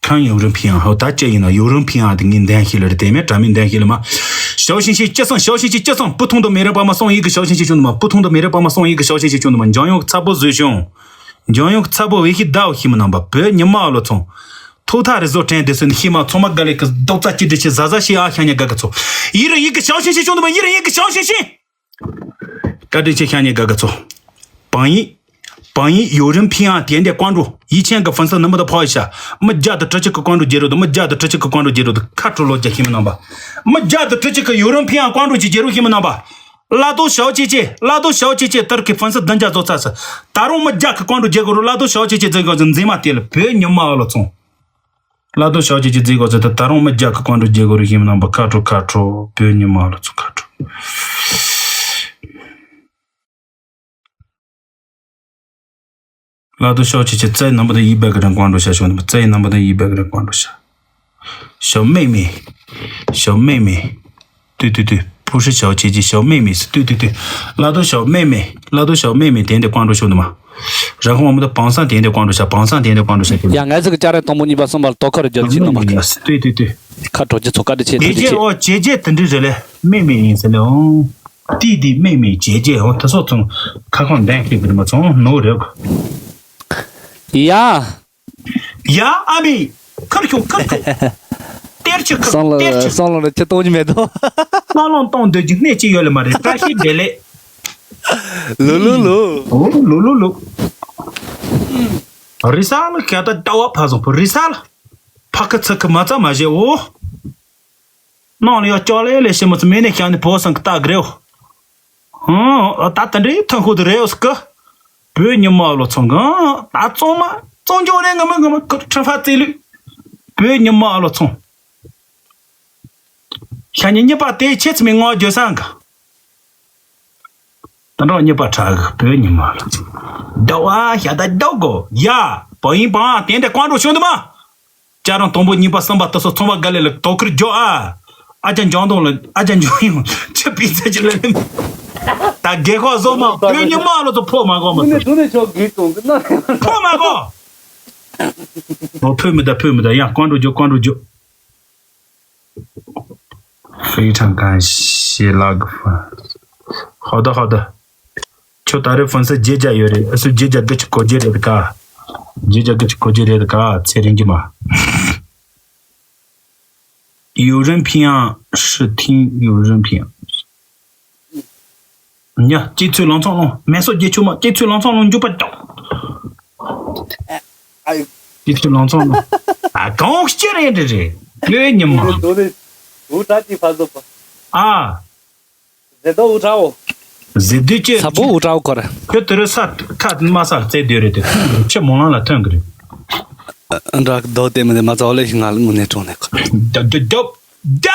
看有人平安，好，大家一呢，有人平安的，你等下来的，对面，咱们等下来嘛。小星星接上，小星星接上，不同的每人帮忙送一个小星星，兄弟们，不同的每人帮忙送一个小星星，兄弟们，你要用差不多水兄。འཇམ་དབྱངས་ཚ་པོ་འོས་ཤིག་ཟླ་བ་ཤི་མི་རྣམ་པ་བོད་ཉི་མ་ལོ་ཚོང་། ཐོག་མཐའ་རི་བཟོ་དྲན་དེ་སོན་ཤི་མ་ཚང་མ་དགའ་ལེ་གི་རྡོག་རྩ་གཅིག་སྒྲིལ་ཆེ་ཟ་ཟ་ཤི་ཨ་ཤ་ཉེ་དགའ་གི་ཚོ། ཡི་རི་ཡི་གི་ཞའོ་ཤིན་ཤིན་ཤོང་དུ་མ་ཡི་རི་ཡི་གི་ཞའོ་ཤིན་ཤིན། བཀའ་དྲིན་ཆེ་ཤ་ཉེ་དགའ་གི་ཚོ། བང་ཡིན། བང་ཡིན་ཡོ་རིན་ཕི་ཨང་དེ་འདྲའི་ཀོང་ཀྲུ་ཡིད་ཆེན་གི་ཧྥུན་སི་ནུ་མི་དུ་ཕོག་ཡི་ཤ། མི་བརྒྱ་དང་དྲུག་ཅུ་གི་ཀོང་ཀྲུ་རྒྱལ་རོ་དུ་མི་བརྒྱ་དང་དྲུག་ཅུ་གི་ཀོང་ཀྲུ་རྒྱལ་རོ་དུ་ཁ་དྲོ་ལོ་རྒྱ་ཤི་མི་རྣམ་པ། མི་བརྒྱ་དང་དྲུག་ཅུ་གི་ཡོ་རིན་ཕི་ཨང་ཀོང་ཀྲུ་གི་རྒྱལ་རོ་ཤི་མི་རྣམ་པ། བླ་རྡོ་ཞའོ་ཅེ་ཅེ། བླ་རྡོ་ཞའོ་ཅེ་ཅེ་ཏར་གི་ཧྥུན་སི་བདུན་བརྒྱ་བཟོ་ཚར་སི། ད་རུང་མི་རྒྱ་གི་ཀོང་ཀྲུ་རྒྱལ་གོ་རུ་བླ་རྡོ་ཞའོ་ཅེ་ཅེ་འཛིན་གོ་འཛིན་མ་དེ་ལ་བོད་ཉི་མ་ཨ་ལོ་ཚོང་། བླ་རྡོ་ཞའོ་ཅེ་ཅེ་འཛིན་གོ་ཚེ་ད་ད་རུང་མི་རྒྱ་གི་ཀོང་ཀྲུ་རྒྱལ་གོ་རུ་ཤི་མི་རྣམ་པ་ཁ་དྲོ་ཁ་དྲོ་བོད་ཉི་མ་ཨ་ལོ་ཚོང་ཁ་དྲོ། བླ་རྡོ་ཞའོ་ཅེ་ཅེ་རྩའི་རྣམ་པ་དང་ཡིད་སྦས་གི་རང་ཀོང་ཀྲུ་ཤ་ཞོ་ནི་རྩའི་རྣམ་པ་དང་ཡིད་སྦས་གི་རང་ཀོང་ཀྲུ་ཤ། ཞའོ་妹妹། ཞའོ་妹妹། 对对对，不是小姐姐，小妹妹是，对对对。拉倒小妹妹，拉倒小妹妹，点点关注兄弟们。然后我们的榜上点点关注下，榜上点点关注下，兄弟们。ཡ་ང་ཚོ་གི་ཅ་ར་དང་པོ་གཉིས་པ་གསུམ་པ་ལ་དོ་ཁ་རུ་རྒྱབ་ཅིག་གནང་མ་ཁ། 对对对。 ཁ་དྲོ་རྒྱུ་ཚོ་བཀའ་དྲིན་ཆེ། 姐姐哦，姐姐等着热嘞，妹妹也是嘞哦，弟弟妹妹姐姐哦，他说从卡康单给不怎么从努力。 ཡ། ཡ་ཨ་མི། ཁར་ཤོག་ཁར་ཤོག་སྟེར་ཆི་ཁར་སང་ལོ་སྟེར་ཆི། སང་ལོ་ལ་ཁྱི་གཏོང་རྒྱུ་མེད་དོ། སང་ལོ་གཏོང་འདོད་རྒྱུ་སྣེ་གཅིག་ཡོད་ལེ་མ་རེད་བཀྲ་ཤིས་བདེ་ལེགས། ལོ་ལོ་ལོ། ཨོ་ལོ་ལོ་ལོ། རི་ས་ལ་ག་ད་ལྟ་བ་ཕ་སོང་བུ་རི་ས་ལ། ཕ་ཁི་ཚི་ཁི་མ་ཚ་མ་བཞེས་འོ། ནང་ལ་ཡོད་ཅོག་ལེ་ལེ་ཤི་མ་ཚི་མེ་ནས་ཤ་ནི་བོ་སང་གི་ལྟ་གི་རེའོ། ཨང་། ད་ད་འདྲའི་ཐང་ཁུ་དུ་རེའོ་སི་ཀི། བོད་ཉི་མ་ཨ་ལོ་ཚོང་གང་ད་བཙོང་མ་བཙོང་འཇོག་རེ་ངམ་ངམ་ཁུ་ཁྲ་ཧྥ་རྩེ་ལུས། བོད་ཉི་མ་ཨ་ལོ་ཚོང་། ཤ་ཉེ་གཉིས་པ་དེ་ཆེ་ཚི་མི་ངོ་བརྗོད་སང་གི། ད་འགྲོ་གཉིས་པ་ཁྲག་གི་བོད་ཉི་མ་ཨ་ལོ་ཚོང་། ཟླ་བ་ཤ་ད་ཟླ་གོ་ཡ། བ་ཡིན་བང་དེ་འདྲ་ཀོང་ཀྲོ་ཤོང་དུ་མ། ཅ་རང་དང་པོ་གཉིས་པ་གསུམ་པ་དུ་སོ་ཚོང་པ་དགའ་ལེ་ལ་དོ་ཁུར་རྒྱོ་ཨ། ཨ་ཅག་འཇང་དོང་ལ་ཨ་ཅག་འཇང་ཡོང་ཆུ་པི་ཚ་ཅི་ལ་ལེ། ད་རྒད་ཁོག་བཟོ་མ་བོད་ཉི་མ་ལ་ཚོ་ཕོ་མ་གོ་མ་ཚོ། དུ་ནས་ཆོག་གིས་གཏོང་གི་ན། ཕོ་མ་གོ། ཨོ་ཕོ་མི་ད་ཕོ་མི་ད་ཡང་ཀོང་ཀྲོ་རྒྱོ་ཀོང་ཀྲོ་རྒྱོ། 非常感谢那个粉。好的好的。 ཁྱོད་ད་རེས་ཧྥུན་སི་བརྗེད་རྒྱ་ཡོད་རེད། ཨ་སུ་བརྗེད་རྒྱ་དགུ་ཅིག་གོ་རྒྱུ་རེད་ག་བརྗེད་རྒྱ་དགུ་ཅིག་གོ་རྒྱུ་རེད་ག་ཚེ་རིང་གི་མ། 有人平安，是听有人平安。 ཉ་སྐྱེ་ཚུལ་ལང་ཚང་ལོང་མེ་སོ་རྒྱལ་ཆུ་མ་སྐྱེ་ཚུལ་ལང་ཚང་ལོང་འཇུག་པ་ཀྱང་། སྐྱེ་ཚུལ་ལང་ཚང་ལོང་ཨ་གང་སྐྱེ་རེད་རེད་རེད་ཡོད་ཉི་མ། དོ་ནི་འུ་ད་ཅི་ཕ་ཟོ་པ། ཨ། ཟེ་དོ་འུ་ཁྲའོ། ཟེ་དུས་ཀྱི། ས་བོ་འུ་ཁྲའོ་ཁོ་ར། ཁྱོད་དེ་རུ་ས་ཁ་མ་ས་རྩེ་སྡོད་རེད་དེ། ཁྱེད་མོ་ལང་ལ་ཐོན་གི་རེད། འདྲ་གི་རྡོ་དེ་མི་དེ་མ་ཚ་བ་ལེ་ཞིག་ང་ལ་དངོས་གནས་གྲོང་ནས་ཁོ། ད་ད་ད་ད།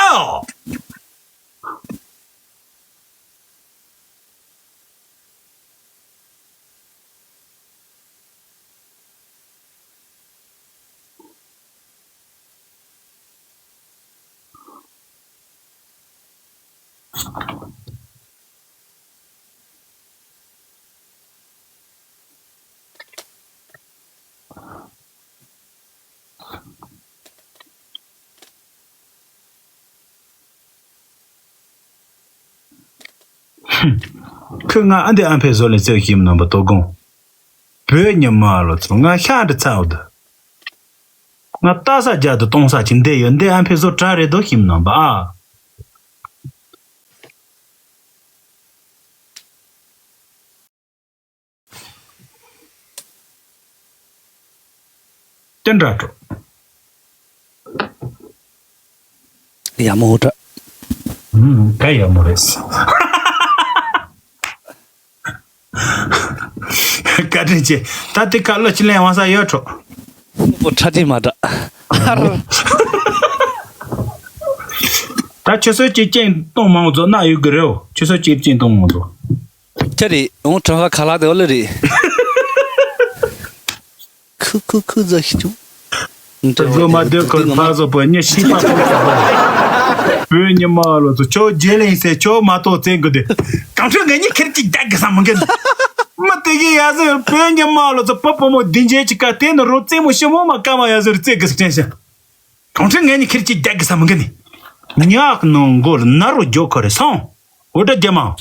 ཁོས་ང་ཨ་འདི་ཨ་ཕའི་བཟོ་ལས་རྩེའུ་ཤིམ་ནང་པ་དོ་དགོང་། བོད་ཉི་མ་ལོ་ཚོ་ང་ཤ་འདྲི་ཚ་འོ་དུ། ང་ལྟ་ས་རྒྱ་དུ་གཏོང་ས་ཅིག་འདི་ཡོད་འདི་ཨ་ཕའི་བཟོ་གྲ་རེད་དོ་ཤིམ་ནང་པ་ཨ། སྟོན་དྲ་འགྲོ། ཡ་མོ་འུ་དྲ། ཨུམ་ག་ཡ་མོ་རེད། བཀའ་དྲིན་ཆེ། ད་དེ་ཁ་ལོ་ཅི་ལེན་དབང་ས་ཡོད་འགྲོ། པོ་ཁྲ་ཅིག་མ་དྲ། ད་ཆུ་ཚོད་གཅིག་ཅིང་སྟོང་མང་བཟོ་ན་ཡོད་གི་རེད། ཆུ་ཚོད་གཅིག་ཅིང་སྟོང་མང་བཟོ། ཅི་རེད། འོང་གྲང་ཁ་ཁ་ལག་དེ་འོ་ལེ་རེད། ཁུ་ཁུ་ཁུ་ཟ་ཤི་ཆུང་། བཟོ་མ་སྡོད་ཁར་ཕ་བཟོ་པོ་ཉི་ཤི་པ་པོ་བོད་ཉི་མ་ལོ་ཚོ་ཁྱོད་རྗེས་ལེན་ཟེར་ཁྱོད་མ་གཏོགས་བཙན་གི་དེ། གང་ཁྲོད་ངས་ཉི་ཁེར་གྱི་རྒྱག་གི་ས་མི་འགན། མི་དེ་གི་ཡ་ཟེར་བོད་ཉི་མ་ལོ་ཚོ་པ་པོ་མོ་བདུན་ཅན་གྱི་ཀ་དེ་ནི་རོ་རྩེད་མོ་ཞི་མོ་མ་ཀ་མ་ཡ་ཟེར་རྩེད་གི་ཟིག་ཅན་ཤ། གང་ཁྲོད་ངས་ཉི་ཁེར་གྱི་རྒྱག་གི་ས་མི་འགན་ནི། ཉག་ནང་མགོ་ལ་ན་རོ་རྒྱོ་ཁོ་རེ་སོང་། འོ་ད་རྒྱ་མ།